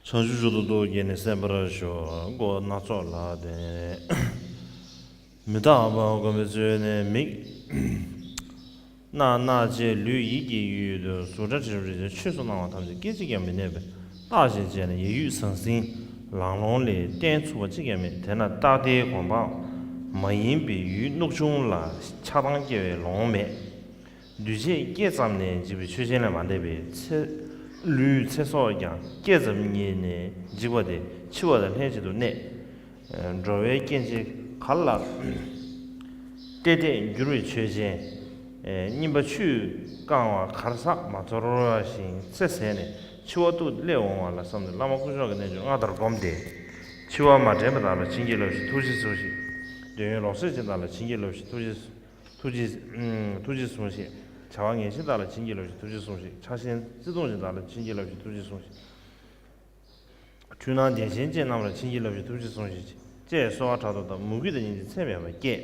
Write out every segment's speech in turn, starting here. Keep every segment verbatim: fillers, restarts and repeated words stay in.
བྱང་ཆུབ་མཆོག་ཏུ་རྟོག་གེ་ནི་གསན་པར་ཞུ། སྒོ་སྣ་ཚོགས་ལ་བརྟེན། མི་རྟག་པ་སྒོམ་པའི་ཚུལ་ནི་མིག་རྣ་སྣ་ལྕེ་ལུས་ཡིད་ཀྱི་ཡུལ་དུ་གཟུགས་སྒྲ་དྲི་རོ་རེག་བྱ་ཆོས་སུ་སྣང་བ་ཐམས་ཅད་སྐད་ཅིག་ཀྱང་མི་གནས་པས་རྟག་ཅིང་བྱས་ནས་ཡིད་དབྱུག་ཟང་ཟིང་ལང་ལོང་ལས་བརྟེན་ཚུགས་པ་གཅིག་ཀྱང་མེད། དེས་ན་རྟག་མཐའི་གོ་འཕང་མ་ཡིན་པའི་ཡུལ་སྣུག་ཆུང་ལ་ཆགས་སྡང་སྐྱེ་བའི་ལོང་མེད། འདུས་བྱས་སྐྱེས་ཙམ་ནས་འཇིག་པའི་ཆོས་ཅན་ལས་མ་འདས་པས་ཚེ། ལུས་ཚེ་སྲོག་ཀྱང་སྐྱེས་ཙམ་ཉིད་ནས་འཇིག་པ་སྟེ་འཆི་བ་དང་ལྷན་ཅིག་ཏུ་གནས། འགྲོ་བའི་སྐྱེ་མཆེད་གར་ལ་བལྟས་བལྟས་འགྱུར་བའི་ཆོས་ཅན། སྙིམ་པ་ཆུས་བཀང་བ་གར་ཟག་མ་ཚོར་བཞིན་ཚེ་ཟད་ནས་འཆི་བ་ཏུ་སླེབས་འོང་བ་ལ་བསམ་ནས་བླ་མ་དཀོན་མཆོག་གི་རྣལ་འབྱོར་སྔར་ལྟར་བསྒོམས་ཏེ། འཆི་བ་མ་དྲན་པ་དག་ལ་བྱིན་གྱིས་བརླབས་ཤིག་ཐུགས་རྗེས་ཟུངས་ཤིག་འདོད་ཡོན་ལོག་སྲེད་ཅན་དག་ལ་བྱིན་གྱིས་བརླབས་ཤིག་ཐུགས་རྗེས། ཐུགས་རྗེས། ཐུགས་རྗེས་ཟུངས་ཤིག་བྱ་བ་ངན་ཞེན་དག་ལ་བྱིན་གྱིས་བརླབས་ཤིག་ཐུགས་རྗེས་ཟུངས་ཤིག་ཆགས་ཞེན་བརྩེ་གདུང་ཅན་དག་ལ་བྱིན་གྱིས་བརླབས་ཤིག་ཐུགས་རྗེས་ཟུངས་ཤིག་འཁྲུལ་སྣང་བདེ་ཞེན་ཅན་རྣམས་ལ་བྱིན་གྱིས་བརླབས་ཤིག་ཐུགས་རྗེས་ཟུངས་ཤིག་ཅེས་གསོལ་བ་དྲག་ཏུ་བཏབ། མོས་གུས་དང་སྙིང་རྗེ་ཚད་མེད་པ་སྐྱེས།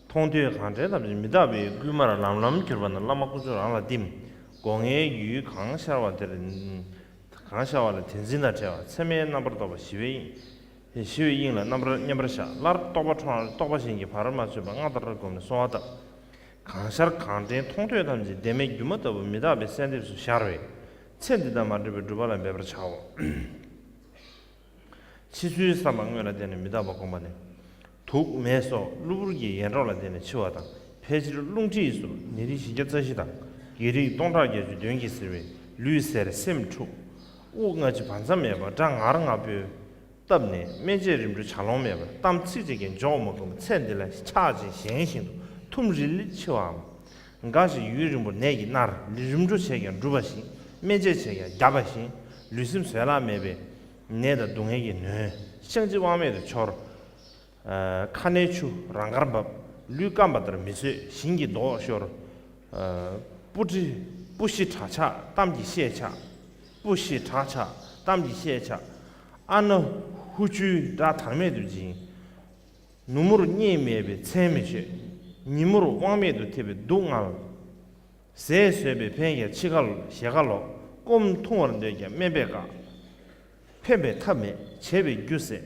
མཐོང་ཐོས་གང་དྲན་ཐམས་ཅད་མི་རྟག་པའི་བསྐུལ་མར་ལམ་ལམ་གྱུར་པ་ན་བླ་མ་དཀོན་མཆོག་རང་ལ་བསྟིམ། སྒོ་ལྔའི་ཡུལ་གང་ཤར་བ་དེར། གང་ཤར་བ་ལ་དེ་འཛིན་དང་བྲལ་བ་ཚད་མའི་རྣམ་པར་རྟོག་པ་ཞི་བའི་དབྱིངས། ཞི་བའི་དབྱིངས་ལ་རྣམ་པར་མཉམ་པར་བཞག་སླར་རྟོག་པ་འཕྲོ་བར་རྟོག་པ་གཞན་གྱིས་བར་མ་ཆོད་པ་སྔར་ལྟར་བསྒོམས་ནས་གསོལ་བ་བཏབ། གང་ཤར་གང་དྲན་མཐོང་ཐོས་ཐམས་ཅད་བདེན་མེད་སྒྱུ་མ་ལྟ་བུ་མི་རྟག་པའི་གསལ་འདེབས་སུ་ཤར་བས། ཚེ་འདི་དང་མ་འབྲེལ་བའི་སྒྲུབ་པ་ལ་འབད་པར་བྱའོ། འཆི་ཚུལ་བསམ་པ་དངོས་ལ་བརྟེན་ནས་མི་རྟག་པ་བསྒོམ་པ་ནི། དུག་མེ་སོགས་གློ་བུར་གྱི་ཡེ་འདྲོག་ལ་བརྟེན་ནས་འཆི་བ་དང་ཕལ་ཆེར་རླུང་མཁྲིས་སོགས་ནད་རིགས་བཞི་བརྒྱ་རྩ་བཞི་དང་བགེགས་རིགས་སྟོང་ཕྲག་བརྒྱད་ཅུ་གདོན་གྱིས་གཟིར་བའི་ལུས་གསེར་སེམས་འཁྲུགས། དབུགས་སྔ་ཕྱི་བར་མཚམས་མེད་པར་སྒྲ་ངར་ངར་པོས་བཏབ་ནས་སྨན་དཔྱད་རིམ་གྲོ་བྱ་ལོང་མེད་པར་གཏམ་ཚིག་གཅིག་ཀྱང་འཇོག་མ་དགོས་པར་ཚེ་འདི་ལ་ཆགས་ཅིང་ཞེན་བཞིན་དུ་ཐུམ་རིལ་རིལ་འཆི་བའམ། འགའ་ཞིག་ཡུན་རིང་པོར་ནད་ཀྱིས་མནར། རིམ་གྲོ་བྱས་ཀྱང་འགྲུབ་པ་བཞིན། སྨན་དཔྱད་བྱས་ཀྱང་བརྒྱབ་པ་བཞིན། ལུས་སེམས་བཟོད་གླགས་མེད་པའི་ནད་དང་སྡུག་བསྔལ་གྱིས་ནོན། བཤང་གཅི་དབང་མེད་དུ་འཆོར། ཨ། ཁ་སྣའི་ཆུ་རང་དགར་འབབ། ལུས་སྐམ་པ་ལྟར་མི་བཟོད། བཞིན་གྱི་མདོག་ཤོར། ཨ། སྤུ་གྲི། སྤུ་ཤི་བྲག་ཆགས་གཏམ་གྱི་ཤད་ཆག་སྤུ་ཤི་བྲག་ཆགས་གཏམ་གྱི་ཤད་ཆག་ཨ་ན་ཧུ་ཆུའི་སྒྲ་དར་མེད་དུ་འབྱིན། ནུབ་མོར་གཉིད་མེད་པའི་མཚན་མི་ཆོད། ཉིན་མོར་དབང་མེད་དུ་ཐེབས་པའི་སྡུག་བསྔལ། ཟས་ཟོས་པས་ཕན་ཀྱང་འཆི་ཁ་ལོ། ཞེ་ཁ་ལོ། སྐོམ་འཐུང་བར་འདོད་ཀྱང་སྨན་པས་བཀག་ཕན་པའི་ཐབས་མེད། བྱས་པའི་རྒྱུ་ཟད།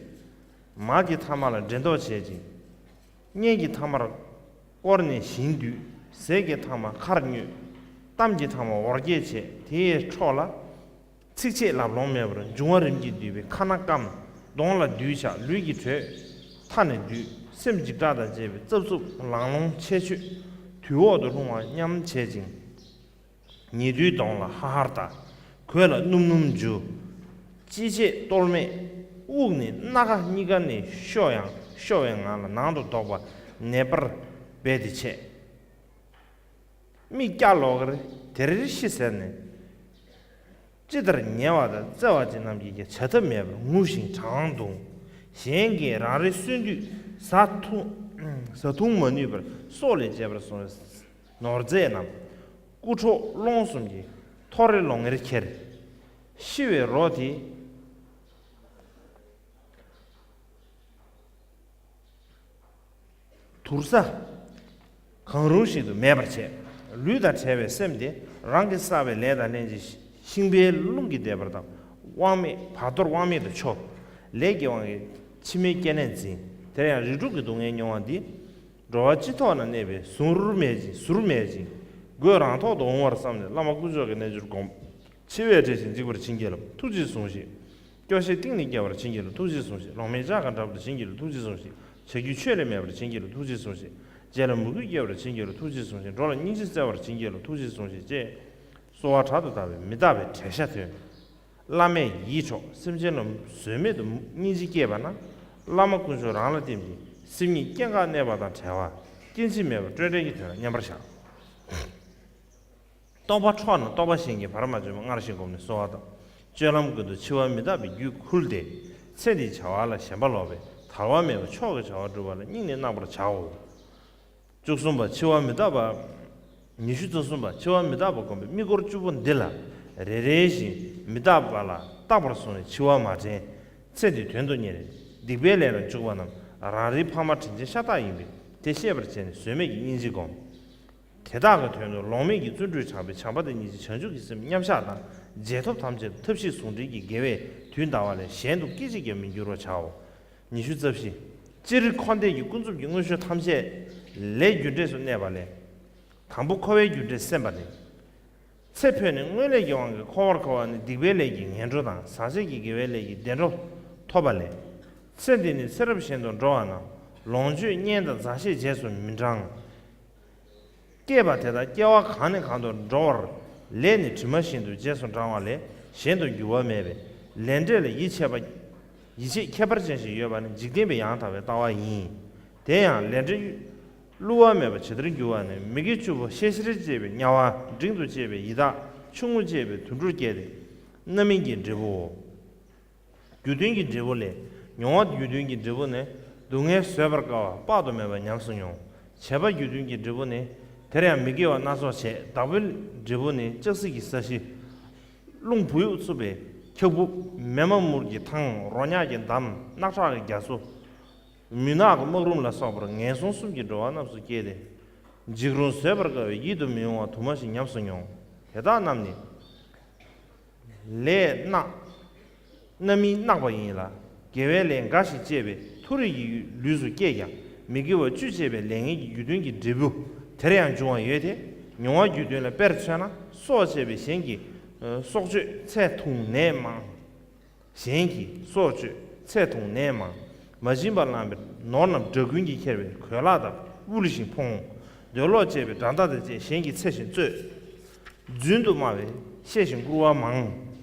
མར་གྱི་ཐ་མག་ལ་འགྲན་ཟློག་བྱེད་ཅིང་། གཉན་གྱི་ཐ་མར་བསྐོར་ནས་ཞིང་འདུས། ཟས་ཀྱི་ཐ་མག་ཁར་སྙོད། གཏམ་གྱི་ཐ་མག་འོར་སྐྱེལ་བྱེད། དེའི་འཕྲོ་ལ། ཚིག་ཆད་ལབ་ལོང་མེད་པར་འབྱུང་བ་རིམ་གྱིས་བསྡུས་པའི་ཁ་སྣ་སྐམ། གདོང་ལ་རྡུལ་ཆགས། ལུས་ཀྱི་དྲོད་མཐའ་ནས་འདུས། སེམས་འཇིགས་སྐྲག་དང་བཅས་པའི་རྩབ་རྩུབ་ལང་ལོང་ཆེ་ཆོད། དུས་འོག་ཏུ་ལྷུང་བ་སྙམ་བྱེད་ཅིང་། ཉེ་དུའི་གདོང་ལ་ཧ་ཧར་ལྟ། གོས་ལ་སྣུམ་སྣུམ་འཇུ། ལྕེ་བྱེད་གཏོལ་མེད། དབུགས་ནི་སྣ་ཁ་གཉིས་ཀ་ནས་ཤོ་ཡང་ཤོ་བའི་ངང་ལ་ནང་དུ་ལྡོག་པ་ནད་པར་རྦད་དེ་ཆད། མིག་སྐྱ་ལོག་གེར་དེར་ཤི་ཟེར་ནས། ཅི་ལྟར་ཉེ་བ་དང་བརྩེ་བ་ཅན་རྣམས་ཀྱིས་ཀྱང་བྱ་ཐབས་མེད་པར་ངུ་ཞིང་བྲང་བརྡུང་། གཞན་གྱིས་རང་རེའི་གསོན་དུས་བཟའ་འཐུང་བཟའ་འཐུང་མ་ནུས་པར་སྲོག་ལས་གཅེས་པར་སོང་བའི་ནོར་རྫས་རྣམས་རྐུ་འཕྲོག་སློང་གསུམ་གྱིས་མཐོ་རིས་ལོང་ངེར་ཁྱེར། ཤི་བའི་རོ་དེ། དུར་ས་གང་རུང་ཞིག་ཏུ་མེད་པར་བྱས། ལུས་དང་བྲལ་བའི་སེམས་དེ་རང་གིས་བསགས་པའི་ལས་དང་ལྷན་ཅིག་ཤིང་པའི་རླུང་གིས་བདས་པ་དང་དབང་མེད་བར་དོར་དབང་མེད་དུ་འཆོར། ལས་ཀྱི་དབང་གིས་འཆི་མེད་སྐྱེ་གནས་འཛིན། དེར་ཡང་རིགས་དྲུག་གི་སྡུག་བསྔལ་མྱོང་བ་འདི། འགྲོ་བ་སྤྱི་ཐོག་ན་གནས་པའི་ཟུར་མེད་ཅིང་ཟུར་མེད་ཅིང་། སྒོས་རང་ཐོག་ཏུ་འོང་བར་བསམས་ནས་བླ་མ་དཀོན་མཆོག་གི་རྣལ་འབྱོར་བསྒོམ། འཆི་བས་བྲེལ་ཞིང་འཇིགས་པར་བྱིན་གྱིས་བརླབ། ཐུགས་རྗེས་ཟུངས་ཤིག་སྐྱོ་ཤས་གཏིང་ནས་སྐྱེ་བར་བྱིན་གྱིས་རློབས། ཐུགས་རྗེས་ཟུངས་ཤིག་ལོང་མེད་ལྕགས་ཁ་འདྲ་བར་བྱིན་གྱིས་རློབས། ཐུགས་རྗེས་ཟུངས་ཤིག་བྱ་རྒྱུ་ཆོས་ལས་མེད་པར་བྱིན་གྱིས་རློབས། ཐུགས་རྗེས་ཟུངས་ཤིག་རྗེས་ལ་མོས་གུས་སྐྱེ་བར་བྱིན་གྱིས་རློབས། ཐུགས་རྗེས་ཟུངས་ཤིག་འགྲོ་ལ་སྙིང་རྗེ་བརྩེ་བར་བྱིན་གྱིས་རློབས། ཐུགས་རྗེས་ཟུངས་ཤིག་ཅེས་གསོལ་བ་དྲག་ཏུ་བཏབ་པས་མི་རྟག་པའི་བྲེལ་ཤ་ཐོན། བླ་མས་ཡིད་འཕྲོག་སེམས་ཅན་ལ་བཟོད་མེད་དུ་སྙིང་རྗེ་སྐྱེས་པ་ན། བླ་མ་དཀོན་མཆོག་རང་ལ་བསྟིམས་ཏེ་སེམས་ཉིད་སྐྱེ་འགག་གནས་པ་དང་བྲལ་བ། སྐྱེ་འཆི་མེད་པ་སྤྲོས་བྲལ་གྱི་དོན་ལ་མཉམ་པར་བཞག་རྟོག་པ་འཕྲོག་ན་རྟོག་པ་གཞན་གྱིས་བར་མ་ཆོད་པ་སྔར་བཞིན་བསྒོམས་ནས་གསོལ་བ་བཏབ། སྤྱོད་ལམ་ཀུན་ཏུ་འཆི་བ་མི་རྟག་པའི་རྒྱུད་ཁུར་ཏེ། ཚེ་འདིའི་བྱ་བ་ལ་ཞེན་པ་ལོག་པས་དལ་བ་མེད་པར་མཆོག་གི་བྱ་བ་སྒྲུབ་པ་ལ་སྙིང་ནས་གནང་བར་བྱའོ། བཅུ་གསུམ་པ་འཆི་བ་མི་རྟག་པ། ཉི་ཤུ་རྩ་གསུམ་པ་འཆི་བ་མི་རྟག་པ་བསྒོམ་པའི་དམིགས་སྐོར་བཅུ་པོ་འདི་ལ། རེ་རེ་བཞིན་མི་རྟག་པ་ལ་རྟག་པར་བཟུང་བའི་འཆི་བ་མ་དྲན། ཚེ་འདིའི་དོན་དུ་གཉེར། སྡིག་པའི་ལས་ལ་འཇུག་པ་རྣམས་རང་རེའི་ཕ་མ་དྲིན་ཅན་ཤ་སྟག་ཡིན་པས་དེ་ཤེས་པར་བྱས་ནས་བཟོད་མེད་ཀྱི་སྙིང་རྗེ་བསྒོམ། དེ་ དེ་དག་གི་དོན་དུ་ལོང་མེད་ཀྱི་བརྩོན་འགྲུས་དྲག་པའི་བྱམས་པ་དང་སྙིང་རྗེ་བྱང་ཆུབ་ཀྱི་སེམས་མཉམ་བཞག་དང་རྗེས་ཐོབ་ཐམས་ཅད་དུ་ཐབས་ཤེས་ཟུང་འབྲེལ་གྱི་དགེ་བས་དུས་འདའ་བ་ལས་གཞན་དུ་སྐད་ཅིག་ཀྱང་མི་འགྱུར་བར་བྱའོ། ཉི་ཤུ་རྩ་བཞི། སྤྱིར་འཁོར་འདས་ཀྱི་ཀུན་རྫོབ་ཀྱི་དངོས་གཞི་ཐམས་ཅད་ལས་རྒྱུ་འབྲས་སུ་གནས་པ་ལས། དང་པོ་འཁོར་བའི་རྒྱུ་འབྲས་སེམས་པ་ལས། ཚེ་འཕོས་ནས་སྔོན་ལས་ཀྱི་དབང་གིས་འཁོར་བར་འཁོར་བ་ནི་སྡིག་པའི་ལས་ཀྱི་ངན་འགྲོ་དང་ཟག་བཅས་ཀྱི་དགེ་བའི་ལས་ཀྱི་བདེ་འགྲོ་ཐོབ་པ་ལས། ཚེ་འདི་ནས་ཚེ་རབས་གཞན་དུ་འགྲོ་བ་ན་ལོངས་སྤྱོད་གཉེན་དང་མཛའ་བཤེས་རྗེས་སུ་མི་འབྲང་། སྐྱེས་པ་དེ་དག་སྐྱེ་བ་གང་ནས་གང་དུ་འགྲོ་བར་ལས་ནི་གྲིབ་མ་བཞིན་དུ་རྗེས་སུ་འབྲང་བ་ལས་གཞན་དུ་འགྱུར་བ་མེད་པས་ལས་འབྲས་ལ་ཡིད་ཆེས་པ། ཡིད་ཆེས་ཁྱད་པར་ཅན་ཞིག་ཡོད་པ་ནི་འཇིག་རྟེན་པའི་ཡང་དག་པའི་ལྟ་བ་ཡིན། དེ་ཡང་ལས་འབྲས་བསླུ་བ་མེད་པ་ཇི་ལྟར་འགྱུར་བ་ནི་མི་དགེ་བཅུ་པོ་ཤེས་བྱར་བཅས་པའི་དམྱལ་བ། འབྲིང་དུ་བཅས་པའི་ཡི་དྭགས། ཆུང་ངུ་བཅས་པའི་དུད་འགྲོར་སྐྱེས་ཏེ། རྣམ་སྨིན་གྱི་འབྲས་བུའོ། རྒྱུ་མཐུན་གྱི་འབྲས་བུ་ལས། མྱོང་བ་རྒྱུ་མཐུན་གྱི་འབྲས་བུ་ནི། སྡུག་བསྔལ་བཟོད་པར་དཀའ་བ་དཔག་ཏུ་མེད་པ་ཉམས་སུ་མྱོང་། བྱས་པ་རྒྱུ་མཐུན་གྱི་འབྲས་བུ་ནི། དེར་ཡང་མི་དགེ་བ་སྣ་ཚོགས་བྱས། བདག་པོའི་འབྲས་བུ་ནི། ལྕགས་བསྲེགས་ཀྱི་ས་གཞི། རླུང་བུས་འཚུབས་པའི་འཁྱག་སྦུབས། མེ་མ་མུར་གྱི་ཐང་། རོ་མྱགས་ཀྱི་འདམ། རྣག་ཁྲག་གི་རྒྱ་མཚོ། མུན་ནག་གི་སྨག་རུམ་ལ་སོགས་པར་ངན་སོང་གསུམ་གྱི་འགྲོ་བ་རྣམས་སུ་སྐྱེས་ཏེ། འཇིགས་རུང་བཟོད་པར་དཀའ་བའི་ཡིད་དུ་མི་འོང་བ་དུ་མ་ཞིག་ཉམས་སུ་མྱོང་། དེ་དག་རྣམས་ནི། ལས་གནག་རྣམ་སྨིན་གནག་པ་ཡིན་ལ། དགེ་བའི་ལས་འགའ་ཞིག་སྤྱད་པས་མཐོ་རིས་ཀྱི་ལུས་སུ་སྐྱེས་ཀྱང་མི་དགེ་བ་བཅུ་སྤྱད་པའི་ལས་ངན་གྱི་རྒྱུ་མཐུན་གྱི་འབྲས་བུ་དེར་ཡང་འབྱུང་བ་ཡོད་དེ། མྱོང་བ་རྒྱུ་མཐུན་ལ་དཔེར་མཚོན་ན་སྲོག་བཅད་པས་གཞན་གྱི་སྲོག་གཅོད་ཚེ་ཐུང་ནད་མང་། གཞན་གྱི་སྲོག་གཅོད་ཚེ་ཐུང་ནད་མང་། མ་བྱིན་པ་བླངས་པའི་ནོར་རྣམས་དགྲ་རྐུན་གྱིས་ཁྱེར་བས་གོས་ལག་དང་དབུལ་ཞིང་ཕོངས། འདོད་ལོག་བཅས་པའི་དགྲ་སྟ་དང་བཅས་གཞན་གྱི་ཚེ་བཞིན་རྩོད། རྫུན་དུ་སྨྲ་བས་བཤད་ཞིང་བསྐུར་བ་མང་།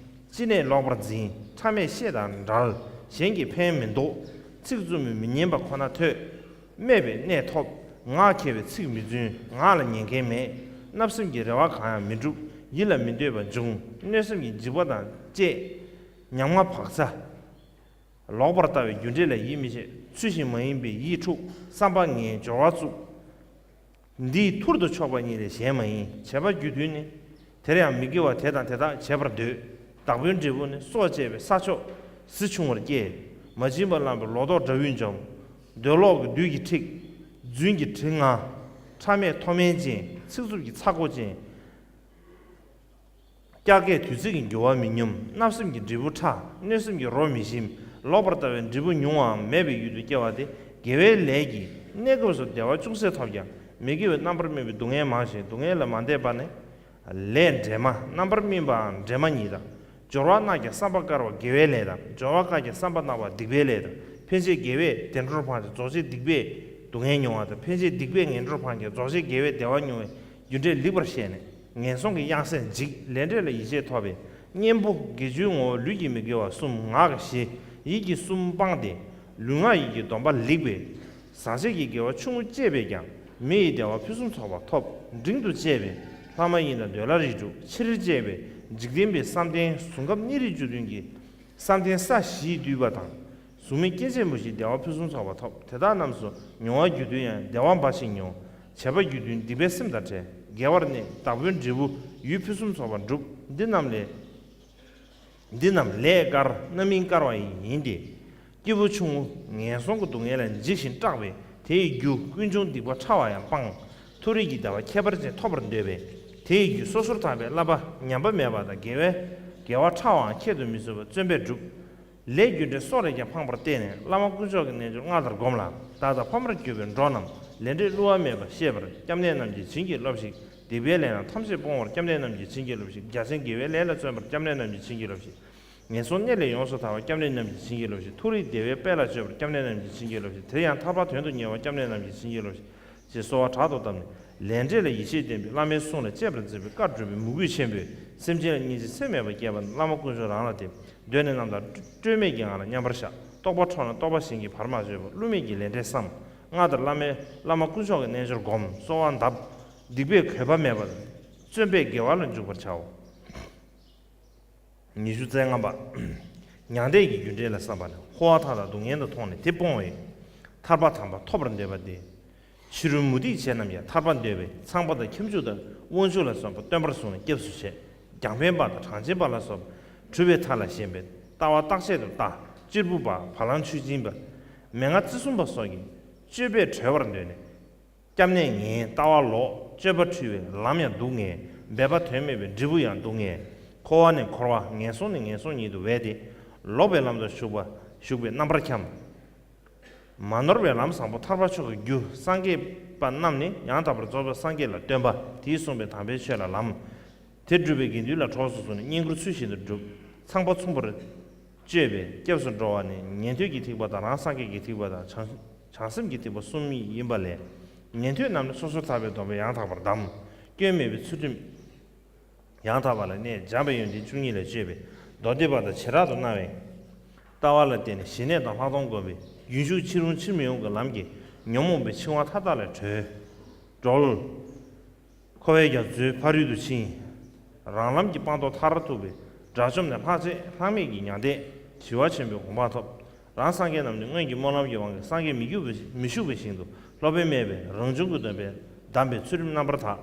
ཅི་ནས་ལོག་པར་འཛིན། ཕྲ་མས་བཤད་དང་འབྲལ། གཞན་གྱི་ཕན་མི་འདོགས། ཚིག་རྩུབ་མོས་མི་སྙན་པ་ཁོ་ན་ཐོས། སྨད་པའི་གནས་ཐོབ། ངག་འཁྱལ་བའི་ཚིག་མི་རྫུན། ངག་ལ་ཉེན་ཁའི་མེད། བརྣབ་སེམས་ཀྱི་རེ་བ་གང་ཡང་མི་འགྲུབ། ཡིད་ལ་མི་འདོད་པ་འབྱུང་། གནོད་སེམས་ཀྱི་འཇིགས་པ་དང་བཅས། ཉམ་ང་བག་ཚ། ལོག་པར་ལྟ་བའི་རྒྱུ་འབྲས་ལ་ཡིད་མི་ཆེས། ཚུལ་བཞིན་མ་ཡིན་པའི་ཡིད་འཁྲུགས། བསམ་པ་ངན། སྦྱོར་བ་རྩུབ། འདིས་ཐུར་དུ་ཕྱོགས་པ་ཉིད་ལས་གཞན་མ་ཡིན། བྱས་པ་རྒྱུ་མཐུན་ནི། དེར་ཡང་མི་དགེ་བ་དེ་དང་དེ་དག་བྱེད་པར་འདོད། བདག་པོའི་འབྲས་བུ་ནི། སྲོག་བཅད་པས་ས་ཕྱོགས་གཟི་ཆུང་བར་སྐྱེ། མ་བྱིན་པ་བླངས་པས་ལོ་ཏོག་འདྲ་ཡུན་འཇོམས། འདོད་ལོག་གི་བདུད་ཀྱིས་འཁྲིགས། རྫུན་གྱི་དྲི་ང་། ཕྲ་མས་མཐོ་དམན་ཅན། ཚིག་རྩུབ་ཀྱི་ཚ་ཁོ་ཅན། སྐྱ་ཀས་དུས་ཚིགས་ཀྱི་འགྱུར་བ་མི་སྙོམས། བརྣབ་སེམས་ཀྱི་འབྲས་བུ་ཕྲ། གནོད་སེམས་ཀྱི་རོ་མི་ཞིམ། ལོག་པར་ལྟ་བའི་འབྲས་བུ་མྱོང་བའང་མེད་པའི་ཡུལ་དུ་སྐྱེ་བ་སྟེ། དགེ་བའི་ལས་ཀྱིས་གནས་སྐབས་སུ་བདེ་བ་ཅུང་ཟད་ཐོབ་ཀྱང་མི་དགེ་བའི་རྣམ་པར་སྨིན་པའི་སྡུག་བསྔལ་མང་ཞིང་སྡུག་བསྔལ་ལ་མ་འདས་པ་ནི། ལས་འདྲེས་མ། རྣམ་པར་སྨིན་པའང་འདྲེས་མ་ཉིད་དང་། སྦྱོར་བ་གནག་ཀྱང་བསམ་པ་དཀར་བ་དགེ་བའི་ལས་དང་། སྦྱོར་བ་དཀར་ཀྱང་བསམ་པ་གནག་པ་སྡིག་པའི་ལས་དང་། ཕན་ཆད་དགེ་བས་བདེ་འགྲོར་འཕངས་ཏེ་རྫོགས་ཆེན་སྡིག་པས་སྡུག་བསྔལ་མྱོང་བ་དང་། ཕན་ཆད་སྡིག་པས་ངན་འགྲོར་འཕངས་ཀྱང་རྫོགས་ཆེན་དགེ་བས་བདེ་བ་མྱོང་བའི་རྒྱུ་འབྲས་ལེགས་པར་ཤེས་ནས། ངན་སོང་གི་གཡང་སས་འཇིགས། ལས་འབྲས་ལ་ཡིད་ཆེས་ཐོབ་པས་གཉེན་པོ། དགེ་བཅུའི་ངོ་བོ་ལུས་ཀྱི་མི་དགེ་བ་གསུམ། ངག་གི་བཞི། ཡིད་ཀྱི་གསུམ་སྤངས་ཏེ། ལུས་ངག་ཡིད་ཀྱི་སྡོམ་པ་ལེགས་པས། ཟག་བཅས་ཀྱི་དགེ་བ་ཆུང་ངུ་སྤྱད་པས་ཀྱང་མི་ཡི་བདེ་བ་ཕུན་སུམ་ཚོགས་པ་ཐོབ། འབྲིང་དུ་བཅས་པས་ལྷ་མ་ཡིན་དང་འདོད་ལྷ་རིགས་དྲུག། ཆེར་བཅས་པས་འཇིག་རྟེན་པའི་བསམ་གཏན་གཟུགས་ཁམས་གཉིས་རིག་བཅུ་བདུན་གྱི་བསམ་གཏན་ས་བཞིས་བསྡུས་པ་དང་། གཟུགས་མེད་སྐྱེ་མཆེད་མུ་བཞིའི་བདེ་བ་ཕུན་སུམ་ཚོགས་པ་ཐོབ། དེ་དག་རྣམས་སུ་མྱོང་བ་རྒྱུ་མཐུན་ཡང་བདེ་བ་འབའ་ཞིག་མྱོང་། བྱས་པ་རྒྱུ་མཐུན་སྡིག་པའི་སེམས་དང་བྲལ། དགེ་བར་གནས། བདག་པོའི་འབྲས་བུ་ཡུན་ཕུན་སུམ་ཚོགས་པར་འགྲུབ། འདི་རྣམས་ལས། འདི་རྣམས་ལས་དཀར་རྣམ་སྨིན་དཀར་བ་ཡིན་ཏེ། སྐྱེས་བུ་ཆུང་ངུ་ངན་སོང་གི་སྡུག་བསྔལ་ལ་འཇིགས་ཤིང་སྐྲག་པས་དེ་ཡི་རྒྱུ་ཀུན་འབྱུང་སྡིག་པ་ཕྲ་བ་ཡང་སྤངས། མཐོ་རིས་ཀྱི་བདེ་བ་ཁྱད་པར་ཅན་ཐོབ་པར་འདོད་པས་དེ་ཡི་རྒྱུ་སོ་སོར་ཐར་པའི་བསླབ་པ་ཉམས་པ་མེད་པ་དང་། དགེ་བའི་དགེ་བ་ཕྲ་བའང་ཁྱད་དུ་མི་གསོད་པར་བརྩོན་པས་བསྒྲུབ། ལས་རྒྱུ་འབྲས་སྲོག་ལས་ཀྱང་ཕངས་པར་བལྟས་ནས་བླ་མ་དཀོན་མཆོག་གི་རྣལ་འབྱོར་སྔར་ལྟར་བསྒོམས་ལ། བདག་དང་ཕ་མར་གྱུར་པའི་འགྲོ་རྣམས་ལས་འབྲས་བསླུ་བ་མེད་པར་ཤེས་པར་སྐྱབས་གནས་རྣམས་ཀྱིས་བྱིན་གྱིས་རློབས་ཤིག། སྡིག་པའི་ལས་རྣམས་ཐམས་ཅད་སྤོང་བར་སྐྱབས་གནས་རྣམས་ཀྱིས་བྱིན་གྱིས་རློབས་ཤིག། རྒྱ་ཆེན་དགེ་བའི་ལས་ལ་བརྩོན་པར་སྐྱབས་གནས་རྣམས་ཀྱིས་བྱིན་གྱིས་རློབས་ཤིག། ངན་སོང་གནས་ལས་ཡོངས་སུ་ཐར་བར་སྐྱབས་གནས་རྣམས་ཀྱིས་བྱིན་གྱིས་རློབས་ཤིག། མཐོ་རིས་བདེ་བའི་དཔལ་ལ་སྤྱོད་པར་སྐྱབས་གནས་རྣམས་ཀྱིས་བྱིན་གྱིས་རློབས་ཤིག། དེ་ཡང་ཐར་པ་དོན་དུ་གཉེར་བར་སྐྱབས་གནས་རྣམས་ཀྱིས་བྱིན་གྱིས་རློབས་ཤིག། ཅེས་གསོལ་བ་དྲག་ཏུ་བཏབ་ནས། ལས་འབྲས་ལ་ཡིད་ཆེས་བརྟན་པའི་བླ་མའི་གསུང་ལ་གཅེས་པར་འཛིན་པའི་བཀའ་སྒྲུབ་པའི་མོས་གུས་ཆེན་པོས་སེམས་ཅན་ལ་སྙིང་རྗེ་ཚད་མེད་པ་བསྐྱེད་པ་ནི་བླ་མ་དཀོན་མཆོག་རང་ལ་བསྟིམ། གདོད་ནས་རྣམ་དག་སྤྲོས་མེད་ཀྱི་ངང་ལ་མཉམ་པར་བཞག། རྟོགས་པ་འཕྲོ་ན་རྟོགས་པ་གཞན་གྱིས་བར་མ་ཆོད་པ། བསླུ་མེད་ཀྱི་ལས་འབྲས་བསམ། སྔར་ལྟར་བླ་མའི་བླ་མ་དཀོན་མཆོག་གི་རྣལ་འབྱོར་བསྒོམ། གསོལ་བ་གདབ། སྡིག་པས་གོས་པ་མེད་པ་དང་། བརྩོན་པས་དགེ་བ་ལ་འཇུག་པར་བྱའོ། ཉི་ཤུ་རྩ་ལྔ་པ། མྱང་འདས་ཀྱི་རྒྱུ་འབྲས་ལ་བསམ་པ་ནི་འཁོར་བ་མཐའ་དག་སྡུག་བསྔལ་དུ་མཐོང་ནས་དེ་སྤོང་བས། ཐར་པ་དམ་པ་ཐོབ་པར་འདོད་པ་སྟེ། ཕྱི་རོལ་མུ་སྟེགས་བྱེད་རྣམས་ཡང་ཐར་པ་འདོད་པས་ཚངས་པ་དང་ཁྱབ་འཇུག་དང་དབང་ཕྱུག་ལ་སོགས་པ་སྟོན་པར་བཟུང་ནས་སྐྱབས་སུ་མཆི། རྒྱང་འཕེན་པ་དང་གྲངས་ཅན་པ་ལ་སོགས་པ་གྲུབ་པའི་མཐའ་ལ་ཞེན་པས་ལྟ་བ་རྟག་ཆད་དུ་ལྟ། གཅེར་བུ་པ། བ་ལང་མཆོད་སྦྱིན་པ། མན་ངག་བརྩི་སྲུང་པ་སོགས་ཀྱི་སྤྱོད་པས་གྲོལ་བར་འདོད་ནས། སྐྱབས་གནས་ངན། ལྟ་བ་ལོག། སྤྱོད་པ་འཁྲུལ་བས་ལམ་ཡང་སྡུག་བསྔལ། འབད་པ་དོན་མེད་པས་འབྲས་བུ་ཡང་སྡུག་བསྔལ། འཁོར་བ་ནས་འཁོར་བ། ངན་སོང་ནས་ངན་སོང་ཉིད་དུ་འབད་དེ། ལོག་པའི་ལམ་དུ་ཞུགས་པ་ཞུགས་པའི་རྣམ་པར་འཁྱམས། མ་ནོར་བའི་ལམ་བཟང་པོ་ཐར་པ་མཆོག་གི་རྒྱུ། སངས་རྒྱས་པ་རྣམས་ནི་ཡང་དག་པར་རྫོགས་པའི་སངས་རྒྱས་ལ་སྟོན་པ། དེས་གསུངས་པའི་དམ་པའི་ཆོས་ལ་ལམ། དེ་བསྒྲུབ་པའི་དགེ་འདུན་ལ་གྲོགས་སུ་བཟུང་ནས་བསྙེན་བཀུར་ཚུལ་བཞིན་དུ་བསྒྲུབ། ཚངས་པ་མཚུངས་པར་སྤྱོད་པས་སྐྱབས་སུ་འགྲོ་བ་ནི་ཉན་ཐོས་ཀྱི་ཐེག་པ་དང་རང་སངས་རྒྱས་ཀྱི་ཐེག་པ་དང་བྱང་བྱང་སེམས་ཀྱི་ཐེག་པ་གསུམ་ཡིན་པ་ལས། ཉན་ཐོས་རྣམས་ནི་སོ་སོར་ཐར་པའི་སྡོམ་པས་ཡང་དག་པར་གདམས། སྐྱོན་མེད་པའི་ཚུལ་ཁྲིམས་ཡང་དག་པ་ལ་གནས། འཇམ་པའི་ཡོན་ཏན་བཅུ་གཉིས་ལ་སྤྱོད་པས་མདོ་སྡེ་པ་དང་བྱེ་བྲག་ཏུ་སྣང་བའི་ལྟ་བ་ལ་བརྟེན་ནས་ཞི་གནས་དང་ལྷག་མཐོང་བསྒོམས་པས་རྒྱུན་ཞུགས་ཕྱིར་འོང་ཕྱིར་མི་འོང་གི་ལམ་གྱིས་ཉོན་མོངས་པའི་འཆིང་བ་མཐའ་དག་ལས་གྲོལ། གྲོལ། འཁོར་བའི་རྒྱ་མཚོའི་ཕ་རོལ་ཏུ་ཕྱིན། རང་ལམ་གྱི་སྤངས་རྟོགས་མཐར་ཐུག་པའི་དགྲ་བཅོམ་ནས་ལྷག་བཅས་ལྷག་མེད་ཀྱི་མྱང་འདས་ཞི་བ་ཆེན་པོའི་གོ་འཕང་ཐོབ། རང་སངས་རྒྱས་རྣམས་ནི་སྔོན་གྱི་སྨོན་ལམ་གྱི་དབང་གིས་སངས་རྒྱས་མི་བཞུགས་པའི་མི་བཞུགས་པའི་ཞིང་དུ་སློབ་དཔོན་མེད་པས་རང་བྱུང་གི་སྟོན་པས་གདམས་པའི་ཚུལ་ཁྲིམས་རྣམ་པར་དག།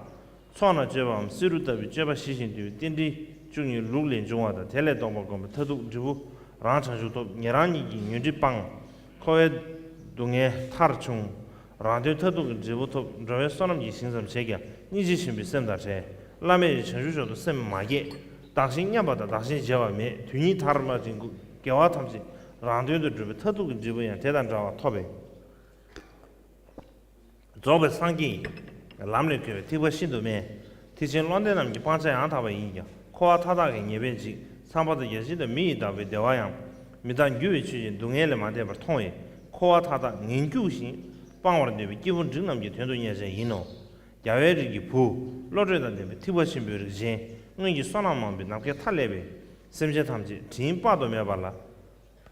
ཚོགས་ན་སྤྱོད་པའམ་བསེ་རུ་ལྟ་བུའི་སྤྱོད་པ་ཞི་ཞིང་དུལ་བའི་རྟེན་འབྲེལ་བཅུ་གཉིས་ལུགས་ལས་འབྱུང་བ་དང་དེ་ལས་ལྡོག་པ་བསྒོམས་པའི་མཐར་ཐུག་འབྲས་བུ་རང་བྱང་ཆུབ་ཐོབ། ཉན་རང་ཉིད་ཀྱི་ཉོན་སྒྲིབ་སྤངས། འཁོར་བའི་སྡུག་བསྔལ་མཐར་ཕྱུང་། རང་དོན་མཐར་ཐུག་གི་འབྲས་བུ་ཐོབ། འགྲོ་བའི་བསོད་ནམས་ཀྱི་ཞིང་ཙམ་བྱས་ཀྱང་སྙིང་རྗེ་ཆེན་པོའི་སེམས་དང་བྲལ། བླ་མེད་ཀྱི་བྱང་ཆུབ་མཆོག་ཏུ་སེམས་མ་བསྐྱེད། བདག་གཞན་མཉམ་པ་དང་བདག་གཞན་བརྗེ་བ་མེད། དོན་གཉིས་མཐར་མ་ཕྱིན་དགེ་བ་ཐམས་ཅད་རང་དོན་དུ་སྒྲུབ་པའི་མཐར་ཐུག་གི་འབྲས་བུ་ཡང་དེ་དང་འདྲ་བ་ཐོབ་པས། རྫོགས་པའི་སངས་རྒྱས་ཡིན། ལམ་ལས་འཁོར་བའི་ཐེག་པ་ཤིན་ཏུ་དམན། ཐེག་ཆེན་བློ་ལྡན་རྣམས་ཀྱི་སྤང་བྱ་ཡང་དག་པ་ཡིན་ཀྱང་འཁོར་བ་མཐའ་དག་གི་ཉེས་པས་འཇིགས། ཚངས་པ་དང་བརྒྱ་བྱིན་དང་མི་ཡི་བདག་པོའི་བདེ་བ་ཡང་། མི་རྟག་འགྱུར་བའི་ཆོས་ཅན་སྡུག་བསྔལ་ལས་མ་འདས་པར་མཐོང་བས་འཁོར་བ་མཐའ་དག་ངན་སྐྱུགས་ཤིང་སྤང་བར་འདོད་པའི་སྐྱེས་བུ་འབྲིང་རྣམས་ཀྱི་དོན་དུ་གཉེར་བྱ་ཡིན་ནོ། རྒྱལ་བའི་རིགས་ཀྱི་བུ། བློ་གྲོས་དང་ལྡན་པའི་ཐེག་པ་ཆེན་པོའི་རིགས་ཅན། སྔོན་གྱི་བསོད་ནམས་མང་པོས་ནམ་མཁའི་མཐའ་ཀླས་པའི་སེམས་ཅན་ཐམས་ཅད་དྲིན་དཔག་ཏུ་མེད་པ་ལ།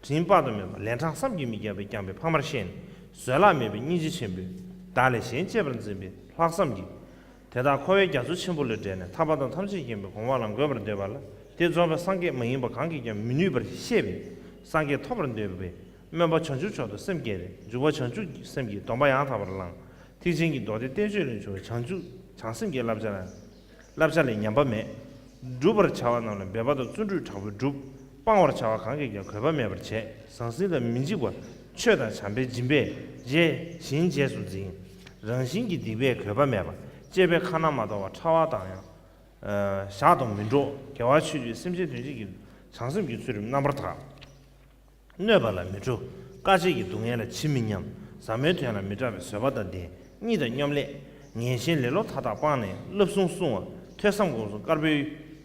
དྲིན་དཔག་ཏུ་མེད་པ་ལན་གྲངས་བསམ་གྱིས་མི་ཁྱབ་པས་བསྐྱངས་པའི་ཕ་མར་ཤེས་ནས་བཟོད་གླགས་མེད་པའི་སྙིང་རྗེ་ཆེན་པོས་བདག་ལས་གཞན་གཅེས་པར་འཛིན་པའི་ལྷག་བསམ་གྱིས། དེ་དག་འཁོར་བའི་རྒྱ་མཚོ་ཆེན་པོ་ལས་བསྒྲལ་ནས་ཐར་པ་དང་ཐམས་ཅད་མཁྱེན་པའི་གོ་འཕང་ལ་འགོད་པར་འདོད་པ་ལ་དེ་རྫོགས་པའི་སངས་རྒྱས་མ་ཡིན་པ་གང་གིས་ཀྱང་མི་ནུས་པར་ཤེས་པས་སངས་རྒྱས་ཐོབ་པར་འདོད་པས་སྨོན་པ་བྱང་ཆུབ་མཆོག་ཏུ་སེམས་བསྐྱེད་དེ་འཇུག་པ་བྱང་ཆུབ་ཀྱི་སེམས་ཀྱིས་སྡོམ་པ་ཡང་དག་པར་བླངས། ཐེག་ཆེན་གྱི་མདོ་སྡེ་བསྟན་བཅོས་ལས་བྱུང་བའི་བྱང་ཆུབ་བྱང་སེམས་ཀྱི་བསླབ་བྱ་ལ། བསླབ་བྱ་ལས་ཉམས་པ་མེད། བསྒྲུབ་པར་བྱ་བ་རྣམས་ལ་འབད་པ་དང་བརྩོན་འགྲུས་དྲག་པོས་བསྒྲུབ། སྤང་བར་བྱ་བ་གང་གིས་ཀྱང་གོས་པ་མེད་པར་བྱས། ཟང་ཟིང་དང་མི་འཇིགས་པ། ཆོས་དང་བྱམས་པའི་སྦྱིན་པས་རྗེས་གཞན་རྗེས་སུ་འཛིན། རང་བཞིན་གྱི་སྡིག་པས་གོས་པ་མེད་པ། གཅེས་པའི་ཁ་ན་མ་ཐོ་བ་ཕྲ་བ་དང་ཡང་། ཨ། ཞག་དང་མི་འགྲོགས། དགེ་བ་ཆོས་ཀྱི་སེམས་ཅན་དོན་བྱེད་ཀྱི་བྱང་སེམས་ཀྱི་ཚུལ་ཁྲིམས་རྣམ་པར་དག། གནོད་པ་ལ་མི་འཁྲུལ། དཀའ་སྤྱད་ཀྱི་སྡུག་བསྔལ་ལ་ཇི་མི་སྙམ། ཟབ་མོའི་དོན་ལ་མི་སྐྲག་པའི་བཟོད་པ་དང་ལྡན། གཉིད་དང་སྙོམ་ལས། ངན་ཞེན་ལེ་ལོ་མཐའ་དག་སྤངས་ནས་བསླབ་གསུམ་བསྲུང་བ། ཐོས་བསམ་སྒོམ་གསུམ་དཀར་པོའི་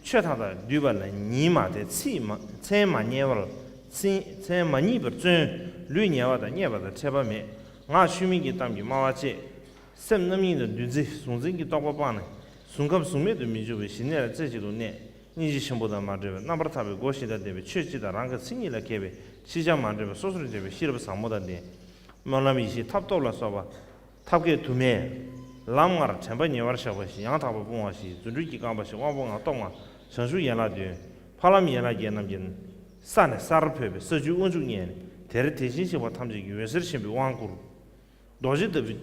ཆོས་མཐའ་དག་བསྡུས་པ་ལ་ཉིན་མ་དེ་ཚིག་མ་མཚན་མ་རྙེད་པར་མཚན་མཚན་མ་རྙེད་པར་བརྩོན། ལུས་ཉལ་བ་དང་བརྙས་པ་དང་ཕྲད་པ་མེད། ངག་ཆོས་མིན་གྱི་གཏམ་གྱིས་སྨྲ་བ་གཅེས། སེམས་རྣམ་གཡེང་དང་འདུ་འཛི་གཟུང་འཛིན་གྱི་རྟོག་པ་སྤངས་ནས་གཟུགས་ཁམས་གཟུགས་མེད་དུ་མི་འཇུག་པའི་ཞི་གནས་ལ་རྩེ་གཅིག་ཏུ་གནས། སྙིང་རྗེ་ཆེན་པོ་དང་མ་བྲལ་བའི་རྣམ་པར་ཐར་པའི་སྒོ་བཞི་དང་ལྡན་པའི་ཆོས་སྤྱི་དང་རང་གི་མཚན་ཉིད་ལ་མཁས་པས་ཕྱིན་ཅི་མ་འདྲེས་པའི་སོ་སོར་འབྱེད་པའི་ཤེས་རབ་ཟབ་མོ་དང་ལྡན། སྨོན་ལམ་ཡེ་ཤེས་ཐབས་སྟོབས་ལ་སོགས་པ། ཐབས་མཁས་དུ་མས། ལམ་ལྔར་དྲན་པ་ཉེ་བར་བཞག་པ་ཞིག་ཡང་དག་པར་སྤོང་བ་ཞིག་རྫུ་འཕྲུལ་གྱི་རྐང་པ་ཞིག་དབང་པོ་ལྔ་སྟོབས་ལྔ་བྱང་ཆུབ་ཡན་ལག་བདུན། ཕ་ལམ་ཡན་ལག་བརྒྱད་རྣམས་ཀྱི་ས་ནས་སར་འཕོས་པའི་ས་བཅུའི་དབང་ཕྱུག་བརྙེས་ནས་དེར་དེ་བཞིན་གཤེགས་པ་ཐམས་ཅད་ཀྱི་འོད་ཟེར་ཆེན་པོའི་དབང་བསྐུར། རྡོ་རྗེ་ལྟ་བུའི་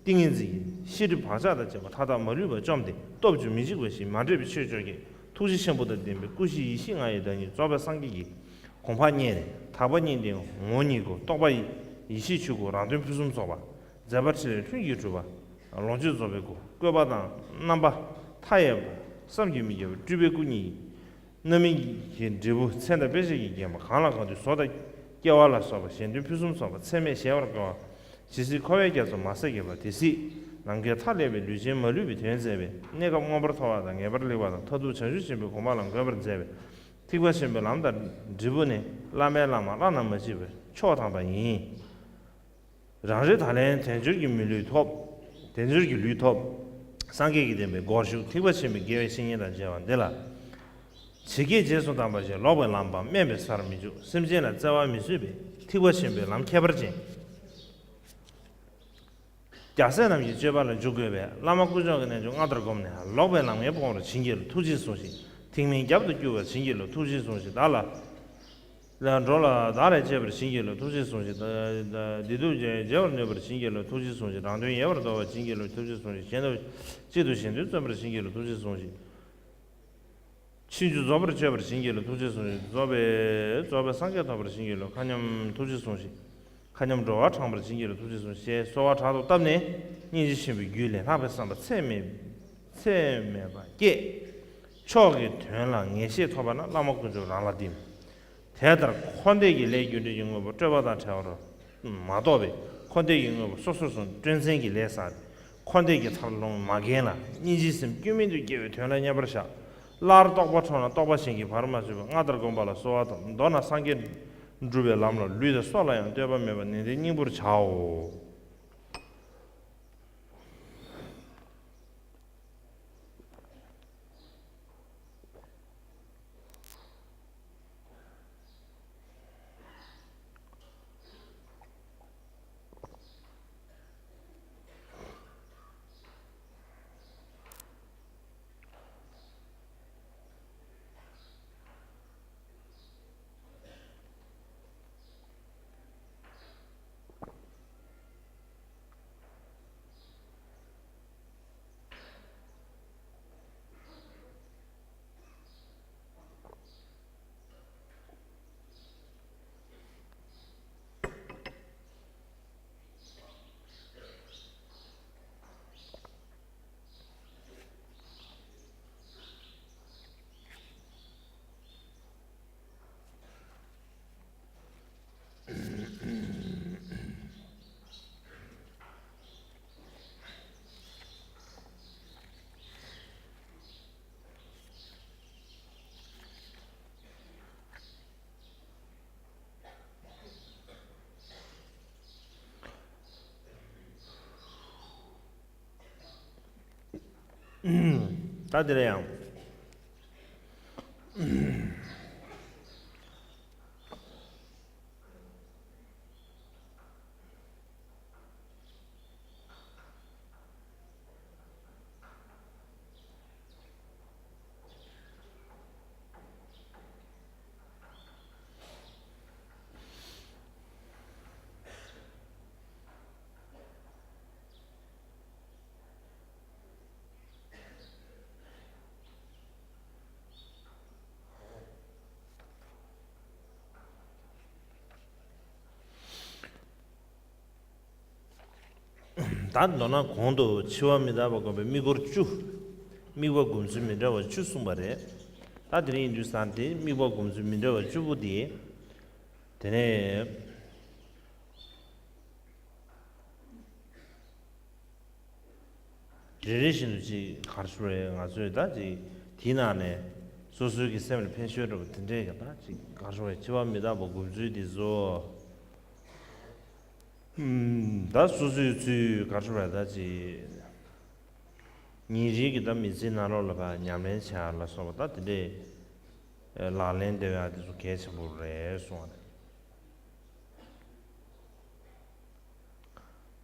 ཏིང་ངེ་འཛིན་གྱིས་ཤེས་སྒྲིབ་བག་ཆགས་དང་བཅས་པ་མཐའ་དག་མ་ལུས་པར་བཅོམ་སྟེ་སྟོབས་བཅུ་མི་འཇིགས་པ་བཞིན་མ་འདྲེས་པའི་ཆོས་སྤྱོད་ཀྱི་ཐུགས་རྗེ་ཆེན་པོ་དང་ལྡན་པའི་སྐུ་བཞི་ཡེ་ཤེས་ལྔ་ཡི་བདག་ཉིད་རྫོགས་པའི་སངས་རྒྱས་ཀྱི་གོ་འཕང་བརྙེས་ནས་དག་པ་གཉིས་ལྡན་ངོ་བོ་ཉིད་སྐུ། རྟོགས་པ་ཡེ་ཤེས་ཆོས་སྐུ། རང་དོན་ཕུན་སུམ་ཚོགས་པ། མཛད་པ་ཕྲིན་ལས་ལྷུན་གྱིས་གྲུབ་པ། ལོངས་སྤྱོད་རྫོགས་པའི་སྐུ། བཀོད་པ་དང་རྣམ་པ་མཐའ་ཡས་པ། བསམ་གྱིས་མི་ཁྱབ་པའི་སྤྲུལ་པའི་སྐུ་གཉིས། རྣམ་སྨིན་གྱི་འབྲས་བུ་མཚན་དང་དཔེ་བྱད་ཀྱིས་བརྒྱན་པ། གང་ལ་གང་འདུལ་བཟོ་དང་སྐྱེ་བ་ལ་སོགས་པ་གཞན་དོན་ཕུན་སུམ་ཚོགས་པ་ཚད་མེད་གཞལ་བར་དཀའ་བ། ཇི་སྲིད་འཁོར་བའི་རྒྱ་མཚོ་མ་ཟད་ཀྱི་བར་དེ་སྲིད་ནམ་མཁའི་མཐའ་ཀླས་པའི་ལུས་ཅན་མ་ལུས་པའི་དོན་མཛད་པའི་གནས་སྐབས་མངོན་པར་མཐོ་བ་དང་ངེས་པར་ལེགས་པ་དང་མཐར་ཐུག་བྱང་ཆུབ་ཆེན་པོའི་གོ་འཕང་ལ་འགོད་པར་མཛད་པའི་ཐེག་པ་ཆེན་པོའི་ལམ་དང་འབྲས་བུ་ནི་བླ་མའི་བླ་མ་བླ་ན་མ་མཆིས་པའི་མཆོག་དམ་པ་ཡིན། རང་རིག་དང་ལྡན་དལ་འབྱོར་གྱི་མི་ལུས་ཐོབ། དལ་འབྱོར་གྱི་ལུས་ཐོབ། སངས་རྒྱས་ཀྱི་བསྟན་པའི་སྒོར་ཞུགས། ཐེག་པ་ཆེན་པོའི་དགེ་བའི་བཤེས་གཉེན་དང་མཇལ་བ་འདི་ལ། ཇི་སྐད་རྗེས་སུ་འབྲངས་པ་བཞིན་ལོག་པའི་ལམ་པ་དམན་པའི་སར་མི་འཇུག་སེམས་ཅན་ལ་བརྩེ་བ་མི་བཟོད་པའི་ཐེག་པ་ཆེན་པོའི་ལམ་ཁྱད་པར་ཅན། རྒྱལ་སྲས་རྣམས་ཀྱི་སྤྱོད་པ་ལ་འཇུག་དགོས་པས་བླ་མ་དཀོན་མཆོག་གི་རྣལ་འབྱོར་སྔར་ལྟར་བསྒོམས་ནས་ལོག་པའི་ལམ་ངན་སྤོང་བར་བྱིན་གྱིས་རློབས། ཐུགས་རྗེས་ཟུངས་ཤིག་ཐེག་དམན་རྒྱབ་ཏུ་བསྐྱུར་བར་བྱིན་གྱིས་རློབས། ཐུགས་རྗེས་ཟུངས་ཤིག་བདག་ལ། ལ་འགྲོ་ལ་བདག་ལས་སྤྱད་པར་བྱིན་གྱིས་རློབས། ཐུགས་རྗེས་ཟུངས་ཤིག་བདག་བདེ་སྡུག་བརྗེ་བརྗེ་བར་ནུས་པར་བྱིན་གྱིས་རློབས། ཐུགས་རྗེས་ཟུངས་ཤིག་རང་དོན་ཡལ་བར་དོར་བར་བྱིན་གྱིས་རློབས། ཐུགས་རྗེས་ཟུངས་ཤིག་གཞན་དོན་གཅིག་ཏུ་གཞན་དོན་བརྩོན་པར་བྱིན་གྱིས་རློབས། ཐུགས་རྗེས་ཟུངས་ཤིག་ཕྱིན་ཅི་རྫོགས་པར་སྤྱོད་པར་བྱིན་གྱིས་རློབས། ཐུགས་རྗེས་ཟུངས་ཤིག་རྫོགས་པའི་རྫོགས་པའི་སངས་རྒྱས་ཐོབ་པར་བྱིན་གྱིས་རློབས། མཁའ་མཉམ་ཐུགས་རྗེས་ཟུངས་ཤིག་མཁའ་མཉམ་འགྲོ་བ་འཕྲང་པར་བྱིན་གྱིས་རློབས། ཐུགས་རྗེས་བཟུང་ཞེས་གསོལ་བ་དྲག་ཏུ་བཏབ་ནས་སྙིང་རྗེ་ཆེན་པོའི་རྒྱུད་ལས་ལྷག་པའི་བསམ་པ་ཚད་མེད་ཚད་མེད་པ་སྐྱེས། མཆོག་གི་དོན་ལ་ངེས་ཤེས་ཐོབ་པ་ན་བླ་མ་དཀོན་མཆོག་རང་ལ་བསྟིམ། དེ་ལྟར་འཁོར་འདས་ཀྱི་ལས་རྒྱུ་འབྲས་ཀྱི་དངོས་པོ་སྤྲོས་པ་དང་བྲལ་བར་མ་རྟོགས་པས། འཁོར་འདས་ཀྱི་དངོས་པོ་སོ་སོར་བཟུང་སྤྲོས་མཚན་གྱི་ལས་བསགས་ཏེ། འཁོར་འདས་ཀྱི་མཐར་ལུང་མ་མཁྱེན་ལ། སྙིང་རྗེའི་སེམས་སྐྱོན་མིན་དུ་སྐྱེ་བའི་དོན་ལ་མཉམ་པར་བཞག། སླར་རྟོག་པ་འཁྲུངས་ན་རྟོག་པ་གཞན་གྱིས་བར་མ་ཆོད་པ། སྔར་ལྟར་བསྒོམ་པ་ལ་གསོལ་བ་བཏབ། མདོར་ན་སངས་རྒྱས་འགྲུབ་པའི་ལམ་ལ་ལུས་དང་སྲོག་ལ་ཡང་ལྟོས་པ་མེད་པར་ནན་ཏན་སྙིང་པོར་བྱའོ། ད་དེ་ལ་ཡང་ད་མདོར་ན་གོང་དུ་འཆི་བ་མི་རྟག་པ་སྒོམ་པའི་དམིགས་སྐོར་བཅུ། དམིགས་པ་སྒོམ་ཚུལ་མི་འདྲ་བ་བཅུ་གསུངས་པ་རེད། ད་དེ་རིང་ཡིན་དུས་ཙང་དེ་དམིགས་པ་སྒོམ་ཚུལ་མི་འདྲ་བ་བཅུ་པོ་དེ། དེ་ནས། རེ་རེ་བཞིན་དུ་ཅིག་ག་རེ་ཞུ་རེད། ང་ཚོས་ད་ཅིག་དེའི་ནང་ནས་སོ་སོའི་གི་སེམས་ལ་ཕན་ཤོས་འདྲ་པོ་དེ་འདྲས་ཀྱི་ད་ཅིག་ག་རེ་ཞུ་རེད། འཆི་བ་མི་རྟག་པ་སྒོམ་ཚུལ་འདི་ཚོ། ཨུམ། ད་སོ་སོའི་ཚུལ་ག་རེ་ཞུ་རེད། ད་ཅིག་ཉིན་རེའི་གི་ད་མི་ཚེའི་ནང་ལོགས་ལ་ཕར་ཉམས་ལེན་བྱ་ལ་སོགས་པ་ད་དེ་འདྲས་ལག་ལེན་འདེབས་ཡག་དེ་ཚོ་གལ་ཆེན་པོ་རེད་གསུངས་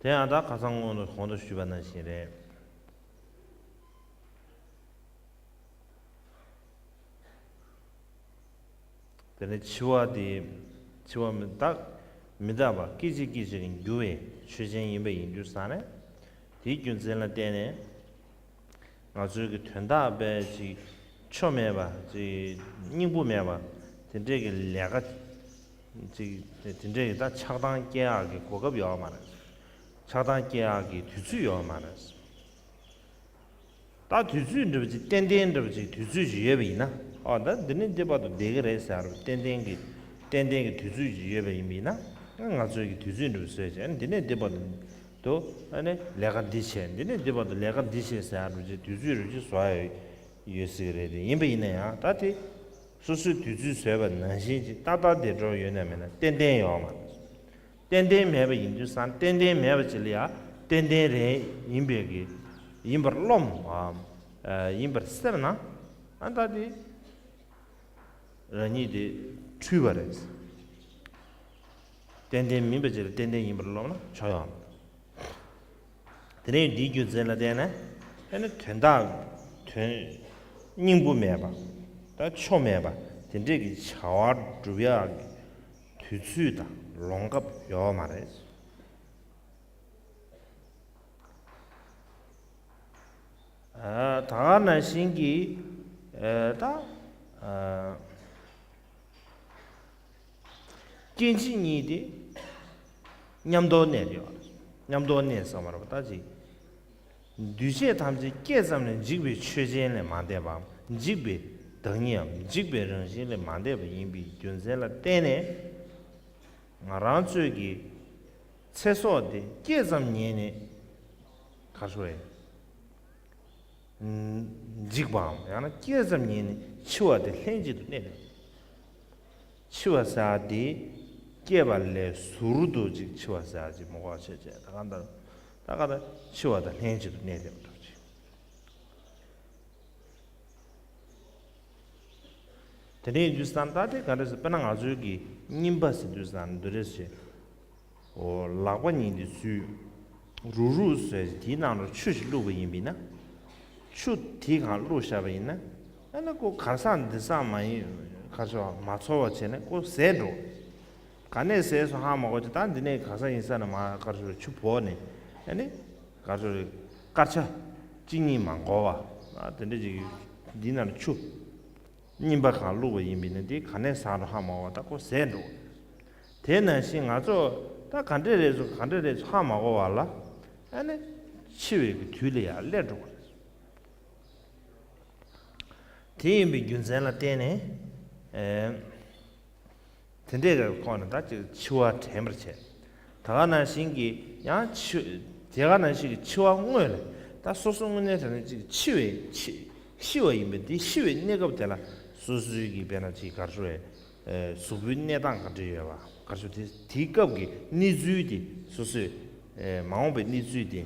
པ་རེད། དེ་ཡང་ད་ཁ་སང་སྔོན་དུ་གོང་དུ་ཞུས་པ་ནང་བཞིན་རེད། དེ་ནས་འཆི་བ་དེ། འཆི་བ་མི་རྟག་མི་རྟག་པ་སྐད་ཅིག་སྐད་ཅིག་གིས་འགྱུར་བའི་ཆོས་ཅན་ཡིན་པ་ཡིན་དུས་ཙང་ནས། དེའི་རྒྱུ་མཚན་ལ་བརྟེན་ནས། ང་ཚོའི་གི་དོན་དག་དཔེ་ཅིག་ཆོ་མེད་པ་ཅིག་སྙིང་པོ་མེད་པ་དེ་འདྲས་ཀྱི་ལས་ཀ་ཅིག་དེ་འདྲས་ཀྱི་ད་ཆགས་སྡང་སྐྱེ་ཡག་གི་གོ་སྐབས་ཡོད་མ་རེད། ཆགས་སྡང་སྐྱེ་ཡག་གི་དུས་ཚོད་ཡོད་མ་རེད། ད་དུས་ཚོད་འདྲ་པོ་ཅིག་ཏན་ཏན་འདྲ་པོ་ཅིག་དུས་ཚོད་ཅིག་ཡོད་པ་ཡིན་ན། ཨོ་ད་འདི་ནས་འདི་བར་དུ་བསྡད་ཀྱི་རེད་ཟེར་བ་ཏན་ཏན་གྱི་ཏན་ཏན་གྱི་དུས་ཚོད་ཅིག་ཡོད་པ་ཡིན་པ་ཡིན་ན། ང་ཚོའི་གི་དུས་ཚོད་འདྲ་པོ་བཟོས་བྱས་འདི་ནས་འདི་བར་དུ་དུ་ཨ་ནི་ལས་ཀ་འདི་བྱས། འདི་ནས་འདི་བར་དུ་ལས་ཀ་འདི་བྱས་ཟེར་ཡག་འདྲ་པོ་ཅིག་དུས་ཚོད་རེ་ཅིག་བཟོ་ཡ་ཡོད་སྲིད་ཀྱི་རེད། དེ་ཡིན་པ་ཡིན་ན་ཡང་ད་དེ་སོ་སོའི་དུས་ཚོད་བཟོས་པ་ནང་བཞིན་ཅིག་ཏག་ཏག་བསྡད་འགྲོ་ཡོད་ན་མེད་ན་ཏན་ཏན་ཡོད་མ་རེད། ཏན་ཏན་མེད་པ་ཡིན་དུས་ཙང་ཏན་ཏན་མེད་པ་ཅིག་ལ་ཡང་ཏན་ཏན་རེད་ཡིན་པའི་གི་ཡིན་པར་རློམ། ཨ། ཡིན་པར་སེམས་ན། ཨ་ད་དེ་རང་ཉིད་དེ་འཁྲུལ་པ་རེད། ཏན་ཏན་མིན་པ་ཅིག་ལ་ཏན་ཏན་ཡིན་པར་རློམ་ན་ཆོག་ཡོང་། དེ་ནས་འདིའི་རྒྱུ་མཚན་ལ་བརྟེན་ནས་ཨ་ནི་དོན་དག་དོན་སྙིང་པོ་མེད་པ་ད་ཆོ་མེད་པ་དེ་འདྲས་ཀྱི་བྱ་བ་སྒྲུབ་ཡག་གི་དུས་ཚོད་དང་ལོང་སྐབས་ཡོད་མ་རེད། ཨ། ད་ག་ནང་བཞིན་གྱི་ཨ་ད་ཨ་སྐྱེ་འཆི་གཉིས་དེ་ མཉམ་དུ་གནས་ཡོད། མཉམ་དུ་གནས་ཟེར་བ་རེད་པ། ད་ཅིག་འདུས་བྱས་ཐམས་ཅད་སྐྱེས་ཙམ་ནས་འཇིག་པའི་ཆོས་ཅན་ལས་མ་འདས་པའམ། འཇིག་པའི་བདག་ཉིད་འམ་འཇིག་པའི་རང་བཞིན་ལས་མ་འདས་པ་ཡིན་པའི་རྒྱུ་མཚན་ལ་བརྟེན་ནས། ང་རང་ཚོའི་གི་ཚེ་སྲོག་དེ་སྐྱེས་ཙམ་ཉིད་ནས་ག་རེ་ཟེར། འཇིག་པའམ་ཡང་ན་སྐྱེས་ཙམ་ཉིད་ནས་འཆི་བ་དེ་ལྷན་ཅིག་ཏུ་གནས་ནས། འཆི་བ་ཟེར་བ་དེ་སྐྱེས་པ་ལས་ཟུར་དུ་ཅིག་འཆི་བ་ཟེར་བ་ཅིག་མི་དགོས་པ་བྱས་བྱས། ད་ག་ད་ད་ག་ད་འཆི་བ་དང་ལྷན་ཅིག་ཏུ་གནས་ནས་འགྲོ་ཅིག་དེ་འདྲ་ཡིན་དུས་ཙང་ད་དེ་ག་འདྲ་ཟེར། དཔེར་ན་ང་ཚོའི་གི་རྙིང་པ་ཟེར་དུས་ཙང་འདི་འདྲ་ཞིག་འོ། ལག་པ་གཉིས་འདི་བཟོས། རུག་རུག་བཟོས། དེའི་ནང་ལ་ཆུ་ཞིག་བླུགས་པ་ཡིན་པས་ན། ཆུ་དེའི་སྒང་བླུགས་བཞག་པ་ཡིན་ན། ཨ་ནི་ཁོ་གར་སོང་འདི་སོང་མ་ཡིན། གར་སོང་མ་ཚོར་བ་བྱས་ནས་ཁོ་ཟད་འགྲོ། ག་ནས་ཟད་སོང་ཧ་མ་གོ་ཅིག་ད་འདི་ནས་གར་སོང་ཡིན་ས་ནས་མར་གར་སོང་ཆུ་བོར་ནས། ཨ་ནི་གར་སོང་སྐར་ཆ་གཅིག་གཉིས་མ་འགོར་བ། ཨ་དེ་འདྲ་ཅིག་འདི་ནང་ལ་ཆུ་རྙིང་པ་སྒང་བླུགས་པ་ཡིན་པས་ན། འདི་ག་ནས་ཟད་འགྲོ་ཧ་མ་གོ་བ། ད་ཁོ་ཟད་འགྲོ། དེ་ནང་བཞིན་ང་ཚོ་ད་ག་འདྲས་རེད་ཚོ་ག་འདྲས་རེད་ཚོ་ཧ་མ་གོ་བ་ལ། ཨ་ནི་འཆི་བའི་གི་དུས་ལ་ཡར་སླེབས་འགྲོ་བ་རེད། དེ་ཡིན་པའི་རྒྱུ་མཚན་ལ་བརྟེན་ནས། ཨེ། དེ་འདྲའི་སྐོར་ནས་ད་ཅིག་འཆི་བ་དྲན་པར་བྱས། ད་ག་ནང་བཞིན་གྱི་ཡང་འཆི། དེ་ག་ནང་བཞིན་གྱི་འཆི་བ་དངོས་ལ། ད་སོ་སོ་དངོས་གནས་དྲང་གནས་ཅིག་འཆི་བའི་འཆི། ཤི་བ་ཡིན་པས། དེ་ཤི་བའི་གནས་སྐབས་དེ་ལ་སོ་སོའི་གི་དཔེར་ན་ཅིག་ག་རེ་ཟེར། ཨེ། གཟུགས་པོའི་གནས་སྟངས་ག་འདྲ་ཡོད་པ། ག་རེ་ཟེར། དེ་དེའི་སྐབས་ཀྱི་གནས་ཚུལ་དེ་སོ་སོའི། ཨེ། མ་འོངས་པའི་གནས་ཚུལ་དེ།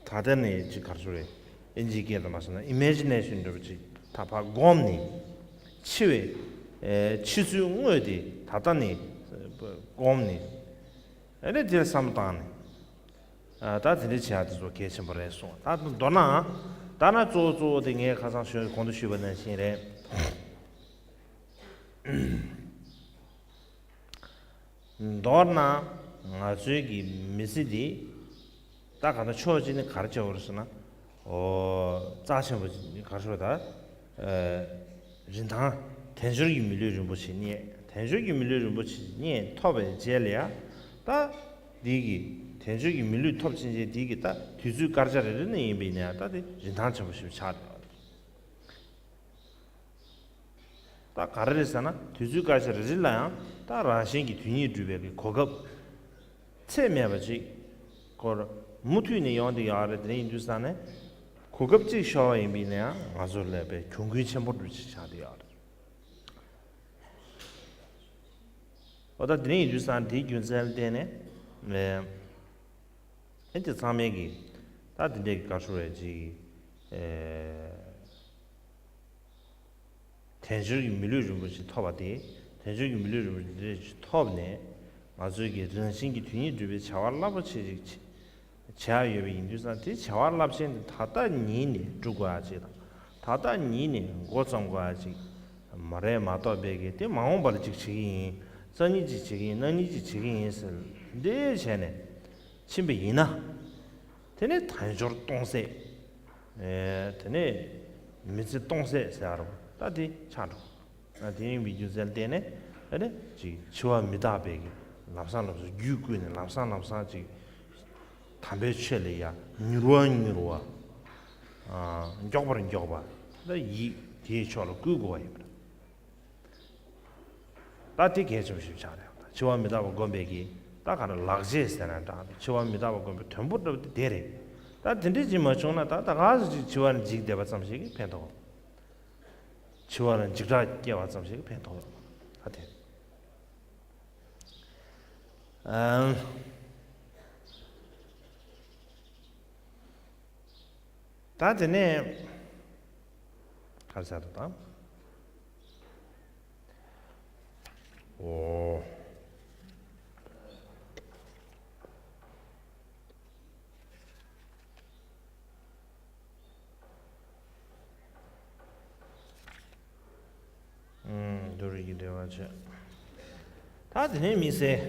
ད་ལྟ་ནས་ཅིག་ག་རེ་ཟེར་རེད། ཨིན་ཇིའི་སྐད་དུ་མ་སོང་ན་ཨི་མེ་ཇི་ནེ་ཤན་འདྲ་པོ་ཅིག་ད་ཕར་བསྒོམས་ནས། འཆི་བའི། ཨེ། འཆི་ཚུལ་དངོས་དེ་ད་ལྟ་ནས་བསྒོམས་ནས། ཨ་ནི་དེར་བསམ་བློ་བཏང་ནས། ཨ། ད་དེ་འདྲ་བྱེད་ཡག་དེ་ཚོ་གལ་ཆེན་པོ་རེད་གསུངས། ད་མདོར་ན། ད་ན་གཙོ་བོ་གཙོ་བོ་དེ་ངས་ཁ་སང་ཞུས། གོང་དུ་ཞུས་པ་ནང་བཞིན་རེད། མདོར་ན་ང་ཚོའི་གི་མི་ཚེ་འདི། ད་ག་ད་ཕྱོགས་གཅིག་ནས་ག་རེ་བྱེད་དགོས་རེད་ཟེར་ན། ཨོ། རྩ་ཆེན་པོ་ག་རེ་ཟེར་ད། ཨ། རིན་ཐང་། དལ་འབྱོར་གྱི་མི་ལུས་རིན་པོ་ཆེ་རྙེད། དལ་འབྱོར་གྱི་མི་ལུས་རིན་པོ་ཆེ་རྙེད་ཐོབ་པའི་རྗེས་ལ་ཡང་། ད་འདི་གི་དལ་འབྱོར་གྱི་མི་ལུས་ཐོབ་ཕྱིན་ཆད་འདི་གི་ད་དུས་ཚོད་སྐར་ཆ་རེ་རེ་ནས་ཡིན་པས་ན། ད་དེ་རིན་ཐང་ཆེན་པོ་ཞིག་ཆགས་འགྲོ་བ་རེད། ད་ག་རེ་རེད་ཟེར་ན། དུས་ཚོད་སྐར་ཆ་རེ་རེ་ལ་ཡང་ད་རང་གཞན་གྱི་དོན་གཉིས་སྒྲུབ་པའི་གི་གོ་སྐབས་ཚད་མེད་པ་ཅིག་ཁོར་མུ་མཐུད་ནས་ཡོང་བསྡད་ཡོད་རེད། དེ་འདྲ་ཡིན་དུས་ཙང་ནས་གོ་སྐབས་གཅིག་ཤོར་བ་ཡིན་པས་ན་ཡང་ང་ཚོ་ལ་དཔེ་གྱོང་གུན་ཆེན་པོ་འདྲ་ཅིག་ཆགས་བསྡད་ཡོད་རེད། འོ། ད་དེ་འདྲ་ཡིན་དུས་ཙང་དེའི་རྒྱུ་མཚན་ལ་བརྟེན་ནས། ཨེ། ཨེ། དེ་ཚང་མས་གི་ད་དེ་འདྲའི་གི་ག་རེ་ཟེར་རེད་ཅིག་ཨེ། དལ་འབྱོར་གྱི་མི་ལུས་རིན་པོ་ཆེ་ཐོབ་པ་དེ། དལ་འབྱོར་གྱི་མི་ལུས་རིན་པོ་ཆེ་འདི་ཐོབ་ནས་ང་ཚོའི་གི་རང་བཞིན་གྱི་དོན་གཉིས་སྒྲུབ་པའི་བྱ་བ་རླབས་པོ་ཆེ་ཞིག་བྱེད་ཡག་ཡོད་པ་ཡིན་དུས་ཙང་། དེ་བྱ་བ་རླབས་ཆེན་དེ་ད་ལྟ་ཉིད་ནས་སྒྲུབ་དགོས་ཡག་ཅིག་དང་། ད་ལྟ་ཉིད་ནས་འགོ་རྩོམ་དགོས་ཡག་ཅིག་མ་རེད་མ་གཏོགས། དཔེ་གི་དེ་མ་འོངས་པ་ལ་ཅིག་བྱེད་ཀྱི་ཡིན། སང་ཉིན་ཅིག་བྱེད་ཀྱི་ཡིན། གནངས་ཉིན་ཅིག་བྱེད་ཀྱི་ཡིན་ཟེར་འདི་བྱས་ནས་ཕྱིན་པ་ཡིན་ན། དེ་ནས་དལ་འབྱོར་སྟོང་ཟད། ཨེ། དེ་ནས་མི་ཚེ་སྟོང་ཟད་ཟེར་ཡག་རེད་པ། ད་དེ་ཆགས་འགྲོ། ཨ། དེ་ཡིན་པའི་རྒྱུ་མཚན་ལ་བརྟེན་ནས། ཨ་ནི་ཅིག་འཆི་བ་མི་རྟག་པའི་གི་ལམ་སང་ལམ་སང་རྒྱུད་བསྐུལ་ནས། ལམ་སང་ལམ་སང་ཅིག་དམ་པའི་ཆོས་ལ་ཡར་མྱུར་བ་མྱུར་བ། ཨ། མགྱོགས་པར་མགྱོགས་པ། ད་ཡིད་དེའི་ཕྱོགས་ལ་བསྐུལ་དགོས་པ་ཡིན་པ་རེད། ད་དེ་གལ་ཆེན་པོ་ཞིག་ཆགས་རེད། འཆི་བ་མི་རྟག་པ་སྒོམ་པའི་གི་ད་ག་རེ་ལག་རྗེས་ཟེར་ན་འདྲ། འཆི་བ་མི་རྟག་པ་སྒོམ་པའི་དོན་པོ་འདྲ་པོ་དེ་དེ་རེད། ད་དེ་འདྲ་ཅིག་མ་བྱུང་ན། ད་ད་ག་ཟེ་ཅིག་འཆི་བ་ལ་འཇིགས་བསྡད་པ་ཙམ་ཞིག་གིས་ཕན་ཐོགས། འཆི་བ་ལ་འཇིགས་སྐྲག་སྐྱེ་བ་ཙམ་ཞིག་གིས་ཕན་ཐོགས་ཡོད་མ་རེད། ད་དེ། ཨམ། ད་དེ་ནས་ག་རེ་ཟེར་དང་། འོ། ཨུམ། དུ་རིགས་ཀྱི་འབྲེལ་བ་བྱས། ད་དེ་ནས་མི་ཟེར།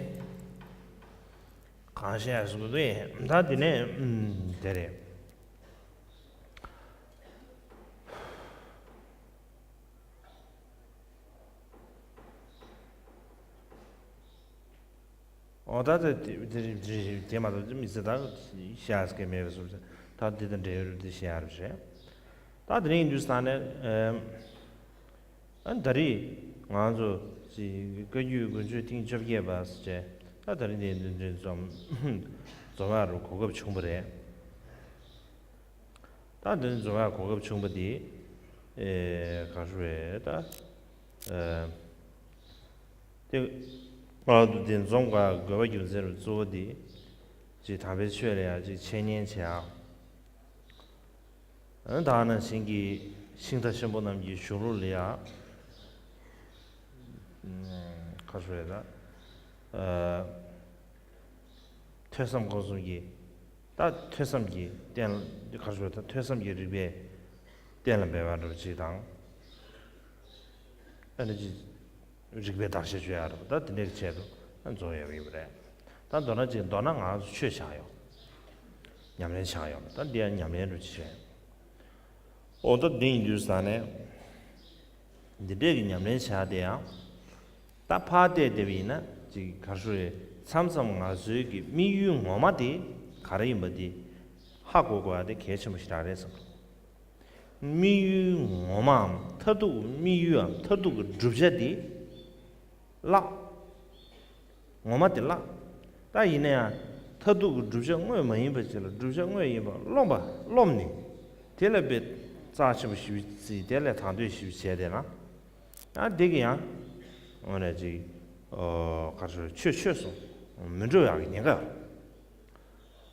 གང་བཤད་ཟེར་གི་འདུག་ད་དེ་ནས། ཨུམ། དེ་རེད། འོ་ད་དེ་དེ་དེ་དེ་དེ་མ་གཏོགས་མི་ཚེ་ད་ཤ་སྐད་མེད་པ་སོང་ཙང་ད་འདི་དང་འབྲེལ་ཡོད་རེད་དེ་བཤད་ཡ་རེད་བཤད། ད་དེ་རིང་དུས་ས་ནས་ཨ་ད་རེས་ང་ཚོ་ཅིག་བཀའ་བརྒྱུད་དགུན་ཆོས་ཐེངས་བཅོ་བརྒྱད་པ་ཟེར་བྱས་ད་ད་རེས་འདི་འདི་འདི་འཛོམས་འཛོམས་ཡ་རུ་གོ་སྐབས་བྱུང་བ་རེད། ད་འདི་འཛོམས་ཡ་གོ་སྐབས་བྱུང་བ་འདི་ཨེ་ག་རེ་རེད་ད། ཨེ་དེ་ང་ཚོ་འདི་འཛོམས་ག་དགོས་པ་རྒྱུ་མཚན་རུ་གཙོ་བོ་འདི་ཅིག་དམ་པའི་ཆོས་ལ་ཡ་ཅིག་འཆད་ཉན་བྱེད་ཡ། ཨ་ད་ནང་བཞིན་གྱི་ཤིང་རྟ་ཆེན་པོ་རྣམས་ཀྱི་གཞུང་ལུགས་ལ་ཡ། ག་རེ་རེད་ད། ཨ་ཐོས་བསམ་སྒོམ་གསུམ་གྱི་ད་ཐོས་བསམ་གྱི་རྟེན་ག་རེ་ཞུ་ད་ཐོས་བསམ་གྱི་རིགས་པས་གཏན་ལ་འབེབས་པ་འདྲ་པོ་ཅིག་དང་། ཨ་ནི་ཅི་རིགས་པས་བརྟག་དཔྱད་བྱེད་ཡ་འདྲ་པོ་ད་དེ་འདྲའི་ཆེད་དུ་འཛོམས་ཡོང་གི་ཡོད་པ་རེད། ད་མདོར་ན་ཅིག་མདོར་ན་ང་ཚོ་ཆོས་ཆགས་ཡོང་། ཉམས་ལེན་ཆགས་ཡོང་ད་འདི་ཡང་ཉམས་ལེན་འདྲ་པོ་ཅིག་བྱས། འོ་ད་འདི་ཡིན་དུས་ས་ནས། འདི་འདྲས་ཀྱི་ཉམས་ལེན་བྱ་དེ་ཡང་། ད་ཕར་བལྟས་བསྡད་པ་ཡིན་ན་ཅིག་ག་རེ་ཞུ་རེད་མཚམས་མཚམས་ང་ཚོའི་གི་དམིགས་ཡུལ་ངོ་མ་དེ་ག་རེ་ཡིན་པ་དེ་ཧ་གོ་དགོས་ཡ་དེ་གལ་ཆེན་པོ་ཞིག་རང་རེད་བསམ། དམིགས་ཡུལ་ངོ་མའམ་མཐར་ཐུག་དམིགས་ཡུལ་འམ་མཐར་ཐུག་གི་བསྒྲུབ་བྱ་དེ་བརླག་ངོ་མ་དེ་བརླག་ད་ཡིན་ན་ཡང་མཐར་ཐུག་གི་བསྒྲུབ་བྱ་དངོས་མ་ཡིན་པ་ཅིག་ལ་བསྒྲུབ་བྱ་དངོས་ཡིན་པ་རློམ་པ་རློམ་ནས་དེ་ལ་དཔེ་རྩ་ཆེན་པོ་ཞེ་པོ་བརྩིས་དེ་ལ་དང་དོད་ཞེ་པོ་བྱས་བསྡད་ན། ཡང་འདི་གི་ཡང་། འོ་ན་ཅིག་ཨོ་ག་རེ་ཞུ་ཆོས་ཆོས་སུ་མི་འགྲོ་ཡག་གི་ཉེན་ཁ་ཡོད།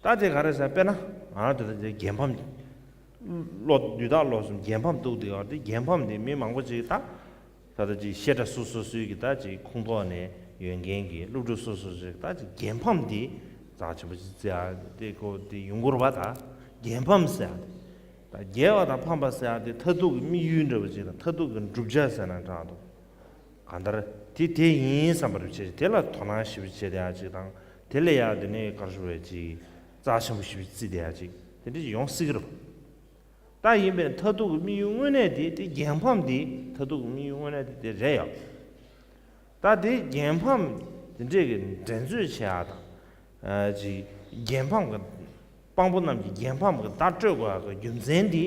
ད་དེ་ག་རེ་ཟེར་དཔེར་ན་ང་རང་དེ་ལ་དེ་རྒྱལ་ཕམ། བློ་དུས་རྟག་བློ་གསུམ་རྒྱལ་ཕམ་གཏུགས་དེ་ཡོད་དེ་རྒྱལ་ཕམ་དེ་མི་མང་པོ་ཅིག་ད། ད་ལྟ་ཅིག་བཤད་གྲྭ་སོ་སོ་སོའི་གི་ད་ཅིག་ཁོངས་གཏོགས་ནས་ཡོད་མཁན་གྱི་སློབ་ཕྲུག་སོ་སོ་སོས་ད་ཅིག་རྒྱལ་ཕམ་དེ་རྩ་ཆེན་པོ་ཅིག་བརྩི་ཡག་དེ་ཁོ་དེ་ཡོང་གི་རེད་པ། ད་རྒྱལ་ཕམ་ཟེར་ཡག་དེ། ད་རྒྱལ་བ་དང་ཕམ་པ་ཟེར་ཡག་དེ་མཐར་ཐུག་གི་དམིགས་ཡུལ་འདྲ་པོ་ཅིག་དང་མཐར་ཐུག་གི་བསྒྲུབ་བྱ་ཟེར་ན་འདྲ་འདུག་གང་ལྟར་དེ་དེ་ཡིན་བསམ་པ་རེ་བྱས་དེ་ལ་དོ་སྣང་ཞེ་པོ་བྱེད་བསྡད་ཡག་ཅིག་དང་དེ་ལ་ཡག་དེ་ནས་ག་རེ་ཞུ་བའི་ཅིག་རྩ་ཆེན་པོ་ཞེ་པོ་བརྩི་བསྡད་ཡག་ཅིག་དེ་འདྲ་ཅིག་ཡོང་སྲིད་ཀྱི་རེད། ད་ཡིན་པས་མཐར་ཐུག་གི་དམིགས་ཡུལ་དངོས་གནས་དེ་དེ་རྒྱལ་ཕམ་དེ་མཐར་ཐུག་གི་དམིགས་ཡུལ་དངོས་གནས་དེ་དེ་རེད་ཡ། ད་དེ་རྒྱལ་ཕམ་དེ་འདྲས་ཀྱི་འགྲན་རྩོད་བྱེད་ཡག་དང་། ཨ་ཅིག་རྒྱལ་ཕམ་གྱི་དཔང་པོ་རྣམས་ཀྱིས་རྒྱལ་ཕམ་གྱི་བརྡ་སྤྲོད་དགོས་ཡག་གི་རྒྱུ་མཚན་དེ།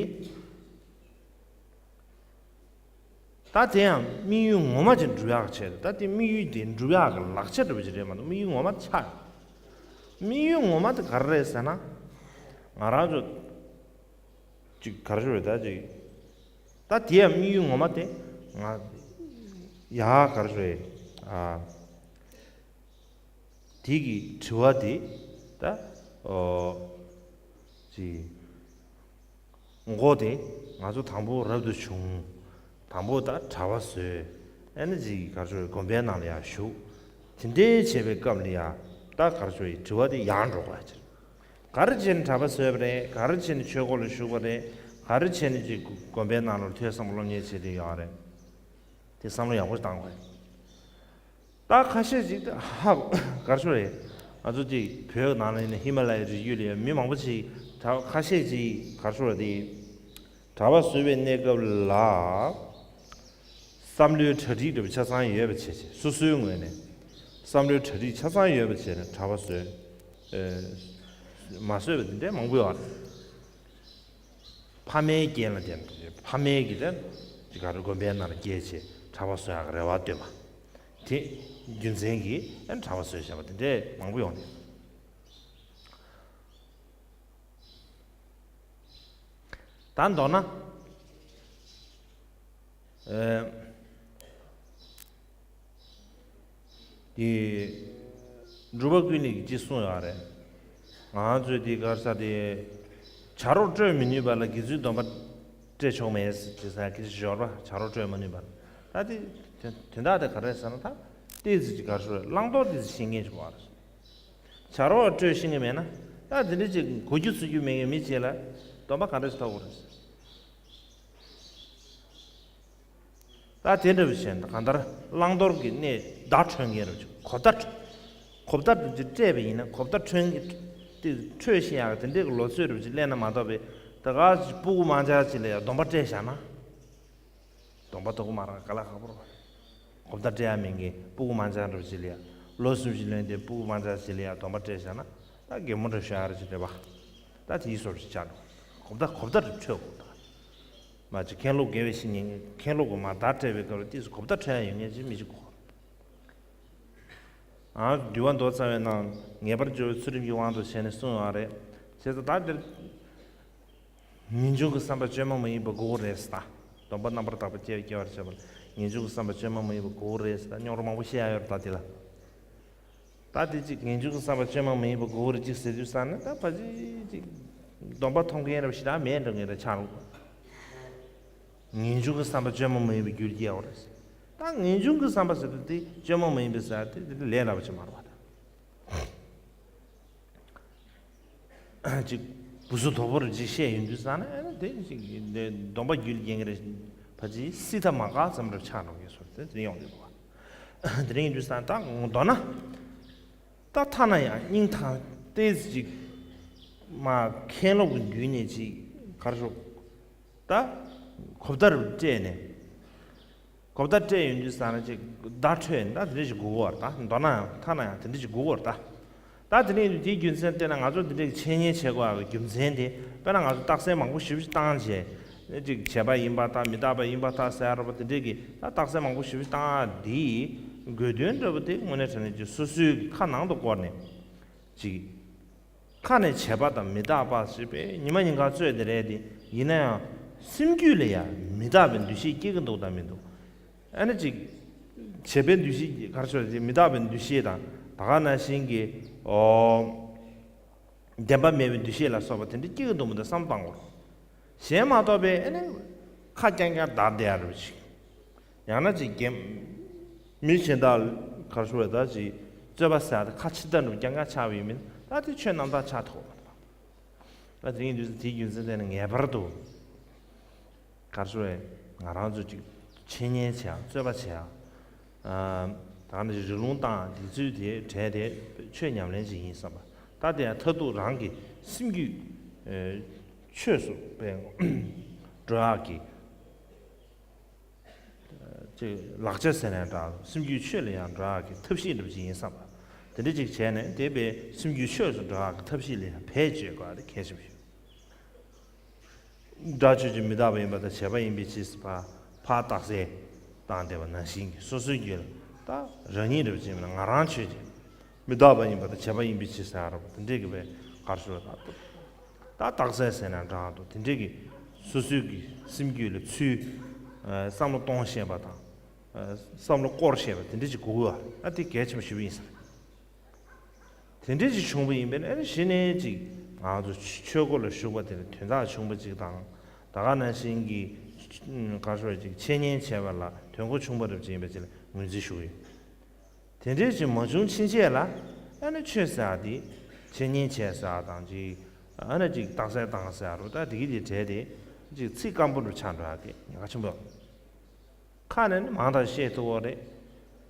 ད་དེ་ཡང་དམིགས་ཡུལ་ངོ་མ་ཅིག་འགྲུབ་ཡག་བྱས་ད་དེ་དམིགས་ཡུལ་དེ་འགྲུབ་ཡག་གི་ལག་ཆ་འདྲ་པོ་ཅིག་རེད་མ་གཏོགས་དམིགས་ཡུལ་ངོ་མ་དེ་ཆགས་ཡོད། དམིགས་ཡུལ་ངོ་མ་དེ་ག་རེ་རེད་ཟེར་ན། ང་རང་ཚོ་ཅིག་ག་རེ་ཞུ་རེད་ད་ཅིག་ད་དེ་ཡང་དམིགས་ཡུལ་ངོ་མ་དེ་ང་ཡག་ག་རེ་ཞུ་རེད་ཨ། དེ་གི་དྲི་བ་དེ་ད་ཨོ་ཅི། མགོ་དེ་ང་ཚོ་དང་པོ་རབ་ཏུ་བྱུང་། དང་པོ་ད་གྲྭ་པ་བཟོས། ཨ་ནི་ཅིག་ག་རེ་ཞུ་དགོན་པའི་ནང་ལ་ཡར་ཞུགས། དེ་འདྲའི་བྱས་པའི་སྐབས་ལ་ཡ་ད་ག་རེ་ཞུ་ཡི་དྲི་བ་དེ་ཡང་འགྲོ་དགོས་ཡ་ཅིག་ག་རེ་བྱས་ནས་གྲྭ་པ་བཟོས་པ་རེད། ག་རེ་བྱས་ནས་ཆོས་སྒོ་ལ་ཞུགས་པ་རེད། ག་རེ་བྱས་ནས་ཅིག་དགོན་པའི་ནང་ལ་ཐོས་བསམ་སློབ་གཉེར་བྱེད་བསྡད་ཡོད་རེད། དེ་བསམ་བློ་ཡག་པོ་བཏང་དགོས། ད་ཁ་ཤས་ཅིག་ཧ་གར་ཤོར་རེད། ང་ཚོ་ཅིག་བོད་ནང་ལ་ཡིན་ན་ཧི་མ་ལ་ཡའི་རི་རྒྱུད་ལ་ཡོད་མི་མང་པོ་ཅིག་ད་ཁ་ཤས་ཅིག་གར་ཤོར་རེད་དེ། གྲྭ་པ་བཟོས་པའི་གནས་སྐབས་ལ་བསམ་བློའི་གྲ་སྒྲིག་འདྲ་པོ་ཆ་ཚང་ཡོད་པ་བྱས་བྱས་སོ་སོའི་ངོས་ནས་བསམ་བློའི་གྲ་སྒྲིག་ཆ་ཚང་ཡོད་པ་བྱས་ནས་གྲྭ་པ་བཟོས། ཨེ། མ་བཟོས་པ་དེ་འདྲའི་མང་པོ་ཡོད་རེད། ཕ་མའི་རྐྱེན་ལ་བརྟེན་ནས་ཕ་མའི་གི་དེ་ཅིག་ག་རེ་དགོན་པའི་ནང་ལ་སྐྱེས་བྱས་གྲྭ་པ་བཟོ་ཡག་གི་རེ་བ་བཏོན་པ། དེ་རྒྱུ་མཚན་གྱིས་ཨ་ནི་གྲྭ་པ་བཟོས་བཞག་པ་དེ་འདྲའི་མང་པོ་ཡོང་ནས། ད་མདོར་ན། ཨེ། དེ། འབྲུག་པ་ཀུན་ལེགས་ཀྱིས་ཅིག་གསུངས་ཡོད་རེད། ང་ཚོས་དེ་གར་ས་དེ། བྱ་རོག་སྤྲོད་མི་ནུས་པ་ལ་དགེ་ཚུལ་སྡོམ་པ་སྤྲད་ཆོག་མེད་ཟེར་ཟེར་གྱི་འབྱོར་པ་བྱ་རོག་སྤྲོད་མ་ནུས་པ། ད་དེ། དོན་དག་དེ་ག་རེ་ཟེར་ན་ད། ཏོག་ཙམ་ཅིག་གར་ཤོར་བླང་དོར་ཏོག་ཙམ་ཤེས་མཁན་ཞིག་དགོས་རེད། བྱ་རོག་སྤྲོད་ཤེས་མཁན་མེད་ན། ད་དེ་འདྲ་ཅིག་གོ་རྒྱུ་ཚོར་རྒྱུ་མེད་མཁན་མི་ཅིག་ལ། སྡོམ་པ་ག་འདྲ་ཞིག་ཐོབ་དགོས་རེད། ད་དེ་འདྲ་བའི་ཞན་ད་གང་ལྟར་བླང་དོར་གྱི་གནས་བརྡ་འཕྲོད་མཁན་རུ་ཅིག་གོ་བརྡ། གོ་བརྡ་འདི་སྤྲད་པ་ཡིན་ན་གོ་བརྡ་འཕྲོད་མཁན་དེ་འཕྲོད་ཤེས་ཡག་དེ་འདྲའི་གི་ལོ་ཚོད་རུ་ཅིག་གླེང་ན་མ་གཏོགས་པའི་ད་ག་ཅིག་སྤུ་གུ་མང་ཆེ་ཅིག་ལ་ཡང་སྡོམ་པ་སྤྲད་བཞག་ན། སྡོམ་པ་དོ་གུ་མ་རག་ག་ལ་ཁག་པོ་རེད། གོ་བརྡ་སྤྲད་ཡག་མེད་མཁན་སྤུ་གུ་མང་ཆེ་རུ་ཅིག་ལ་ཡང་ ལོ་གསུམ་བཞི་ལོན་ཏེ་སྤུ་གུ་མ་འཇགས་ཞིག་ལ་ཡང་སྡོམ་པ་སྤྲད་བཞག་ན་ད་གད་མོ་འདྲ་ཤོར་ཡ་རེད་ཅེས་རེད་པ། ད་དེའི་སོབ་ཞིག་ཆགས་འགྲོ། གོ་བརྡ་གོ་བརྡ་རེ་འཕྲོད་དགོས་ད། མ་ཅིག་མཁན་སློབ་དགེ་བའི་བཤེས་གཉེན་མཁན་སློབ་ཀྱི་མ་བརྡ་སྤྲད་པའི་སྐབས་ལ་ཏིས་གོ་བརྡ་འཕྲོད་ཡ་ཡོད་མཁན་ཅིག་མི་ཅིག་དགོས། ཨ་འདུལ་བ་མདོ་རྩ་བའི་ནང་ངེས་པར་འབྱོར་བའི་ཚུལ་ཁྲིམས་ཀྱི་དབང་དུ་བྱས་ནས་གསུངས་ཡོད་རེད། བྱས་ཙང་ད་འདིར། ངེས་འབྱུང་གི་བསམ་པ་བཅོས་མ་མ་ཡིན་པ་དགོས་རེད་ཟེར་ད། སྡོམ་པ་རྣམ་པར་དག་པ་སྐྱེ་བ་སྐྱེ་བར་བྱེད་པ་ལ་ངེས་འབྱུང་གི་བསམ་པ་བཅོས་མ་མ་ཡིན་པ་དགོས་རེད་ཟེར་ད་རྙོག་དྲ་མང་པོ་བཤད་ཡ་ཡོད་རེད་ད་དེ་ལ། ད་དེ་གཅིག་ངེས་འབྱུང་གི་བསམ་པ་བཅོས་མ་མ་ཡིན་པ་དགོས་རེད་གཅིག་ཟེར་དུས་ཙང་ནས་ད་ཕ་ཅིག་གཅིག་སྡོམ་པ་མཐོང་མཁན་རབ་ཞེ་དྲག་མེད་འགྲོ་ངེས་རེད་ཆགས་འགྲོ། ངེས་འབྱུང་གི་བསམ་པ་བཅོས་མ་མ་ཡིན་པའི་རྒྱུར་སྐྱེ་བ་རེད། ད་ངེས་འབྱུང་གི་བསམ་པ་ཟེར་དུས་དེ་བཅོས་མ་མ་ཡིན་པའི་ཟེར་དེ་དེ་ལས་སླ་པོ་ཅིག་མ་རེད་པ་ད། ཅིག་བུ་སུ་དོ་པོ་རུ་ཅིག་བཤད་ཡོང་དུས་ཙང་ན་ཨ་ནི་དེ་ཅིག་དེ་སྡོམ་པ་རྒྱུད་རྒྱན་གྱི་རེད། ཕ་ཅིག་སྲིད་མཐའ་མ་བཀག་ཙམ་རུ་ཆགས་འགྲོ་གི་སོ་དེ་དེ་ཡོང་དུས་པ། དེ་རིང་དུས་ཙང་ད་མདོར་ན། ད་ཐ་ན་ཡང་སྙིང་ཐག་ཏོག་ཙམ་ཅིག་མ་མཁན་སློབ་ཀྱི་མདུན་ནས་ཅིག་གར་ཤོག་ད་གོ་བརྡ་རུ་སྤྲད་ནས། གོ་བརྡ་སྤྲད་ཡོང་དུས་ཙང་ན་ཅིག་བརྡ་འཕྲོད་ཡོང་ད་དེ་འདྲ་ཞིག་དགོས་ཀྱི་ཡོད་རེད་ད། མདོར་ན་ཡང་ཐ་ན་ཡང་དེ་འདྲ་ཞིག་དགོས་ཀྱི་ཡོད་རེད་ད། ད་དེ་ནས་དེའི་རྒྱུ་མཚན་བལྟས་ན་ང་ཚོ་འདི་འདྲའི་འཆད་ཉན་བྱེད་དགོས་ཡག་གི་རྒྱུ་མཚན་དེ་དཔེར་ན་ང་ཚོ་རྟགས་གསལ་མང་པོ་ཞེ་པོ་ཞིག་བཏང་བྱས་ཅིག་བྱས་པ་ཡིན་པ་དང་མི་རྟག་པ་ཡིན་པ་དང་ཟེར་ཡ་རོ་པ་དེ་འདྲའི་གི་ད་རྟགས་གསལ་མང་པོ་ཞེ་པོ་ཞིག་བཏང་ཡག་འདིའི་དགོས་དོན་འདྲ་པོ་དེ་དངོས་གནས་དྲང་གནས་ཀྱི་སོ་སོའི་ཁ་ནང་དུ་བསྐོར་ནས་ཅིག་ཁ་ནས་བྱས་པ་དང་མི་རྟག་པ་ཞེས་པས་ཉི་མ་ཉིན་གང་རྩོད་དེ་རེད་དེ། ཡིན་ན་ཡང་སེམས་རྒྱུད་ལ་ཡང་མི་རྟག་པའི་འདུ་ཤེས་སྐྱེ་གི་འདུག་དང་མི་འདུག་ཨ་ནི་ཅིག་བྱས་པའི་འདུ་ཤེས་ག་རེ་ཟེར་ཅིག་མི་རྟག་པའི་འདུ་ཤེས་དང་ད་ག་ནང་བཞིན་གྱི་ཨོ་བདེན་པ་མེད་པའི་འདུ་ཤེས་ལ་སོགས་པ་དེ་འདྲ་སྐྱེ་གི་འདུག་མི་འདུག་བསམ་བློ་བཏང་དགོས་རེད། གཞན་མ་གཏོགས་པའི་ཨ་ནི་ཁ་རྐྱང་རྐྱང་བརྡར་བསྡད་ཡ་རེད་ཅིག་ཡང་ན་ཅིག་རྒན། མི་གཞན་དག་གར་ཤོར་བའི་ད་ཅིག་རྩོད་པ་ཟེར་ཡ་དེ་ཁ་ཕྱིར་བལྟ་འགྲོ་རྐྱང་རྐྱང་ཆགས་པ་ཡིན་མིན་ད་དེ་ཆོས་རྣམ་དག་ཆགས་ཐུབ་པ་མ་རེད། ད་དེ་ཡིན་དུས་དེའི་རྒྱུ་མཚན་དེ་ནི་ངེས་པར་དུ་གར་ཤོར་བའི་ང་རང་ཚོ་ཅིག་འཆད་ཉན་བྱེད་ཡ་རྩོད་པ་བྱེད་ཡ། ད་ནི་རི་ལུང་བཏང་དེ་ཚུལ་དེ་གྲས་དེ་ཆོས་ཉམས་ལེན་ཅིག་ཡིན་བསམ་པ་ད་དེ་ཡང་མཐར་ཐུག་རང་གི་སེམས་རྒྱུད་ཆོས་སུ་འགྲོ་ཡག་གི་ཅིག་ལག་ཆ་ཟེར་ནའང་འདྲ་སེམས་རྒྱུད་ཆོས་ལ་ཡང་འགྲོ་ཡག་གི་ཐབས་ཤེས་འདྲ་པོ་ཅིག་ཡིན་བསམ་པ། དེ་འདྲ་ཅིག་བྱས་ནས་དེ་བས་སེམས་རྒྱུད་ཆོས་སུ་འགྲོ་ཡག་གི་ཐབས་ཤེས་ལ་ཡང་བེད་སྤྱོད་དགོས་ཡག་དེ་གལ་ཆེན་པོ་ཞིག་སྒྲ་ཆོས་ཅན་མི་རྟག་པ་ཡིན་པ་དང་བྱས་པ་ཡིན་པའི་ཕྱིར་ཟེར་བ་ཕར་རྟགས་གསལ་བཏང་བསྡད་པ་ནང་བཞིན་གྱི་སོ་སོའི་རྒྱུད་ལ་ད་རང་ཉིད་འདྲ་པོ་ཅིག་མིན་ན་ང་རང་ཆོས་ཅན། མི་རྟག་པ་ཡིན་པ་དང་བྱས་པ་ཡིན་པའི་ཕྱིར་ཟེར་ཡག་རེད་པ་དེ་འདྲས་ཀྱི་བས་གར་ཤོར་བ་དང་། ད་རྟགས་གསལ་ཟེར་ན་འདྲ་འདུག་དེ་འདྲས་ཀྱི་སོ་སོའི་གི་སེམས་རྒྱུད་ལ་ཚུར་བསམ་བློ་གཏོང་ཤེས་པ་དང་། བསམ་བློ་བསྐོར་ཤེས་པ་དེ་འདྲས་ཅིག་དགོས་ཀྱི་ཡོད་རེད་ཨ་དེ་གལ་ཆེན་པོ་ཞེ་པོ་ཡིན་ས་རེད། དེ་འདྲས་ཅིག་བྱུང་བ་ཡིན་པས་ན་ཨ་ནི་གཞི་ནས་ཅིག་ང་ཚོ་ཆོས་སྒོ་ལ་ཞུགས་པ་དེ་ལ་དོན་དག་བྱུང་བ་ཅིག་དང་། ད་ག་ནང་བཞིན་གྱི་གར་ཤོར་ཅིག་འཆད་ཉན་བྱས་པ་ལ་དོན་གོ་བྱུང་བ་རེད་ཅེས་ཡིན་པ་ཅིག་ལ་ངོས་འཛིན་ཞུ་གི་ཡོད། དེ་འདྲས་ཅིག་མ་བྱུང་ཕྱིན་ཆད་ལ་ཨ་ནི་ཆོས་ཟེར་ཡག་དེ་འཆད་ཉན་བྱས་ཟེར་ཡག་དང་ཅིག་ཨ་ནི་ཅིག་རྟགས་གསལ་བཏང་ཟེར་ཡག་རུ་ད་དེ་གི་དེ་གྲས་དེ་ཅིག་ཚིག་སྐམ་པོ་རུ་ཆགས་འགྲོ་ཡག་དེ་ཉེན་ཁ་ཆེན་པོ། ཁ་ནས་ནི་མང་དག་བཤད་ཐུབ་ཡོད་རེད།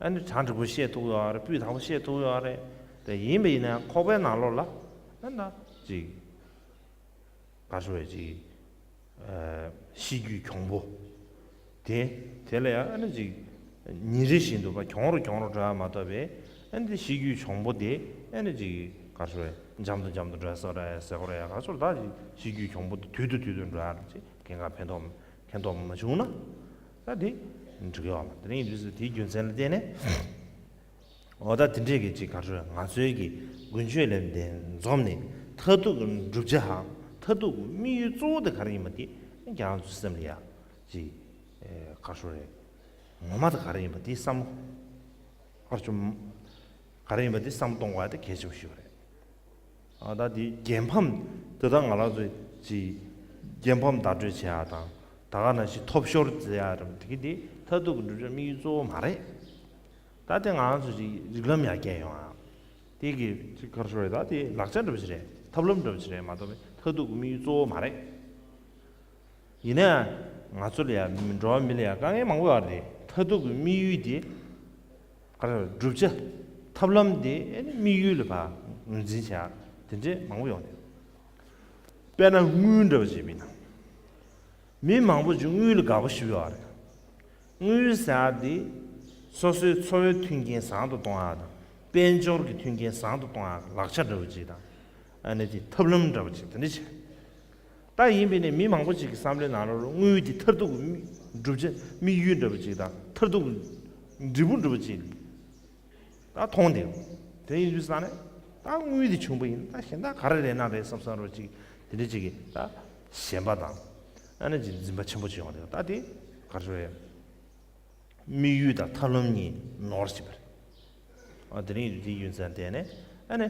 ཨ་ནི་གྲ་འགྲིག་པོ་བཤད་ཐུབ་ཡོད་རེད་སྤུས་དག་པོ་བཤད་ཐུབ་ཡོད་རེད། དེ་ཡིན་པ་ཡིན་ན་ཁོག་པའི་ནང་ལོགས་ལ་ཨ་ན་ཅིག་ག་ཞུ་བའི་ཅིག་ཨ་གཤིས་རྒྱུད་གྱོང་པོ། དེ་དེ་ལ་ཡང་ཨ་ནི་ཅིག་ཉིན་རེ་བཞིན་དུ་བ་གྱོང་རུ་གྱོང་རུ་འགྲོ་ཡ་མ་གཏོགས་པའི་ཨ་ནི་གཤིས་རྒྱུད་གྱོང་པོ་དེ་ཨ་ནི་ཅིག་ག་ཞུ་བའི་འཇམ་དུ་འཇམ་དུ་འགྲོ་ཡ་སོ་ར་ཡ་ཟེར་གོ་ར་ཡ་ག་ཚོར་ད་ཅིག་གཤིས་རྒྱུད་གྱོང་པོ་དེ་དུས་དུ་དུས་དུ་འགྲོ་ཡ་རེད་ཅིག་གལ་འགངས་ཕན་ཐོགས་ཕན་ཐོགས་མ་བྱུང་ན། ད་དེ་འགྲིག་གི་ཡོད་མ་དེ་རིང་དུས་སུ་དེའི་རྒྱུ་མཚན་ལ་བརྟེན་ནས། འོ་ད་དེ་འདྲས་ཀྱི་ཅིག་ག་རེ་ང་ཚོའི་གི་ཀུན་སྤྱོད་ལས་དེ་འཛོམས་ནས་མཐར་ཐུག་གི་བསྒྲུབ་བྱའམ་མཐར་ཐུག་གི་དམིགས་ཡུལ་གཙོ་བོ་དེ་ག་རེ་ཡིན་པ་དེ་ཁྱེད་རང་ཚོའི་སེམས་ལ་ཡ་ཅིག་ག་རེ་རེད། ངོ་མ་དེ་ག་རེ་ཡིན་པ་དེ་བསམ་བློ་ག་རེ་བྱུང་ག་རེ་ཡིན་པ་དེ་བསམ་བློ་གཏོང་དགོས་ཡ་དེ་གལ་ཆེན་པོ་ཞིག་རེད། ཨ་ད་དེ་རྒྱལ་ཕམ་དེ་དག་ང་རང་ཚོས་ཀྱི་རྒྱལ་ཕམ་བརྡ་སྤྲོད་བྱེད་ཡག་དང་ད་ག་ནང་བཞིན་ཐོབ་ཤོར་བྱེད་ཡག་རེད་དེ་གི་དེ་མཐར་ཐུག་གི་བསྒྲུབ་བྱ་དམིགས་ཡུལ་གཙོ་བོ་མ་རེད། ད་དེ་ང་རང་ཚོ་ཅིག་རིགས་ལམ་ཡར་བསྐྱལ་ཡོང་ཨ། དེ་གི་ཅིག་ག་རེ་ཞུ་རེད་ད་དེ་ལག་ཆ་འདྲ་པོ་ཞིག་རེད་ཐབས་ལམ་འདྲ་པོ་ཞིག་རེད་མ་གཏོགས་པའི་མཐར་ཐུག་གི་དམིགས་ཡུལ་གཙོ་བོ་མ་རེད། ཡིན་ན་ཡང་ང་ཚོ་ལ་ཡང་འགྲོ་བ་མི་ལ་ཡང་དཀའ་ངལ་མང་པོ་ཡོད་རེད་མཐར་ཐུག་གི་དམིགས་ཡུལ་དེ། ག་རེ་བསྒྲུབ་བྱ། ཐབས་ལམ་དེ་ཨེ་ནི་དམིགས་ཡུལ་ལ་ཕར་ངོས་འཛིན་བྱ། དེ་འདྲས་མང་པོ་ཡོང་དེ། དཔེར་ན་དངུལ་འདྲ་བ་ཅིག་ཡིན་ན། མི་མང་པོ་ཅིག་དངུལ་ལ་དགའ་པོ་ཞིག་ཡོད་རེད། དངུལ་ཟེར་ཡག་དེ་སོ་སོའི་འཚོ་བའི་མཐུན་རྐྱེན་བཟང་དུ་གཏོང་ཡག་དང་ དཔལ་འབྱོར་གྱི་མཐུན་རྐྱེན་བཟང་དུ་གཏོང་ཡག་ལག་ཆ་འདྲ་བོ་ཅིག་དང་། ཨ་ནི་དེ་ཐབས་ལམ་འདྲ་བོ་ཅིག་དེ་འདྲ་བྱས། ད་ཡིན་པས་ནི་མི་མང་པོ་ཅིག་གི་བསམ་བློའི་ནང་ལོགས་ལ་དངུལ་དེ་མཐར་ཐུག་གི་སྒྲུབ་བྱེད་དམིགས་ཡུལ་འདྲ་བོ་ཅིག་དང་མཐར་ཐུག་གི་འབྲས་བུ་འདྲ་བོ་ཅིག་ད་མཐོང་དེ། དེ་ཡིན་དུས་ཙང་ནས་ད་དངུལ་དེ་བྱུང་པ་ཡིན་ད་གཞན་དག་ག་རེ་རེད་ན་རེད་བསམ་བསམ་རོ་ཅིག་དེ་འདྲ་ཅིག་གི་ད་ཞེན་པ་དང་། ཨ་ནི་ཅིག་འཛིན་པ་ཆེན་པོ་ཅིག་ཡོང་དེ་ད་དེ་ག་རེ་རེད། དམིགས་ཡུལ་དང་ཐབས་ལམ་གཉིས་ནོར་ཕྱིན་པ་རེད། ཨ་དེ་རིང་དེའི་ཡུན་ཚད་བལྟས་ནས་ཨ་ནི།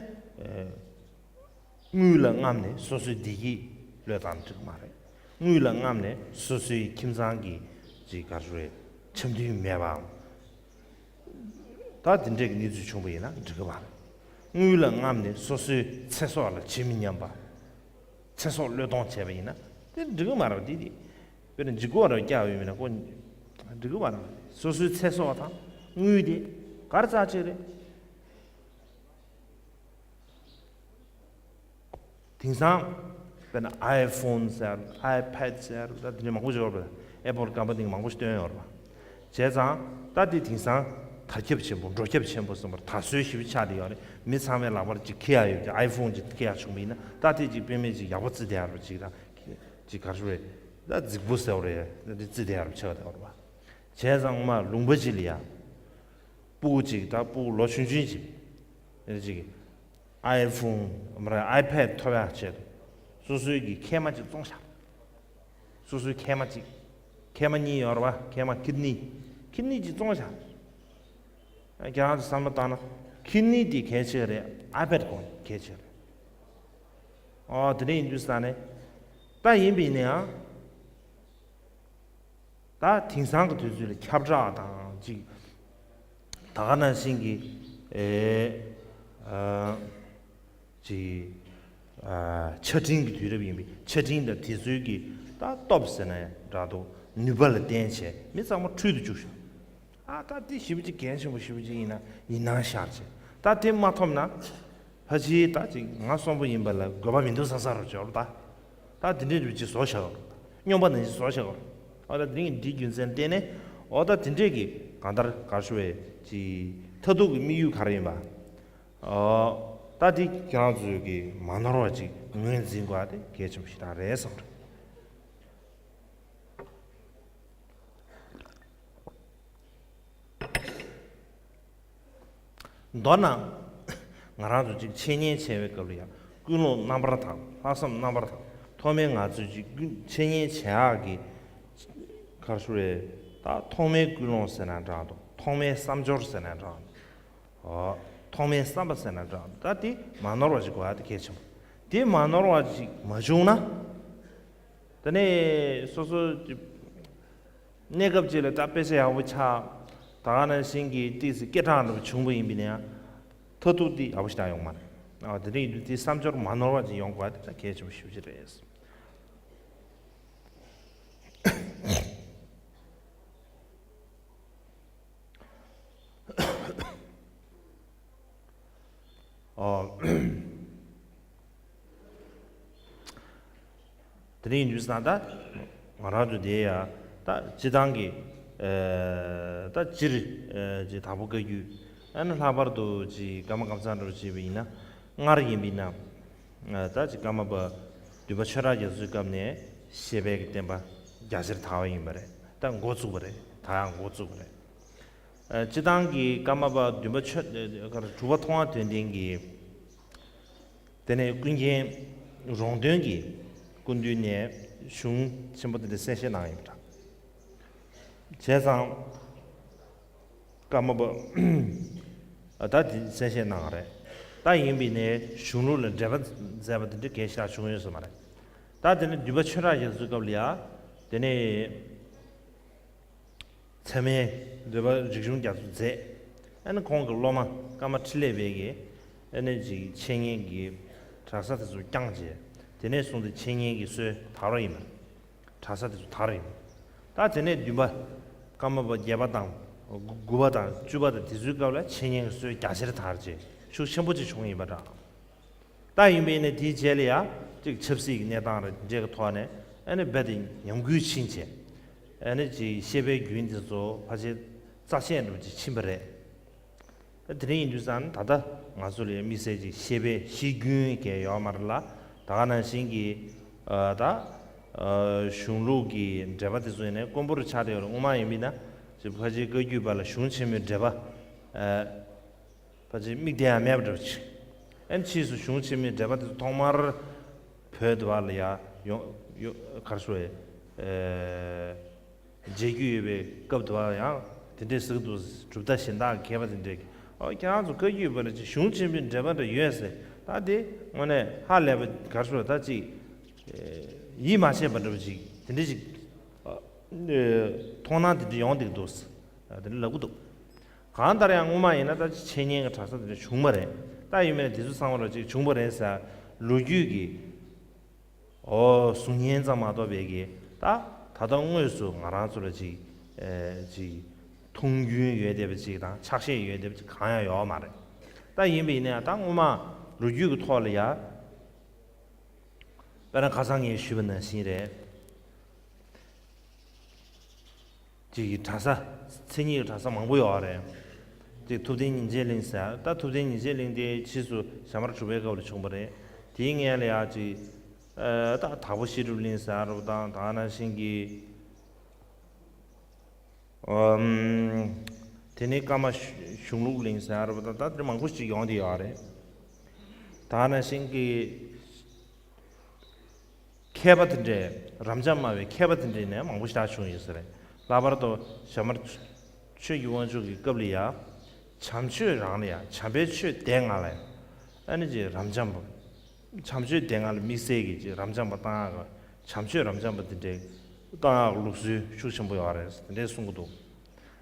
དངུལ་ལ་རྔམ་ནས་སོ་སོའི་བདེ་སྐྱིད་བློས་བཏང་འགྲིག་གི་མ་རེད། དངུལ་ལ་རྔམ་ནས་སོ་སོའི་ཁྱིམ་ཚང་གི་ཅིག་ག་རེ་རེད། འཆམ་མཐུན་མེད་པའམ། ད་དེ་འདྲའི་གནས་ཚུལ་བྱུང་བ་ཡིན་ན་འགྲིག་གི་མ་རེད། དངུལ་ལ་རྔམ་ནས་སོ་སོའི་ཚེ་སྲོག་ལ་ཇི་མི་སྙམ་པ། ཚེ་སྲོག་བློས་གཏོང་བྱས་པ་ཡིན་ན་དེ་འགྲིག་གི་མ་རེད་དེ་དེ། དཔེར་ན་འཇིགས་སྐུལ་བ་རེ་བཀྱག་ཡོད་མིན་ན་ཁོ་འགྲིག་གི་མ་རེད། སོ་སོའི་ཚེ་སྲོག་དང་དངུལ་དེ་གར་རྩ་ཆེ་རེད། དེང་སང་། དཔེར་ན་ཨའི་ཕོན་ཟེར་ཨའི་ཕེད་ཟེར་ད་དེ་འདྲ་མང་པོ་ཞིག་ཡོད་རེད། ཨེ་པོལ་ཀམ་པ་ནི་མང་པོ་ཞིག་བཏོན་ཡོད་རེད་པ། བྱས་ཙང་ད་དེ་དེང་སང་དར་ཁྱབ་ཆེན་པོ་འགྲོ་ཁྱབ་ཆེན་པོ་ཟེར་བར་དར་སྲོལ་ཞིག་ཆགས་བསྡད་ཡོད་རེད། མི་ཚང་མས་ལག་པར་ཅིག་འཁྱེར་ཡག་ཡོད་ཀྱི་ཨའི་ཕོན་ཅིག་འཁྱེར་ཡག་བྱུང་བ་ཡིན་ན་ད་དེ་ཅིག་དཔེ་མེད་ཅིག་ཡག་པོ་བརྩི་བསྡད་ཡག་རེད་ཅིག་དང་། ཅིག་ག་རེ་ཞུ་རེད། ད་རྫིག་པོ་ཟེར་བ་རེད་ད་དེ་བརྩི་བསྡད་ཡག་རེད་ཆགས་བསྡད་ཡོད་རེད་པ། བྱས་ཙང་མ་ལུང་པ་ཅིག་ལ་ཡ། སྤུ་གུ་ཅིག་ད་སྤུ་གུ་ལོ་ཆུང་ཆུང་ཅིག་ཨེ་ཅིག་ཨའི་ཕོན་མ་རེད་ཨའི་ཕེད་ཐོབ་ཡག་ཆེད་དུ་སོ་སོའི་གི་མཁལ་མ་ཅིག་བཙོང་བཞག་སོ་སོའི་མཁལ་མ་ཅིག་མཁལ་མ་གཉིས་ཡོད་རེད་པ། མཁལ་མ་ཁིད་ནི། ཁིད་ནི་ཅིག་བཙོང་བཞག་ཁྱེད་རང་ཚོ་བསམ་བློ་བཏང་ན་ཁིད་ནི་དེ་གལ་ཆེ་རེད། ཨའི་ཕེད་ཁོ་གལ་ཆེ་རེད། ཨོ་དེ་འདྲ་ཡིན་དུས་ས་ནས་ད་ཡིན་པ་ཡིན་ན་ཡང་། ད་དེང་སང་གི་དུས་ཚོད་ལ་ཁྱབ་བསྒྲགས་དང་ཅིག་ད་ག་ནང་བཞིན་གྱི་ཨེ་ཨ་ཅིག་ཨ་ཆ་འཕྲིན་གྱི་དུས་རབས་ཡིན་པས་ཆ་འཕྲིན་དང་དེ་ཚོའི་གི་ད་སྟོབས་ཟེར་ན་འདྲ་འདུག་ནུས་པ་ལ་བརྟེན་བྱས་མི་ཚང་མ་འཕྲུལ་དུ་བཅུག་ཤག་ཨ་ད་དེ་ཞེ་པོ་ཅིག་གལ་ཆེན་པོ་ཞེ་པོ་ཅིག་ཡིན་ན་ཡིན་ན་ཤར་བྱས་ད་དེ་མ་ཐོབ་ན། ཕལ་ཆེར་ད་ཅིག་ང་གསོན་པོ་ཡིན་པ་ལ་དགོས་པ་མི་འདུག་བསམ་ས་རུ་འབྱོར་ད། ད་དེ་འདྲའི་རུ་ཅིག་བཟོ་བཞག་རུ། སྨྱོན་པ་ནང་བཞིན་བཟོ་བཞག་རུ། ཨོ་ད་དེ་རིང་འདིའི་རྒྱུ་མཚན་བརྟེན་ནས་ཨོ་ད་དེ་འདྲས་ཀྱི་གང་ལྟར་གར་ཞུ་བའི་ཅིག་མཐར་ཐུག་གི་དམིགས་ཡུལ་ག་རེ་ཡིན་པ། ཨོ་ད་དེ་ཁྱེད་རང་ཚོས་ཀྱི་མ་ནོར་བ་ཅིག་ངོས་འཛིན་དགོས་པ་དེ་གལ་ཆེན་པོ་ཞིག་ད་རེད་བསམ་རེད། མདོར་ན། ང་རང་ཚོ་གཅིག་འཆད་ཉན་བྱེད་པའི་སྐབས་ལ་ཡང་ཀུན་སློང་རྣམ་པར་དག་ལྷག་བསམ་རྣམ་པར་དག་ཐོག་མའི་ང་ཚོས་གཅིག་ཀུན་འཆད་ཉན་བྱེད་ཡག་གི་གར་ཞུ་རེད་ད་ཐོག་མའི་ཀུན་སློང་ཟེར་ན་འདྲ་འདུག་ཐོག་མའི་བསམ་སྦྱོར་ཟེར་ན་འདྲ་འདུག་ཨོ། ཐོག་མའི་བསམ་པ་ཟེར་ན་འདྲ་འདུག་ད་དེ་མ་ནོར་བ་ཞིག་དགོས་ཡ་དེ་གལ་ཆེན་པོ། དེ་མ་ནོར་བ་ཞིག་མ་བྱུང་ན། དེ་ནས་སོ་སོ་གནས་སྐབས་ཅིག་ལ་ད་དཔེ་ཆ་ཡག་པོ་ཆགས། ད་ག་ནང་བཞིན་གྱི་ཏིག་ཙི་སྐད་གྲགས་འདྲ་པོ་བྱུང་བ་ཡིན་པ་ཡིན་ན་ཡང་། མཐར་ཐུག་དེ་ཡག་པོ་ཞིག་ད་ཡོང་མ་རེད། ཨ་དེ་འདྲ་ཡིན་དུས་དེ་བསམ་སྦྱོར་མ་ནོར་བ་ཅིག་ཡོང་དགོས་པ་དེ་ད་གལ་ཆེན་པོ་ཞེ་པོ་ཅིག་རེད། ཨོ། དེ་རིང་ཡིན་དུས་ཙང་ད་ང་རང་ཚོ་དེ་ཡ་ད་སྤྱི་བཏང་གི་ཨ་ད་སྤྱིར་ཨ་ཅིག་དྭགས་པོ་བཀའ་བརྒྱུད་ཨ་ནི་ལྷག་པར་དུ་ཅིག་ཀརྨ་ཀཾ་ཚང་འདྲ་པོ་བྱས་པ་ཡིན་ན་སྔར་ཡིན་པ་ཡིན་ན་ཨ་ད་ཅིག་ཀརྨ་པ་བདུན་པ་ཆོས་གྲགས་རྒྱ་མཚོའི་སྐབས་ནས་བཤད་པའི་གི་བསྟན་པ་རྒྱ་ཆེར་དར་བ་ཡིན་པ་རེད། ད་འགོ་བཙུགས་པ་རེད། ད་ཡང་འགོ་བཙུགས་པ་རེད། ཨ་སྤྱི་བཏང་གི་ཀརྨ་པ་བདུན་པ་ཆོས་ཨ་དྲུག་པ་མཐོང་བ་དོན་ལྡན་གྱིས། དེ་ནས་ཀུན་མཁྱེན་རོང་སྟོན་གྱིས་སྐུ་མདུན་ནས་གཞུང་ཆེན་པོ་དེ་འདྲ་གསན་བཞེས་གནང་ཡོད་པ་འདྲ། བྱས་ཙང་ཀརྨ་པ་ཨ་ད་དེ་གསན་བཞེས་གནང་བ་རེད། ད་ཡིན་པའི་ནས་གཞུང་ལུགས་ལ་འགྲེལ་པ་མཛད་པ་དེ་འདྲ་གལ་ཆེ་བྱུང་ཡོད་ས་མ་རེད། ད་དེ་ནས་བདུན་པ་ཆོས་གྲགས་རྒྱ་མཚོའི་སྐབས་ལ་ཡ་དེ་ནས། ཚད་མའི་འདོད་པ་རིག་གཞུང་རྒྱ་མཚོ་མཛད། ཨ་ནི་ཁོང་གི་སློབ་མ་ཀརྨ་འཕྲིན་ལས་པའི་གི་ཨ་ནི་ཅིག་འཆད་ཉན་གྱི་གྲྭ་ས་དེ་ཚོ་བསྐྱངས་རྗེས་དེ་ནས་བཟུང་སྟེ་འཆད་ཉན་གྱི་སྲོལ་དར་བ་ཡིན་པ། གྲྭ་ས་དེ་ཚོ་དར་ཡིན། ད་དེ་ནས་བདུན་པ་ཀརྨ་པ་བརྒྱད་པ་དང་དགུ་པ་དང་བཅུ་པ་དང་དེ་ཚོའི་སྐབས་ལ་འཆད་ཉན་གྱི་སྲོལ་རྒྱ་ཆེར་དར་རྗེས་ཤུགས་ཆེན་པོ་ཅིག་བྱུང་ཡིན་པ་འདྲ། ད་ཡིན་པས་ནི་དེའི་རྗེས་ལ་ཡང་ཅིག་ཆབ་སྲིད་ཀྱི་གནས་སྟངས་རེ་འདྲ་གི་ཐོག་ནས་ཨ་ནི་རྦད་དེ་ཉམས་རྒུད་ཕྱིན་བྱས། ཨ་ནི་ཅིག་བཤད་པའི་རྒྱུན་དེ་ཚོ་ཕལ་ཆེར་རྩ་ཆད་འགྲོ་ཅིག་ཕྱིན་པ་རེད། ད་དེ་རིང་ཡིན་དུས་ཙང་ད་ལྟ་ང་ཚོ་ལ་དམིགས་བསལ་གྱི་བཤད་པའི་བཤད་རྒྱུན་གལ་ཡོད་མ་རེད་ལ། ད་ག་ནང་བཞིན་གྱི་ཨ་ད་ཨ་གཞུང་ལུགས་ཀྱི་འགྲེལ་པ་དེ་ཚོ་ཡིན་ནའི་དཀོན་པོ་རུ་ཆགས་བསྡད་ཡོད་རེད། སྔོན་མ་ཡིན་པ་ཡིན་ན་ཅིག་ཕལ་ཆེར་བཀའ་བརྒྱུད་པ་ལ་གཞུང་ཆེན་མོའི་འགྲེལ་པ་ཨ་ཕལ་ཆེར་དམིགས་བསལ་ཡང་མེད་པ་འདྲ་པོ་ཅིག་ཨ་ནི་ཕྱིས་སུ་གཞུང་ཆེན་མོའི་འགྲེལ་པ་དེ་ཚོ་ཐོག་མར་བོད་དུ་བ་ལ་ཡ་ཡོང་ཡོ་གར་སོ་ཨེ། མཇལ་རྒྱུ་ཡོད་པའི་སྐབས་དུ་བ་ཡང་དེ་འདྲའི་ཟེར་གྱི་འདུག་གྲུབ་མཐའ་གཞན་དག་མཁས་པ་དེ་འདྲས་ཀྱིས། ཨོ་ཁྱེད་རང་ཚོ་བཀའ་བརྒྱུད་པ་ལ་ཅིག་གཞུང་ཆེན་པོའི་འགྲེལ་པ་འདྲ་ཡོད་ཟེར། ད་དེ་དངོས་གནས་ཧ་ལས་པ་གར་སོ་ད་ཅིག་ཡིད་མ་ཆེས་པ་འདྲ་པོ་ཅིག་དེ་འདྲས་ཅིག་མཐོང་སྣང་དེ་འདྲ་ཡོང་བསྡད་ཀྱི་འདུག་ཟེར་དེ་འདྲ་ལབ་ཀྱི་འདུག་གང་ལྟར་ཡང་སྔོན་མ་ཡིན་ན་ད་ཅིག་འཆད་ཉན་གྱི་གྲྭ་ས་དེ་འདྲ་བྱུང་བ་རེད། ད་ཡིན་མིན་དེ་ཚོ་ཚང་མ་ལ་ཅིག་བྱུང་བ་རེད་ཟེར་ལོ་རྒྱུས་ཀྱི་ཨོ་གསུང་མཁན་ཙམ་མ་གཏོགས་པའི་གི་ད་ད་ལྟ་དངོས་སུ་ང་རང་ཚོ་ལ་ཅིག་ཨེ་ཅིག་མཐོང་རྒྱུན་ཡོད་བསྡད་པ་ཅིག་དང་ཕྱག་བཞེས་ཡོད་བསྡད་པ་ཅིག་གང་ཡང་ཡོད་མ་རེད། ད་ཡིན་པ་ཡིན་ན་ཡང་ད་སྔོན་མ་ལོ་རྒྱུས་ཀྱི་ཐོག་ལ་ཡ་དཔེར་ན་ཁ་སང་ངས་ཞུས་པ་ནང་བཞིན་རེད། ཅིག་གི་གྲྭ་ས་མཚན་ཉིད་ཀྱི་གྲྭ་ས་མང་པོ་ཡོད་རེད། ཅིག་ཐུབ་བསྟན་ཉིན་བྱེད་གླིང་ཟེར། ད་ཐུབ་བསྟན་ཉིན་བྱེད་གླིང་དེ་ཕྱིས་སུ་ཞྭ་དམར་གྲུབ་པའི་སྐབས་ལ་བྱུང་བ་རེད། དེའི་སྔོན་ལ་ཡ་ཅིག་ཨ་ད་དྭགས་པོ་བཤད་སྒྲུབ་གླིང་ཟེར་རུ་དང་ད་ནང་བཞིན་གྱི་ཨམ་དེ་ནས་ཀརྨ་གཞུང་ལུགས་གླིང་ཟེར་རུ་དང་ད་དེ་མང་པོ་ཞིག་ཡོང་བསྡད་ཡོད་རེད། ད་ནང་བཞིན་གྱི་མཁས་པ་དེ་འདྲས་རབ་འབྱམས་སྨྲ་བའི་མཁས་པ་དེ་འདྲས་ནས་མང་པོ་ཞེ་དྲག་བྱུང་ཡོད་ས་རེད། ལྷག་པར་དུ་ཞྭ་དམར་ཆོས་ཀྱི་དབང་ཕྱུག་གི་སྐབས་ལ་ཡ་བྱམས་ཆོས་རང་ལ་ཡ་བྱམས་པའི་ཆོས་སྡེ་ལྔ་ལ་ཡ་ཨ་ནི་ཅིག་རབ་འབྱམས་པ་བྱམས་ཆོས་སྡེ་ལྔ་ལ་དམིགས་བསལ་གྱི་ཅིག་རབ་འབྱམས་པ་གཏང་ཡག་གི་བྱམས་ཆོས་རབ་འབྱམས་པ་དེ་འདྲའི་གཏང་ཡག་ལུགས་སྲོལ་ཤུགས་ཆེན་པོ་ཡོད་རེད་དེ་འདྲས་གསུང་གི་འདུག་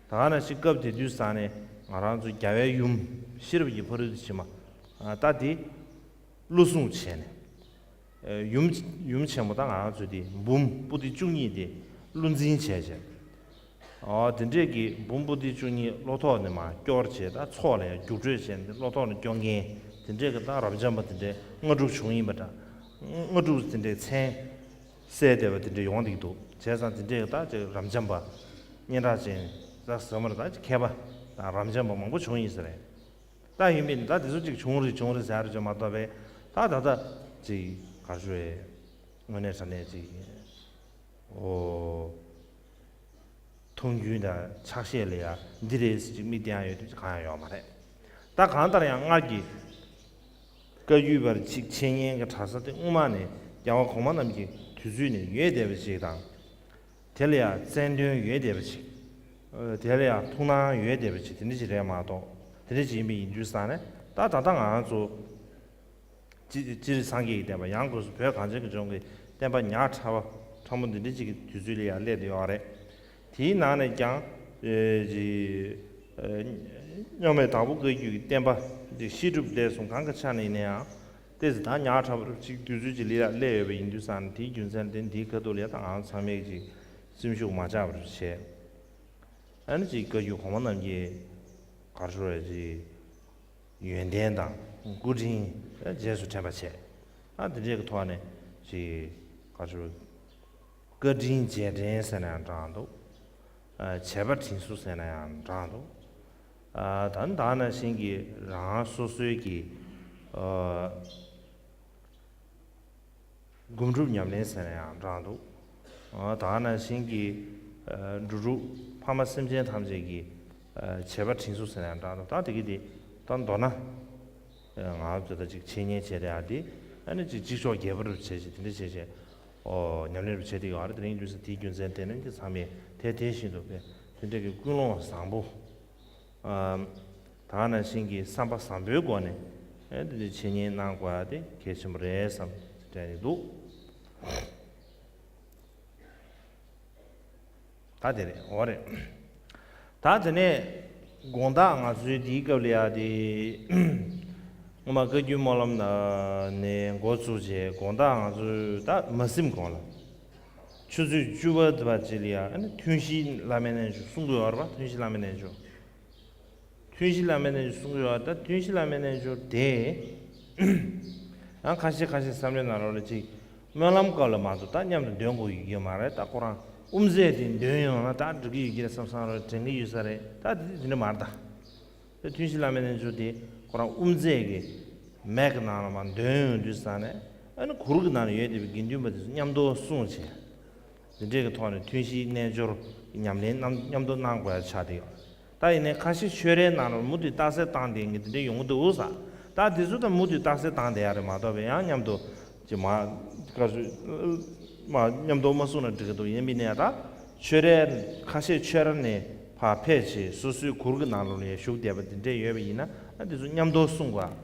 ད་ག་ནང་བཞིན་སྐབས་དེ་དུས་ས་ནས་ང་རང་ཚོ་རྒྱལ་བའི་ཡུམ་ཤེས་རབ་ཀྱི་ཕ་རོལ་ཏུ་ཕྱིན་པ་ད་དེ་བློ་བཟུང་བྱས་ནས། ཡུམ་ཡུམ་ཆེན་མོ་དང་ང་རང་ཚོ་དེ་འབུམ་པོ་ཏི་བཅུ་གཉིས་དེ་བློ་འཛིན་བྱས་བྱས། ཨོ་དེ་འདྲས་ཀྱི་འབུམ་པོ་ཏི་བཅུ་གཉིས་བློ་ཐོག་ནས་མར་སྐྱོར་བྱས་ད་ཚོགས་ལ་ཡང་རྒྱུགས་སྤྲོད་བྱས་ནས་བློ་ཐོག་ནས་སྐྱོར་མཁན་དེ་འདྲས་ཀྱི་ད་རབ་འབྱམས་པ་དེ་འདྲས་ལྔ་དྲུག་བྱུང་ཡིན་པ་འདྲ། ལྔ་དྲུག་དེ་འདྲས་མཚན་གསལ་བསྡད་པ་དེ་འདྲས་ཡོང་བསྡད་ཀྱི་འདུག་བྱས་ཙང་དེ་འདྲས་ཀྱི་ད་ཅིག་རབ་འབྱམས་པ་སྙན་གྲགས་ཅན་ད་ཟེར་མ་རེད་ད་ཅིག་མཁས་པ་དང་རབ་འབྱམས་པ་མང་པོ་བྱུང་ཡིན་ས་རེད། ད་ཡིན་པས་ད་དེ་ཚོ་ཅིག་བྱུང་རེད་བྱུང་རེད་ཟེར་རེད་ཅེས་མ་གཏོགས་པས་ད་ད་ལྟ་ཅིག་ག་རེ་ཞུ་ཨེ། དངོས་གནས་དྲང་གནས་ཅིག་ཨོ་མཐོང་རྒྱུན་དང་ཕྱག་བཞེས་ལ་ཡ་འདི་རེད་ཟེར་ཅིག་དམིགས་བསྟན་ཡོད་དུས་ཅིག་གང་ཡང་ཡོད་མ་རེད། ད་གང་ལྟར་ཡང་སྔར་གྱི་བཀའ་བརྒྱུད་པར་ཅིག་འཆད་ཉན་གྱི་གྲྭ་ས་དེ་སྔོན་མ་ནས་རྒྱལ་བ་གོང་མ་རྣམས་ཀྱི་དུས་ཚོད་ནས་ཡོད་བསྡད་པ་ཅིག་དང་། དེ་ལ་ཡང་རྩལ་འདོན་ཡོད་བསྡད་པ་ཅིག་དེ་ལ་ཡང་ཐུགས་སྣང་ཡོད་བསྡད་པ་ཅིག་དེ་འདྲ་ཅིག་རེད་མ་གཏོགས། དེ་འདྲ་ཅིག་ཡིན་པ་ཡིན་དུས་ཙང་ནས་ད་ད་ལྟ་ང་ཚོ་སྤྱི་སྤྱིར་སངས་རྒྱས་ཀྱི་བསྟན་པ་ཡང་སྒོས་སུ་བོད་གངས་ཅན་གྱི་ལྗོངས་ཀྱི་བསྟན་པ་ཉག་ཕྲ་བ་ཕྲ་མོ་འདི་འདྲ་ཅིག་གི་དུས་ཚོད་ལ་ཡང་སླེབས་བསྡད་ཡོད་རེད། དེའི་ནང་ནས་ཀྱང་ཨེ་ཅིག་ཨེ་རྙིང་མའི་དྭགས་པོ་བཀའ་བརྒྱུད་ཀྱི་བསྟན་པ་འདི་བཤད་སྒྲུབ་ལས་གསུམ་གང་གི་ཆ་ནས་ཡིན་ན་ཡང་། ཏོག་ཙམ་ད་ཉག་ཕྲ་བ་ཅིག་དུས་ཚོད་ཅིག་ལ་ཡ་སླེབས་ཡོད་པ་ཡིན་དུས་ཙང་ནས་དེའི་རྒྱུ་མཚན་ལ་བརྟེན་དེའི་ཁ་ཐུག་ལ་ཡ་ད་ང་ཚང་མས་ཅིག་སེམས་ཤུགས་མ་ཆག་པར་བྱས། ཨ་ནི་ཅིག་བཀའ་བརྒྱུད་གོང་མ་རྣམས་ཀྱི་ག་རེ་ཞུ་རེད་ཅིག་ཡོན་ཏན་དང་སྐུ་དྲིན་རྗེས་སུ་དྲན་པ་བྱས། ཨ་དེ་འདྲའི་གི་ཐོག་ནས་ཅིག་ག་རེ་ཞུ་བཀའ་དྲིན་རྗེས་དྲན་ཟེར་ན་ཡང་འདྲ་འདུག་བྱས་པ་དྲིན་གཟོ་ཟེར་ན་ཡང་འདྲ་འདུག་ད་ད་ནང་བཞིན་གྱི་རང་སོ་སོའི་གི་སྒོམ་སྒྲུབ་ཉམས་ལེན་ཟེར་ན་ཡང་འདྲ་འདུག་ད་ནང་བཞིན་གྱི་འགྲོ་དྲུག་ཕ་མ་སེམས་ཅན་ཐམས་ཅད་ཀྱི་བྱས་པ་དྲིན་གཟོ་ཟེར་ན་ཡང་འདྲ་འདུག་ད་དེ་གི་དེ་ད་མདོར་ན། ང་ཚོ་ད་ཅིག་འཆད་ཉན་བྱས་རེད་ཨ་དེ། ཨ་ནི་ཅིག་ཅིག་ཤོག་རྒྱས་པ་རུ་བྱས་ཅིག་དེ་འདྲ་བྱས་བྱས། ཨོ་ཉམས་ལེན་རུ་བྱས་དེ་ཡོད་ཨ་རེད། དེ་རིང་དུས་ས་དེའི་རྒྱུ་མཚན་དེ་ནི་འདི་ཚང་མས་དེ་དེ་བཞིན་དུ་དཔེ་དེ་འདྲ་གི་ཀུན་སློང་བཟང་པོ། ཨམ། ད་ག་ནང་བཞིན་གྱི་བསམ་པ་བཟང་པོའི་སྒོ་ནས་ཨེ་འདི་འདྲ་འཆད་ཉན་གནང་དགོས་ཨ་དེ་གལ་ཆེན་པོ་རེད་བསམ་དྲན་ནས་འདུག་ད་དེ་རེད་འོ་རེད། ད་དེ་ནས་དགོང་དག་ང་ཚོའི་དེའི་སྐབས་ལ་ཡ་དེ། སྔོན་མ་བཀའ་བརྒྱུད་སྨོན་ལམ་ནས་འགོ་བཙུགས་རྗེས་དགོང་དག་ང་ཚོའི་ད་མ་ཟིན་གོང་ལ། ཆུ་ཚོད་བཅུ་པ་དེ་བ་ཅིག་ལ་ཡ་ཨ་ནི་ཐུན་བཞིའི་བླ་མའི་རྣལ་འབྱོར་གསུང་གི་ཡོད་རེད་པ། ཐུན་བཞིའི་བླ་མའི་རྣལ་འབྱོར། ཐུན་བཞི་བླ་མའི་རྣལ་འབྱོར་གསུང་གི་ཡོད་ད་ཐུན་བཞི་བླ་མའི་རྣལ་འབྱོར་དེ། ཡང་ཁ་ཤས་ཁ་ཤས་བསམ་བློའི་ནང་ལོགས་ལ་ཅིག་སྨོན་ལམ་སྐབས་ལ་མ་གཏོགས་ད་མཉམ་དུ་འདོན་དགོས་ཡོད་ཀྱི་མ་རེད། ད་ཁོ་རང་དབུ་མཛད་དེ་འདོན་ཡོང་ན་ད་འགྲིག་གི་ཡོད་ཀྱི་རེད་བསམ་བསམ་རེད་དྲན་གྱི་ཡོད་ས་རེད། ད་དེ་དེ་འདྲ་མ་རེད་ད། ཐུན་བཞི་བླ་མའི་རྣལ་འབྱོར་དེ་ཁོ་རང་དབུ་མཛད་ཀྱི་མེག་གི་ནང་ལ་མར་འདོན་ཡོང་དུས་ཙང་ནས། ཨ་ནི་གུར་གྱི་ནང་ལ་ཡོད་བསྡད་པའི་དགེ་འདུན་པ་དེ་ཚོ་མཉམ་དུ་གསུང་བྱས། འདི་འདྲའི་གི་ཐོག་ནས་ཐུན་བཞིའི་རྣལ་འབྱོར་གྱི་ཉམས་ལེན་རྣམས་མཉམ་དུ་གནང་དགོས་ཡ་ཆགས་བསྡད་ཡོད། ད་ཡིན་ནའི་ཁ་ཤས་ཆོས་རའི་ནང་ལ་མུ་མཐུད་རྟགས་གསལ་བཏང་བསྡད་མཁན་དེ་འདྲ་ཡོང་གི་འདུག་ཟེར། ད་དེ་ཚོ་ད་མུ་མཐུད་རྟགས་གསལ་བཏང་བསྡད་ཡ་རེད་མ་གཏོགས་པའི་ཡང་མཉམ་དུ་ཅི་མ་བཀའ་ཆོས་མ་མཉམ་དུ་མ་གསུངས་ན་འགྲིག་གི་འདུག་ཡིན་པའི་ནའི་ད་ཆོས་རའི་ཁ་ཤས་ཆོས་ར་ནས་ཕར་ཕེབས་བྱས་སོ་སོའི་གུར་གྱི་ནང་ལོགས་ལ་ཡང་བཞུགས་བསྡད་པ་དེ་འདྲ་ཡོད་པ་ཡིན་ན། ཨ་དེ་ཚོ་མཉམ་དུ་གསུང་དགོས།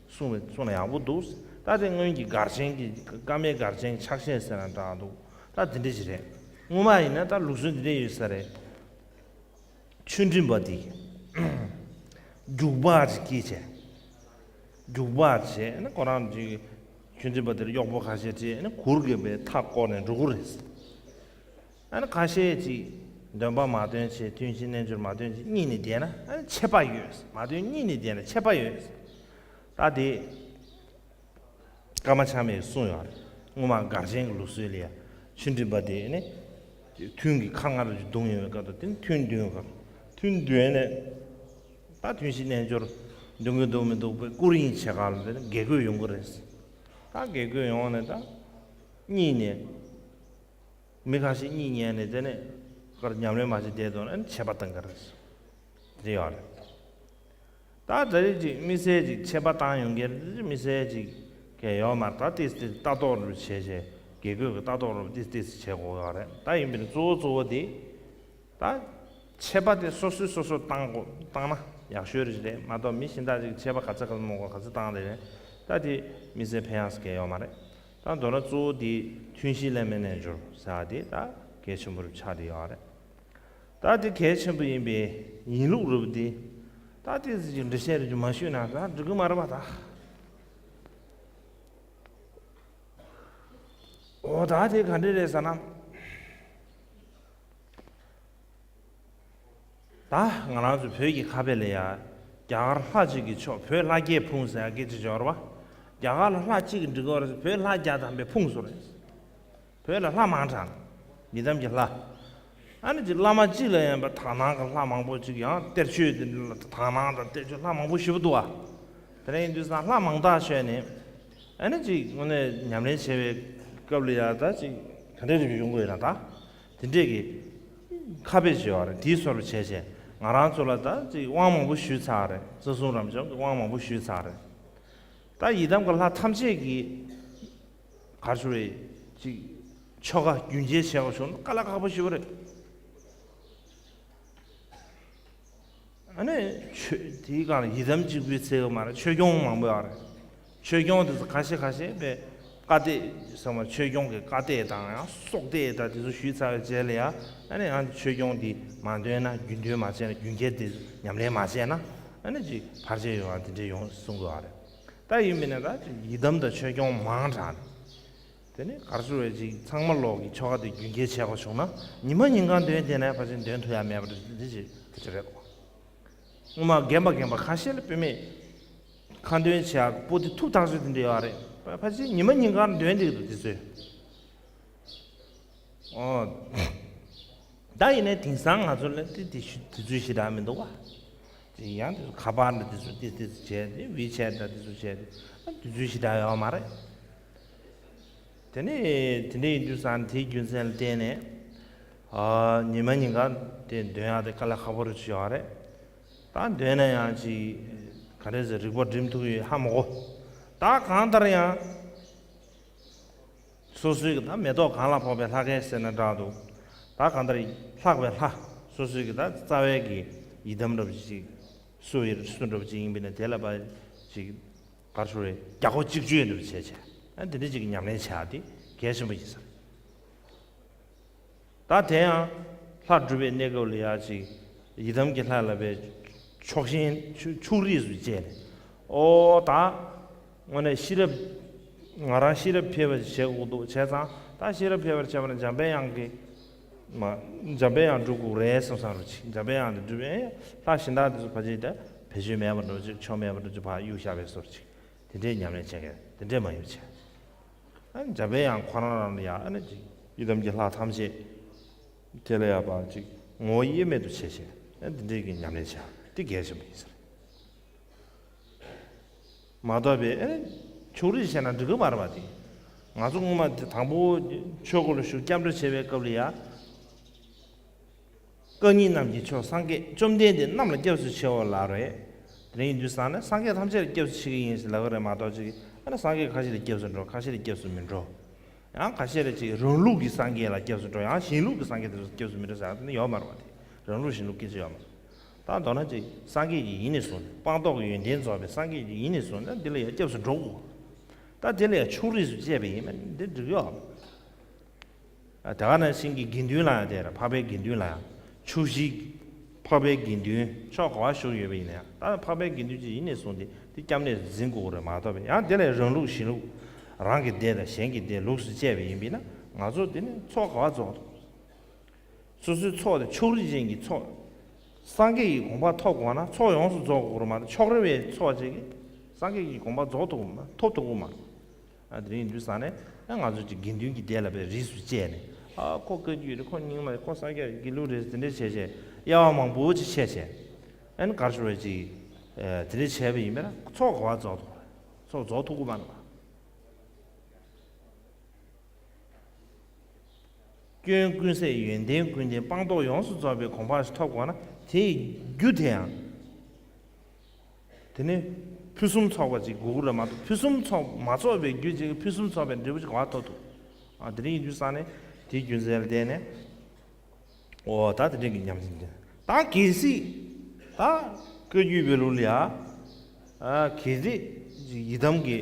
གསུང་བའི་གསུང་ན་ཡག་པོ་འདུག་ད་དེ་སྔོན་གྱི་སྒར་ཆེན་གྱི་བཀའ་མའི་སྒར་ཆེན་གྱི་ཕྱག་བཞེས་ཟེར་ན་འདྲ་འདུག་ད་དེ་འདྲ་ཞིག་རེད། སྔོན་མ་ཡིན་ན་ད་ལུགས་སྲོལ་འདི་འདྲ་ཡོད་ས་རེད། ཆོས་འབྲེལ་པ་དེ་རྒྱུག་པ་ཅིག་སྐྱེས་བྱས། རྒྱུག་པ་བྱས་ནས་ཁོ་རང་ཅིག་ཆོས་འབྲེལ་པ་དེར་གཡོག་པོ་ཁ་ཤས་བྱས་ནས་གུར་གྱི་པའི་མཐའ་བསྐོར་ནས་འགྲོ་གི་རེད། ཨ་ནི་ཁ་ཤས་ཅིག་འདོན་པ་མ་འདོན་བྱས། ཐུན་བཞི་རྣལ་འབྱོར་མ་འདོན་བྱས། གཉིད་ནས་བསྡད་ན་ཨ་ནི་ཆད་པ་ཡོད། མ་འདོན་གཉིད་ནས་བསྡད་ན་ཆད་པ་ཡོད། ད་དེ་ཀརྨ་ཆགས་མེད་གསུངས་ཡོད་རེད། སྔོན་མ་སྒར་ཆེན་གྱི་ལུགས་སྲོལ་ལ་ཡ་ཆོས་འབྲེལ་པ་དེ་ནི་ཐུན་གྱི་ཁ་ལྔ་རུ་བརྡུངས་ཡོང་བའི་སྐབས་དུ་དེ་ནི་ཐུན་འདོན་སྐབས། ཐུན་འདོན་ནས་ད་ཐུན་བཞི་རྣལ་འབྱོར་འདོན་གྱི་འདུག་མི་འདུག་པའི་སྐུ་རིམ་བྱེད་གར་ལ་དེ་ནི་དགེ་བསྐོས་ཡོང་གི་རེད། ད་དགེ་བསྐོས་ཡོང་ནས་ད་གཉིད་ནས། མི་ཁ་ཤས་གཉིད་ཉལ་ནས་དེ་ནས་ཁར་ཉམས་ལེན་མ་བྱས་བསྡད་དོན་ནི་ཆད་པ་བཏང་གི་རེད། དེ་ཡོད་རེད། ད་ད་རེས་ཅིག་དམིགས་བསལ་ཅིག་ཆད་པ་བཏང་ཡོང་གི་རེད། དམིགས་བསལ་ཅིག་གལ་ཡོད་མ་རེད། ད་ཏིས་ཏིས་ལྟ་རྟོག་རུ་བྱས་བྱས། དགེ་བསྐོས་ཀྱི་ལྟ་རྟོག་རུ་ཏིས་ཏིས་བྱེད་དགོས་ཡོད་རེད། ད་ཡིན་པའི་གཙོ་བོ་གཙོ་བོ་དེ། ད་ཆད་པ་དེ་སོ་སོས་སོ་སོར་བཏང་དགོས། བཏང་ན་ཡག་ཤོས་རེད་རེད་མ་གཏོགས་མི་གཞན་དག་ཅིག་ཆད་པ་ག་ཚད་ག་ཚད་མོ་ག་ཚད་བཏང་རེད། ད་དེ་དམིགས་བསལ་ཕན་ཡག་གལ་ཡོད་མ་རེད། ད་མདོར་ན་གཙོ་བོ་དེ་ཐུན་བཞི་བླ་མའི་རྣལ་འབྱོར་ཟེར་བ་དེ་ད་གལ་ཆེན་པོ་རུ་ཆགས་བསྡད་ཡོད་རེད། ད་དེ་གལ་ཆེན་པོ་ཡིན་པའི་ཡིན་ལུགས་རུ་དེ་ད་དེ་ཚོ་ཅིག་འགྲེལ་བཤད་རུ་ཅིག་མ་ཞུས་ན་ད་འགྲིག་གི་མ་རེད་པ་ད། འོ་ད་དེ་ག་འདྲ་རེད་ཟེར་ན། ད་ང་རང་ཚོ་བོད་ཀྱི་ཁ་དཔེ་ལ་ཡ། རྒྱ་གར་ལྷ་གཅིག་གི་མཆོག་བོད་ལྷ་བརྒྱས་ཕུང་ཟེར་ཡ་སྐད་ཆ་ཅིག་ཡོད་རེད་པ། རྒྱ་གར་ལ་ལྷ་གཅིག་གི་འགྲིག་གི་རེད། བོད་ལྷ་བརྒྱ་ཐམ་པས་ཕུང་སོང་རེད། བོད་ལ་ལྷ་མང་དྲགས། ཡི་དམ་གྱི་ལྷ། ཨ་ནི་ཅིག་བླ་མ་གཅིག་ལ་ཡིན་པ་དག་སྣང་གི་ལྷ་མང་པོ་ཅིག་ཡང་གཏེར་ཆོས་དེ་འདྲ་ལ་དག་སྣང་དང་གཏེར་ཆོས་ལྷ་མང་པོ་ཞེ་པོ་འདུག་བ། དེ་འདྲ་ཡིན་དུས་ཙང་ལྷ་མང་དག་ཤོས་ནས། ཨ་ནི་ཅིག་དངོས་གནས་ཉམས་ལེན་བྱེད་པའི་སྐབས་ལ་ཡ་ད་ཅིག་ག་འདྲ་རེ་ཡོང་དགོས་ཡོད་ན་ད། དེ་འདྲས་ཀྱི་ཁ་དཔེ་བྱས་པ་རེད། དེའི་སོར་བྱས་བྱས་ང་རང་ཚོ་ལ་ད་ཅིག་དབང་མང་པོ་ཞུས་ཚར་རེད། རྩ་གསུམ་རབ་འབྱམས་ཀྱི་དབང་མང་པོ་ཞུས་ཚར་རེད། ད་ཡི་དམ་གྱི་ལྷ་ཐམས་ཅད་ཀྱི་གར་ཞུ་བའི་ཅིག་ཆོ་ག་རྒྱུན་སྐྱེལ་བྱས་པ་བྱུང་ན་དཀའ་ལས་ཁག་པོ་ཞིག་རེད། ཨ་ནི་ཆོས་དེའི་སྒང་ལ་ཡི་དམ་གཅིག་པུའི་ཚིག་གི་མ་རེད། ཆོས་སྐྱོང་མང་པོ་ཡོད་རེད། ཆོས་སྐྱོང་དེ་ཚོ་ཁ་ཤས་ཁ་ཤས་པའི་བཀའ་གཏད་ཚང་མ་ཆོས་སྐྱོང་གི་བཀའ་གཏད་དང་ཡང་སྲོག་གཏད་དང་དེ་ཚོ་ཞུས་ཚར་བའི་རྗེས་ལ་ཡང་ཨ་ནི་ཡང་ཆོས་སྐྱོང་དེ་མ་འདོན་ན་རྒྱུན་འདོན་མ་བྱས་ན་རྒྱུན་སྐྱེལ་དེ་ཉམས་ལེན་མ་བྱས་ན་ཨ་ནི་ཅིག་བར་ཆད་ཡོང་བ་དེ་འདྲས་ཡོང་གསུང་གི་ཡོད་རེད། ད་ཡིན་མིན་ན་ད་ཡི་དམ་དང་ཆོས་སྐྱོང་མང་དྲགས་ནས། དེ་ནས་གར་ཞུ་བའི་ཅིག་ཚང་མ་ལོག་གི་ཆོ་ག་དེ་རྒྱུན་སྐྱེལ་བྱས་པ་བྱུང་ན་ཉི་མ་ཉིན་གང་འདོན་བསྡད་ན་ཕལ་ཆེར་འདོན་ཐུབ་ཡ་མེད་པ་འདི་ཅིག་དེ་ཅིག་རེད་གོ། སྔོན་མ་རྒན་པ་རྒན་པ་ཁ་ཤས་ལ་དཔེ་མེད་ཁ་འདོན་བྱེད་ཡག་པོ་ཏི་ཐུབ་ཐག་ཆོད་དེ་འདྲ་ཡོད་རེད། ཕལ་ཆེར་ཉི་མ་ཉིན་གང་འདོན་བསྡད་ཀྱི་འདུག་དེ་ཚོས། ཨོ། ད་ཡིན་ནའི་དེང་སང་ང་ཚོ་ལ་དེ་དེ་ཤི་དེ་ཚོའི་ཞེ་དྲག་མི་འདུག་བ། དེ་ཡང་དེ་ཚོ་ཁ་པར་འདི་དེ་ཚོ་ཏིས་ཏིས་བྱས་ཏེ་ཝི་ཆེ་ཊི་དང་དེ་ཚོ་བྱས་ཏེ་ཨ་དེ་ཚོའི་ཞེ་དྲག་ཡོད་མ་རེད། དེ་ནས་དེ་འདྲ་ཡིན་དུས་ཙང་དེའི་རྒྱུ་མཚན་ལ་བརྟེན་ནས་ཨ་ཉི་མ་ཉིན་གང་དེ་འདོན་ཡག་དེ་དཀའ་ལས་ཁག་པོ་རུ་ཆུ་ཡོད་རེད། ད་འདོན་ན་ཡང་ཅིག་ག་རེ་ཟེར་རིག་པ་སྒྲིམ་ཐུབ་ཡོད་ཧ་མ་གོ། ད་གང་ལྟར་ཡང་། སོ་སོའི་གི་ད་མེ་ཏོག་གང་ལ་ཕོག་པའི་ལྷ་སྐལ་ཟེར་ན་འདྲ་འདུག་ད་གང་ལྟར་ལྷག་པའི་ལྷ། སོ་སོའི་གི་ད་རྩ་བའི་གི་ཡི་དམ་འདྲ་པོ་ཅིག་སུ་ཡིན་སུ་འདྲ་པོ་ཅིག་ཡིན་པ་ཡིན་ན་དེ་ལ་ཕར་ཅིག་གར་ཤོར་བའི་རྒྱ་སྒོ་གཅིག་གཅོད་འདྲ་པོ་བྱས་བྱས་ཨ་འདི་འདྲ་ཅིག་གི་ཉམས་ལེན་བྱ་ཡག་དེ་གལ་ཆེན་པོ་ཡིན་ས་རེད། ད་དེ་ཡང་ལྷ་སྒྲུབ་པའི་གནས་སྐབས་ལ་ཡ་ཅིག་ཡི་དམ་གྱི་ལྷ་ལ་བའི་ཕྱོགས་ཞེན་ཕྱོགས་ཕྱོགས་རིས་སུ་བཅད་ནས། ཨོ་ད་དངོས་གནས་ཤེས་རབ་ང་རང་ཤེས་རབ་འཕེལ་བ་ཞིག་བྱེད་དགོས་འདུག་བྱས་ཙང་ད་ཤེས་རབ་འཕེལ་བར་བྱེད་པ་ན་འཇམ་པའི་དབྱངས་ཀྱི་མ་འཇམ་པའི་དབྱངས་སྒྲུབ་དགོས་རེད་བསམ་བསམ་རུ་ཅིག་འཇམ་པའི་དབྱངས་དེ་སྒྲུབ་ཡས་ལྷ་གཞན་དག་དེ་ཚོ་ཕལ་ཆེར་ད་བེད་སྤྱོད་མེད་པ་འདྲ་ཅིག་ཆོ་མེད་པ་འདྲ་ཅིག་ཕར་གཡུག་བཞག་པའི་བཟོ་འདྲ་ཅིག་དེ་འདྲའི་ཉམས་ལེན་བྱེད་མཁན་དེ་འདྲའི་མ་ཡིན་པ་བྱས། ཨ་ནི་འཇམ་པའི་དབྱངས་ཁོ་རང་རང་ལ་ཡང་ཨ་ནི་ཅིག་ཡི་དམ་གྱི་ལྷ་ཐམས་ཅད་དེ་ལ་ཡང་ཕར་ཅིག་ངོ་བོ་དབྱེར་མེད་དུ་བྱས་བྱས་ཨ་ནི་འདི་འདྲའི་གི་ཉམས་ལེན་བྱ་དེ་གལ་ཆེན་པོ་ཡིན་ཟེར། མ་གཏོགས་པའི་ཨེ་ཕྱོགས་རིས་བྱས་ན་འགྲིག་གི་མ་རེད་པ་དེ། ང་ཚོ་སྔོན་མ་དེ་དང་པོ་ཆོས་སྒོ་ལ་ཞུགས་སྐྱབས་འགྲོ་བྱེད་པའི་སྐབས་ལ་ཡ། རྐང་གཉིས་རྣམས་ཀྱི་མཆོག་སངས་རྒྱས་བཅོམ་ལྡན་འདས་རྣམས་ལ་སྐྱབས་སུ་མཆིའོ་ལབ་རེད། དེ་རིང་ཡིན་དུས་ཙང་ནས་སངས་རྒྱས་ཐམས་ཅད་ལ་སྐྱབས་སུ་མཆི་གི་ཡིན་ཟེར་ལབ་ཀྱི་རེད་མ་གཏོགས་ཅིག་ཨ་ནི་སངས་རྒྱས་ཁ་ཤས་ལ་སྐྱབས་སུ་འགྲོ། ཁ་ཤས་ལ་སྐྱབས་སུ་མི་འགྲོ། ཡང་ཁ་ཤས་ལ་ཅིག་རང་ལུགས་ཀྱི་སངས་རྒྱས་ལ་སྐྱབས་སུ་འགྲོ། ཡང་གཞན་ལུགས་ཀྱི་སངས་རྒྱས་དེ་ཚོ་སྐྱབས་སུ་མི་འགྲོ་ཟེར་ཡ་དེ་ནི་ཡོད་མ་རེད་པ་དེ། རང་ལུགས་གཞན་ལུགས་སྐད་ཆ་ཡོད་མ་རེད། ད་མདོར་ན་ཅིག་སངས་རྒྱས་ཀྱི་ཡིན་ནས་བཟུང་ནས་སྤངས་རྟོགས་ཀྱི་ཡོན་ཏན་རྫོགས་པའི་སངས་རྒྱས་ཀྱི་ཡིན་ནས་བཟུང་ན་འདི་ལ་ཡང་སྐྱབས་སུ་འགྲོ་དགོས། ད་དེ་ལ་ཡང་ཕྱོགས་རིས་སུ་བཅད་པ་ཡིན་ན་འདི་འགྲིག་ཡོད། ཨ། དེ་ག་ནང་བཞིན་གྱི་དགེ་འདུན་ལ་ཡང་དེ་རེད། འཕགས་པའི་དགེ་འདུན་ལ་ཡང་ཕྱོགས་བཞི། འཕགས་པའི་དགེ་འདུན་ཕྱོགས་ག་པར་བཞུགས་ཡོད་པ་ཡིན་ན་ཡང་ད་འཕགས་པའི་དགེ་འདུན་ཅིག་ཡིན་ནས་བཟུང་སྟེ་དེ་སྐྱབས་གནས་འཛིན་དགོས་རེད་མ་གཏོགས་པའི་ཡང་དེ་ལས་རང་ལུགས་གཞན་ལུགས། རང་གི་སྡེ་དང་གཞན་གྱི་སྡེ་ལུགས་སུ་བཅད་པ་ཡིན་པས་ན་ང་ཚོ་དེ་ནི་ཚོགས་ག་པར་རྫོགས་འདུག་སོ་སོའི་ཚོགས་དེ་ཕྱོགས་རིས་ཅན་གྱི་ཚོགས། སངས་རྒྱས་ཀྱི་གོ་འཕང་ཐོབ་དགོས་ན་ཚོགས་ཡོངས་སུ་རྫོགས་དགོས་རེད་མ་གཏོགས་ཕྱོགས་རིས་པའི་ཚོགས་ཅིག་གིས་སངས་རྒྱས་ཀྱི་གོ་འཕང་རྫོགས་ཐུབ་ཀྱི་མ་ཐོབ་ཐུབ་ཀྱི་མ་རེད། ཨ། དེ་རིང་ཡིན་དུས་ཙང་ནས་ཨ་ང་ཚོ་ཅིག་དགེ་འདུན་གྱི་སྡེ་ལ་དཔེ་རིས་སུ་བཅད་ནས་ཨ་ཁོ་བཀའ་བརྒྱུད་རེད། ཁོ་རྙིང་མ་རེད། ཁོ་སངས་རྒྱས་དགེ་ལུགས་རེད། དེ་འདྲ་བྱས་བྱས་དབྱེ་བ་མང་པོ་ཅིག་ཕྱེ་བྱས་ཨ་ནི་ག་རེ་ཞུ་བ་ཅིག་ཨ་དེ་འདྲ་བྱས་པ་ཡིན་པས་ན་ཚོགས་ག་པར་རྫོགས་ཐུབ་རེད། ཚོགས་རྫོགས་ཐུབ་ཀྱི་མ་རེད་པ། སྐྱོན་ཀུན་ཟད་ཡོན་ཏན་ཀུན་ལྡན་སྤངས་རྟོགས་ཡོངས་སུ་རྫོགས་པའི་གོ་འཕང་ཞིག་ཐོབ་དགོས་ན་དེའི་རྒྱུ་དེ་ཡང་། དེ་ནི་ཕུན་སུམ་ཚོགས་པ་ཅིག་དགོས་ཀྱི་རེད་མ་གཏོགས་ཕུན་སུམ་ཚོགས་མ་ཚོགས་པའི་རྒྱུ་ཅིག་གིས་ཕུན་སུམ་ཚོགས་པའི་འབྲས་བུ་ཅིག་ག་པར་ཐོབ་ཐུབ། ཨ། དེ་རིང་ཡིན་དུས་ཙང་ནས་དེའི་རྒྱུ་མཚན་ལ་བརྟེན་ནས། འོ་ད་དེ་འདྲའི་གི་ཉམས་ལེན་ད་གལ་སྲིད་ད་བཀའ་བརྒྱུད་པའི་ལུགས་ལ་ཡ། ཨ། གལ་སྲིད་ཡི་དམ་གྱི་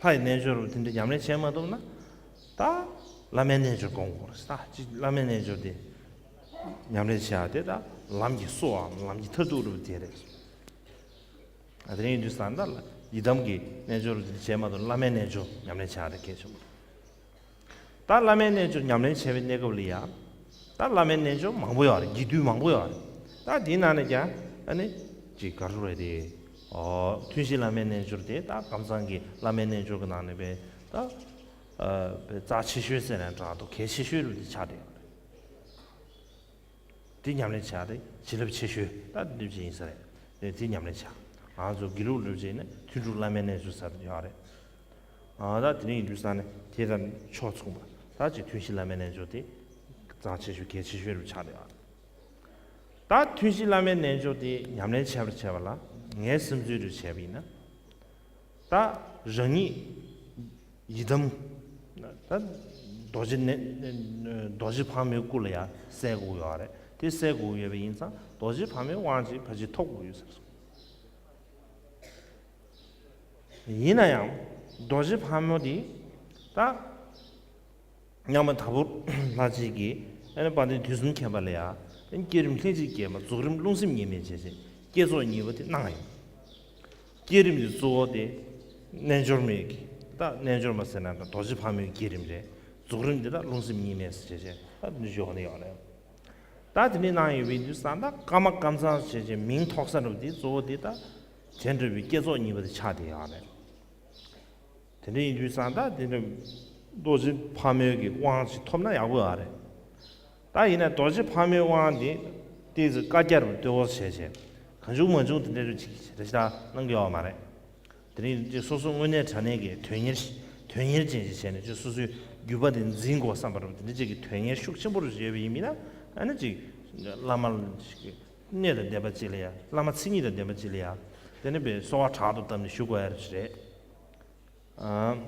ལྷ་ཡི་རྣལ་འབྱོར་དེ་འདྲ་ཉམས་ལེན་བྱེད་མ་ཐུབ་ན་ད་བླ་མའི་རྣལ་འབྱོར་སྒོམ་དགོས་རེད། ད་ཅི་བླ་མའི་རྣལ་འབྱོར་དེ་ཉམས་ལེན་བྱེད་ཡ་དེ་ད་ལམ་གྱི་སྲོལ་བའམ་ལམ་གྱི་མཐར་ཐུག་རུ་དེ་རེད། ཨ། དེ་རིང་ཡིན་དུས་ཙང་ད་ཡི་དམ་གྱི་རྣལ་འབྱོར་དེ་འདྲ་བྱེད་མ་ཐུབ་ན་བླ་མའི་རྣལ་འབྱོར་ཉམས་ལེན་བྱེད་ཡ་དེ་གལ་ཆེན་པོ་རེད། ད་བླ་མའི་རྣལ་འབྱོར་ཉམས་ལེན་བྱེད་པའི་གནས་སྐབས་ལ་ཡང་། ད་བླ་མའི་རྣལ་འབྱོར་མང་པོ་ཡོད་རེད། རྒྱས་བསྡུས་མང་པོ་ཡོད་རེད། ད་དེའི་ནང་ནས་ཀྱང་ཨ་ནི་ཅིག་ག་རེ་རེད་དེ། ཨོ། ཐུན་བཞིའི་བླ་མའི་རྣལ་འབྱོར་དེ་ད་ཀམ་ཚང་གི་བླ་མའི་རྣལ་འབྱོར་གྱི་ནང་ནས་དཔེ་ད། ཨ། དཔེ་རྩ་ཆེ་ཤོས་ཟེར་ནས་དྲག་འདུག་གལ་ཆེ་ཤོས་རུ་དེ་ཆགས་བསྡད་ཡོད་རེད། དེ་ཉམས་ལེན་བྱ་དེ་བྱིན་རླབས་ཆེ་ཤོས་ད་འདི་འདྲ་ཅིག་ཡིན་ས་རེད། དེ་དེ་ཉམས་ལེན་བྱ། ང་ཚོ་དགེ་ལུགས་སློབ་ཆེན་ཡིན་ན་ཐུན་དྲུག་བླ་མའི་རྣལ་འབྱོར་ཟེར་དེ་ཡོད་རེད། ཨ། ད་དེ་རིང་ཡིན་དུས་ཙང་ནས་དེ་དང་ཕྱོགས་མཚུངས་པ་ད་ཅིག་ཐུན་བཞི་བླ་མའི་རྣལ་འབྱོར་དེ་རྩ་ཆེ་ཤོས་གལ་ཆེ་ཤོས་རུ་ཆགས་བསྡད་ཡོད་རེད། ད་ཐུན་བཞི་བླ་མའི་རྣལ་འབྱོར་དེ་ཉམས་ལེན་བྱེད་པར་བྱེད་པ་ལ་ངའི་བསམ་ཚུལ་རུ་བྱས་པ་ཡིན་ན། ད་རང་ཉིད་ཡི་དམ། ད་རྡོ་རྗེ་ནས་རྡོ་རྗེ་ཕག་མོའི་སྐུ་ལ་ཡང་གསལ་དགོས་ཡོད་རེད། དེ་གསལ་དགོས་ཡོད་པ་ཡིན་ཙང་རྡོ་རྗེ་ཕག་མོའི་དབང་ཅིག་ཕལ་ཆེར་ཐོབ་དགོས་ཡོད་ཟེར་སོང་། ཡིན་ན་ཡང་རྡོ་རྗེ་ཕག་མོ་དེ་ད། ཉང་མ་དྭགས་པོ་ལྷ་གཅིག་གིས་ཨ་ནི་དཔལ་ལྡན་དུས་གསུམ་མཁྱེན་པ་ལ་ཡ། ཨ་ནི་བསྐྱེད་རིམ་ལྷན་ཅིག་སྐྱེས་མ་རྫོགས་རིམ་རླུང་སེམས་གཉིས་མེད་བྱས་བྱས་བསྐྱེད་རྫོགས་གཉིས་པ་དེ་གནང་ཡོད། བསྐྱེད་རིམ་གྱི་གཙོ་བོ་དེ་རྣལ་འབྱོར་མའི་གི་ད་རྣལ་འབྱོར་མ་ཟེར་ན་ད་རྡོ་རྗེ་ཕག་མོའི་བསྐྱེད་རིམ་རེད། རྫོགས་རིམ་དེ་ད་རླུང་སེམས་གཉིས་མེད་ཟེར་བྱས་བྱས་ད་འདི་བཞུགས་ནས་ཡོད་རེད། ད་དེ་འདྲའི་གནང་ཡོད་པའི་དུས་ཙང་ད་ཀརྨ་ཀམ་ཚང་ཟེར་བྱས་བྱས་མིང་ཐོགས་ས་འདྲ་བོ་དེ་གཙོ་བོ་དེ་ད་དེ་འདྲ་བའི་བསྐྱེད་རྫོགས་གཉིས་པ་དེ་ཆགས་བསྡད་ཡོད་རེད། དེ་འདྲ་ཡིན་དུས་ཙང་ད་དེ་འདྲ་རྡོ་རྗེ་ཕག་མོའི་གི་དབང་ཅིག་ཐོབ་ན་ཡག་པོ་ཡོད་རེད། ད་ཡིན་ན་རྡོ་རྗེ་ཕག་མོའི་དབང་དེ་ཏོག་ཙམ་བཀའ་རྒྱ་རུ་ལྟོས་བོ་བྱས་བྱས་གང་བྱུང་མང་བྱུང་དེ་འདྲ་རུ་ཅིག་རེ་ཞིག་ད་གནང་གི་ཡོད་མ་རེད། དེ་རིང་ཅིག་སོ་སོ་དངོས་གནས་དྲང་གནས་ཀྱི་དོན་གཉེར་དོན་གཉེར་ཅན་ཅིག་བྱས་ནས་ཅིག་སོ་སོའི་རྒྱུད་པ་དེ་འཛིན་དགོས་བསམ་པ་རུ་དེ་འདྲ་ཅིག་གི་དོན་གཉེར་ཤུགས་ཆེན་པོ་རུ་ཡོད་པ་ཡིན་མིན་ན་ཨ་ནི་ཅིག་བླ་མ་ཅིག་གནས་དང་ལྡན་པ་ཅིག་ལ་ཡ། བླ་མ་མཚན་ཉིད་དང་ལྡན་པ་ཅིག་ལ་ཡ། དེ་ནི་དཔེ་གསོལ་བ་དྲག་ཏུ་བཏབ་ནས་བཞུགས་དགོས་ཡ་རེད། ཨ།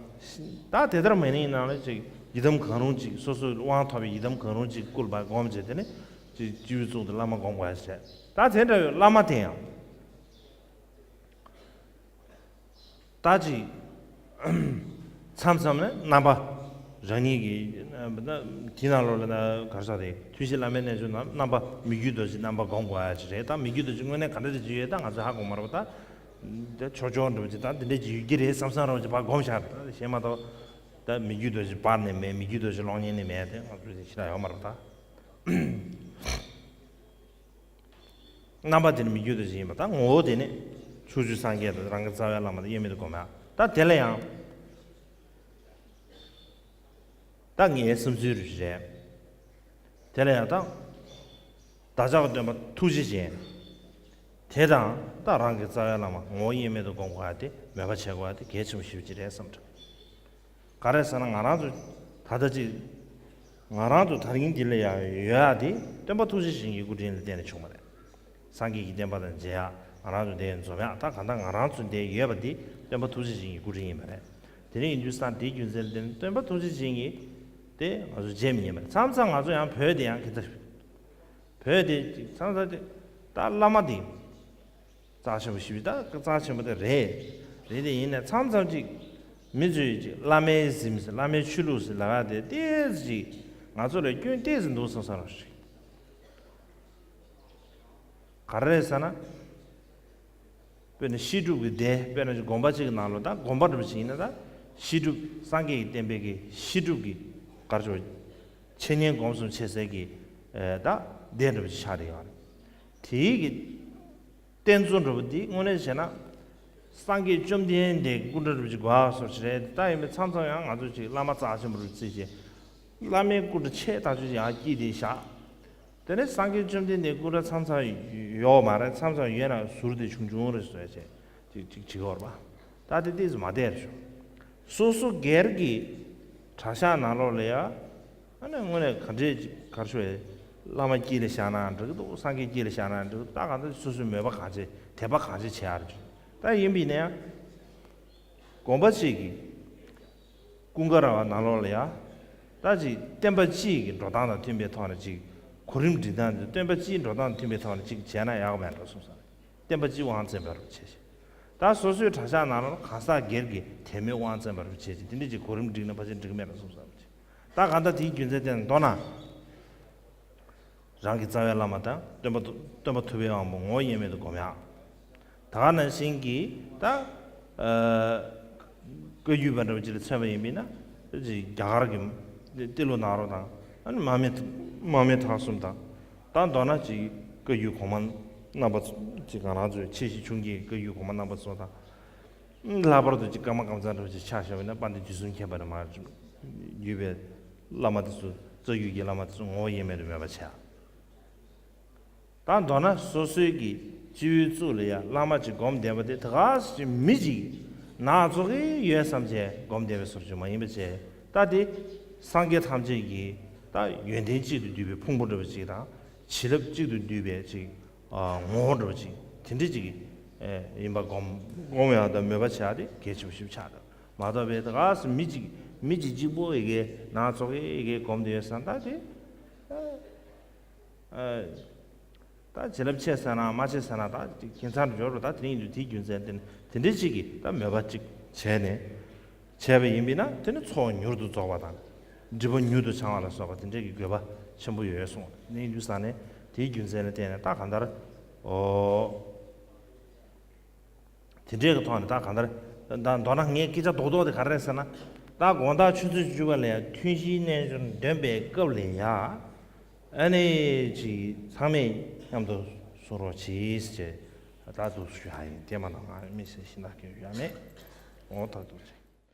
ད་དེ་ལྟར་མ་ཡིན་ནའང་ཅིག་ཡི་དམ་གང་རུང་ཅིག་སོ་སོའི་དབང་ཐོབ་པའི་ཡི་དམ་གང་རུང་ཅིག་སྐུ་ལ་ཕར་བསྒོམ་བྱས་དེ་ནི་ཅིག་སྤྱི་བོའི་གཙུག་ཏུ་བླ་མ་བསྒོམ་དགོས་ཡ་ཅིག་རེད། ད་དེ་འདྲ་བའི་བླ་མ་དེ་ཡང་། ད་ཅིག་མཚམས་མཚམས་ནས་རྣམ་པ་རང་ཉིད་ཀྱི་དེ་ནང་ལོགས་ལ་ན་ག་རེ་ཟེར་དེ་ཐུན་བཞི་བླ་མའི་རྣལ་འབྱོར་ནང་རྣམ་པ་མི་བསྐྱོད་རྡོ་རྗེ་རྣམ་པ་སྒོམ་དགོས་ཡ་ཅིག་རེད། ད་མི་བསྐྱོད་རྡོ་རྗེ་དངོས་གནས་ག་འདྲ་ཅིག་ཡོད་ད་ང་ཚོས་ཧ་གོ་མ་རེད་པ། ད་ཆོས་སྐྱོང་འདྲ་བོ་ཅིག་ད་འདི་འདྲ་ཅིག་ཡོད་ཀྱི་རེད་བསམ་བསམ་རོགས་ཅིག་ཕར་སྒོམ་བཞག་རེད། ད་ཤེས་མ་གཏོགས་ད་མི་བསྐྱོད་རྡོ་རྗེ་པར་ནས་མེད། མི་བསྐྱོད་རྡོ་རྗེ་གློག་བརྙན་ནས་མེད་དེ་ང་ཚོས་དེ་ཤེས་ར་ཡོད་མ་རེད་པ། ད། རྣམ་པ་དེ་ནི་མི་བསྐྱོད་རྡོ་རྗེ་ཡིན་པ་དང་ངོ་བོ་དེ་ནི་ཕྱོགས་བཅུའི་སངས་རྒྱས་དང་རང་གི་རྩ་བའི་བླ་མ་དང་དབྱེར་མེད་དུ་བསྒོམ་ཡ། ད་དེ་ལ་ཡང་ད་ངའི་བསམ་ཚུལ་རེད། དེ་ལ་ཡང་ད་བདག་ཅག་གི་སྟོན་པ་ཐུགས་རྗེ་ཅན། དེ་དང་ད་རང་གི་རྩ་བའི་བླ་མ་ངོ་བོ་དབྱེར་མེད་དུ་སྒོམ་དགོས་ཡ་དེ་མོས་པ་བྱེད་དགོས་ཡ་དེ་གལ་ཆེན་པོ་ཞེ་པོ་ཅིག་རེད་བསམ་འདྲ། ག་རེ་ཟེར་ན་ང་རང་ཚོ་ད་ལྟ་ཅིག་ང་རང་ཚོ་ད་རིང་འདི་ལ་ཡ་ཡོད་ཡ་དེ་སྟོན་པ་ཐུགས་རྗེ་ཅན་གྱི་སྐུ་དྲིན་ལ་བརྟེན་ནས་བྱུང་བ་རེད། སངས་རྒྱས་ཀྱི་བསྟན་པ་དང་མཇལ་ཡ་ང་རང་ཚོ་འདིར་འཛོམས་ཡ་ད་གང་ལྟར་ང་རང་ཚོ་འདིར་ཡོད་པ་འདི་སྟོན་པ་ཐུགས་རྗེ་ཅན་གྱི་སྐུ་དྲིན་ཡིན་པ་རེད། དེ་རིང་ཡིན་དུས་ཙང་དེའི་རྒྱུ་མཚན་ལ་བརྟེན་ནས་སྟོན་པ་ཐུགས་རྗེ་ཅན་གྱི་དེ་ང་ཚོ་མཇལ་མི་ཉན་པ་རེད། མཚམས་མཚམས་ང་ཚོ་ཡང་བོད་དེ་ཡང་ཁེ་ད་བོད་དེ་ཅིག་མཚམས་མཚམས་དེ་ད་བླ་མ་དེ་རྩ་ཆེན་པོ་ཞིག་ད་རྩ་ཆེན་པོ་དེ་རེད། རེད་དེ་ཡིན་ནའི་མཚམས་མཚམས་ཅིག་མི་ཚོས་ཅིག་བླ་མའི་གཟིམ་ཟེར་བླ་མའི་ཆོས་ལུགས་ཟེར་ལབ་ཡ་དེ་ཏོག་ཙམ་ཅིག་ང་ཚོ་ལ་སྐྱོན་ཏོག་ཙམ་འདུག་བསམ་བསམ་རོགས་ཞིག་ག་རེ་རེད་ཟེར་ན། དཔེར་ན་བཤད་སྒྲུབ་ཀྱི་སྡེ་དཔེར་ན་དགོན་པ་གཅིག་གི་ནང་ལོགས་ད་དགོན་པ་འདྲ་པོ་ཅིག་ཡིན་ན་ད་བཤད་སྒྲུབ་སངས་རྒྱས་ཀྱི་བསྟན་པའི་གི་བཤད་སྒྲུབ་ཀྱི་གར་ཆོག་འཆད་ཉན་སྒོམ་གསུམ་བྱེད་སའི་གི་ད་སྡེ་འདྲ་པོ་ཅིག་ཆགས་བསྡད་ཡོད་རེད། དེའི་གི་རྟེན་གཙོ་འདྲ་པོ་འདི་དངོས་གནས་བྱས་ན་སངས་རྒྱས་བཅོམ་ལྡན་འདས་སྐུ་འདྲ་འདྲ་པོ་ཅིག་དགོས་ཡ་བཟོ་ཅིག་རེད། ད་ཡིན་པའི་མཚམས་མཚམས་ཡང་ང་ཚོ་ཅིག་བླ་མ་རྩ་ཆེན་པོ་རུ་བརྩི་བྱས་བླ་མའི་སྐུ་འདྲ་ཆེ་ཐག་ཆོད་ཅིག་ཡང་བསྐྱིས་ཏེ་བཞག་དེ་ནས་སངས་རྒྱས་བཅོམ་ལྡན་འདས་སྐུ་འདྲ་མཚམས་མཚམས་ཡོད་མ་རེད། མཚམས་མཚམས་ཡོད་ན་ཟུར་དེ་ཆུང་ཆུང་རེ་བཟོས་བྱས་ཅིག་ཅིག་བྱེད་ཀྱི་ཡོད་རེད་པ། ད་དེ་ཏོག་ཙམ་མ་བསྡད་རེད་ཤག་སོ་སོ་སྒེར་གྱི་གྲྭ་ཤག་ནང་ལོགས་ལ་ཡ་ཨ་ནི་དངོས་གནས་ག་འདྲས་ཅིག་གར་ཤོག་ཡ་བླ་མ་དཀྱིལ་ལ་བཞག་ན་འགྲིག་གི་འདུག་སངས་རྒྱས་དཀྱིལ་ལ་བཞག་ན་འགྲིག་གི་འདུག་ད་གང་ལྟར་སོ་སོའི་མོས་པ་གང་ཆེ་དད་པ་གང་ཆེ་བྱེད་ཡ་རེད་ཅིག་ད་ཡིན་པ་ཡིན་ན་ཡང་དགོན་པ་གཅིག་གི་ཀུན་དགའ་ར་བ་ནང་ལོགས་ལ་ཡ། ད་ཅིག་བསྟན་པ་སྤྱི་གི་འགྲོ་སྟངས་དང་མཐུན་པའི་ཐོག་ནས་ཅིག་གོ་རིམ་སྒྲིག་སྟངས་འདི་བསྟན་པ་སྤྱིའི་འགྲོ་སྟངས་དང་མཐུན་པའི་ཐོག་ནས་ཅིག་བྱས་ན་ཡག་པ་མེད་འགྲོ་གསུངས་སོང་། བསྟན་པ་སྤྱི་དབང་བཙན་པ་རུ་བྱས་ཤིང་། ད་སོ་སོའི་གྲྭ་ཤག་ནང་ལོགས་གང་ཟག་སྒེར་གྱི་དད་མོས་དབང་བཙན་པ་རུ་བྱས་ཤིང་དེ་འདྲ་ཅིག་གོ་རིམ་སྒྲིག་ན་ཕལ་ཆེར་འགྲིག་མེད་འགྲོ་གསུངས་སོང་། ད་གང་ལྟར་དེའི་རྒྱུ་མཚན་དེ་ནི་མདོར་ན། རང་གི་རྩ་བའི་བླ་མ་དང་སྟོན་པ་སྟོན་པ་ཐུབ་པའི་དབང་པོ་ངོ་བོ་དབྱེར་མེད་དུ་སྒོམ་ཡག་ད་ག་ནང་བཞིན་གྱི་ད་ཨ་བཀའ་བརྒྱུད་པ་འདྲ་བོ་ཅིག་ལ་མཚོན་པ་ཡིན་པས་ན་ཅིག་རྒྱ་གར་གྱི་ཏི་ལོ་ནཱ་རོ་དང་ཨ་ནི་མར་མེ་མར་མེ་མཐའ་གསུམ་དང་ད་མདོར་ན་ཅིག་བཀའ་བརྒྱུད་གོང་མ་རྣམ་པ་ཚོ་ཅིག་ང་རང་ཚོའི་ཆེ་ཞི་ཆུང་གི་བཀའ་བརྒྱུད་གོང་མ་རྣམ་པ་ཚོ་དང་། ལྷག་པར་དུ་ཅིག་ཀརྨ་ཀཾ་ཚང་འདྲ་བོ་ཅིག་ཆ་བཞག་པ་ཡིན་ན་དཔལ་ལྡན་དུས་གསུམ་མཁྱེན་པ་ནས་མར་བརྒྱུད་པའི་བླ་མ་དེ་ཚོ་རྩ་བརྒྱུད་ཀྱི་བླ་མ་དེ་ཚོ་ངོ་བོ་དབྱེར་མེད་དུ་མོས་པ་བྱས། ད་མདོར་ན་སོ་སོའི་གི་སྤྱི་བོའི་གཙུག་ལ་ཡ་བླ་མ་ཅིག་སྒོམ་བསྡད་པ་དེ་ད་ག་ཟེ་ཅིག་མི་ཅིག་ནག་ཚོགས་ཀྱི་ཡོད་བསམ་བྱས་སྒོམ་བསྡད་པའི་བཟོ་ཅིག་མ་ཡིན་པ་བྱས་ད་དེ་སངས་རྒྱས་ཐམས་ཅད་ཀྱི་ད་ཡོན་ཏན་གཅིག་ཏུ་བསྡུས་པའི་ཕུང་པོ་འདྲ་བ་ཅིག་དང་བྱིན་རླབས་གཅིག་ཏུ་བསྡུས་པའི་ཅིག་ངོ་བོ་འདྲ་བ་ཅིག་དེ་འདྲ་ཅིག་ཡིན་པ་སྒོམ་སྒོམ་ཡག་དང་མོས་པ་བྱེད་ཡག་དེ་གལ་ཆེན་པོ་ཞིག་ཆགས་འདུག་མ་གཏོགས་པའི་ད་ག་སེ་མི་གཅིག་མི་གཅིག་གཅིག་པོ་ཡི་གེ་ནང་ཚོགས་ཀྱི་ཡི་གེ་སྒོམ་དུ་ཡོད་ས་ད་དེ་ད་བྱིན་རླབས་ཆེ་ས་ན་མ་ཆེ་ས་ན་ད་ཁྱིམ་ཚང་འབྱོར་རོ་ད་དེ་ཡིན་དུས་དེའི་རྒྱུ་མཚན་དེ་དེ་འདྲ་ཅིག་གིས་ད་མོས་པ་ཅིག་བྱས་ནས། བྱས་པ་ཡིན་པས་ན་དེ་ནི་ཚོགས་མྱུར་དུ་རྫོགས་པ་དང་། སྒྲིབ་པ་མྱུར་དུ་བྱང་བ་ལ་སོགས་པ་དེ་འདྲའི་གི་དགོས་པ་ཆེན་པོ་ཡོད་གསུངས། ནི་ཡུལ་ས་ནས་དེའི་རྒྱུ་མཚན་ལ་བརྟེན་ནས་ད་གང་ལྟར། ཨོ། དེ་འདྲའི་གི་ཐོག་ནས་ད་གང་ལྟར། ད་མདོར་ན་ངའི་སྐད་ཆ་རྡོག་རྡོག་དེ་ག་རེ་རེད་ཟེར་ན། ད་དགོང་དག་ཆུ་ཚོད་བཅུ་པ་ལ་ཡང་ཐུན་བཞིའི་རྣལ་འབྱོར་འདོན་པའི་སྐབས་ལ་ཡང་། ཨ་ནི་ཅིག་ཚང་མས་མཉམ་དུ་གསུང་རོགས་གྱིས་ཅེས་ད་དུ་ཞུ་ཡ་ཡིན། དེ་མ་གཏོགས་ང་མི་སེར་ཤིང་ནགས་སྐྱོན་ཡོད་མེད་འོ་ད་དུ་ཅིག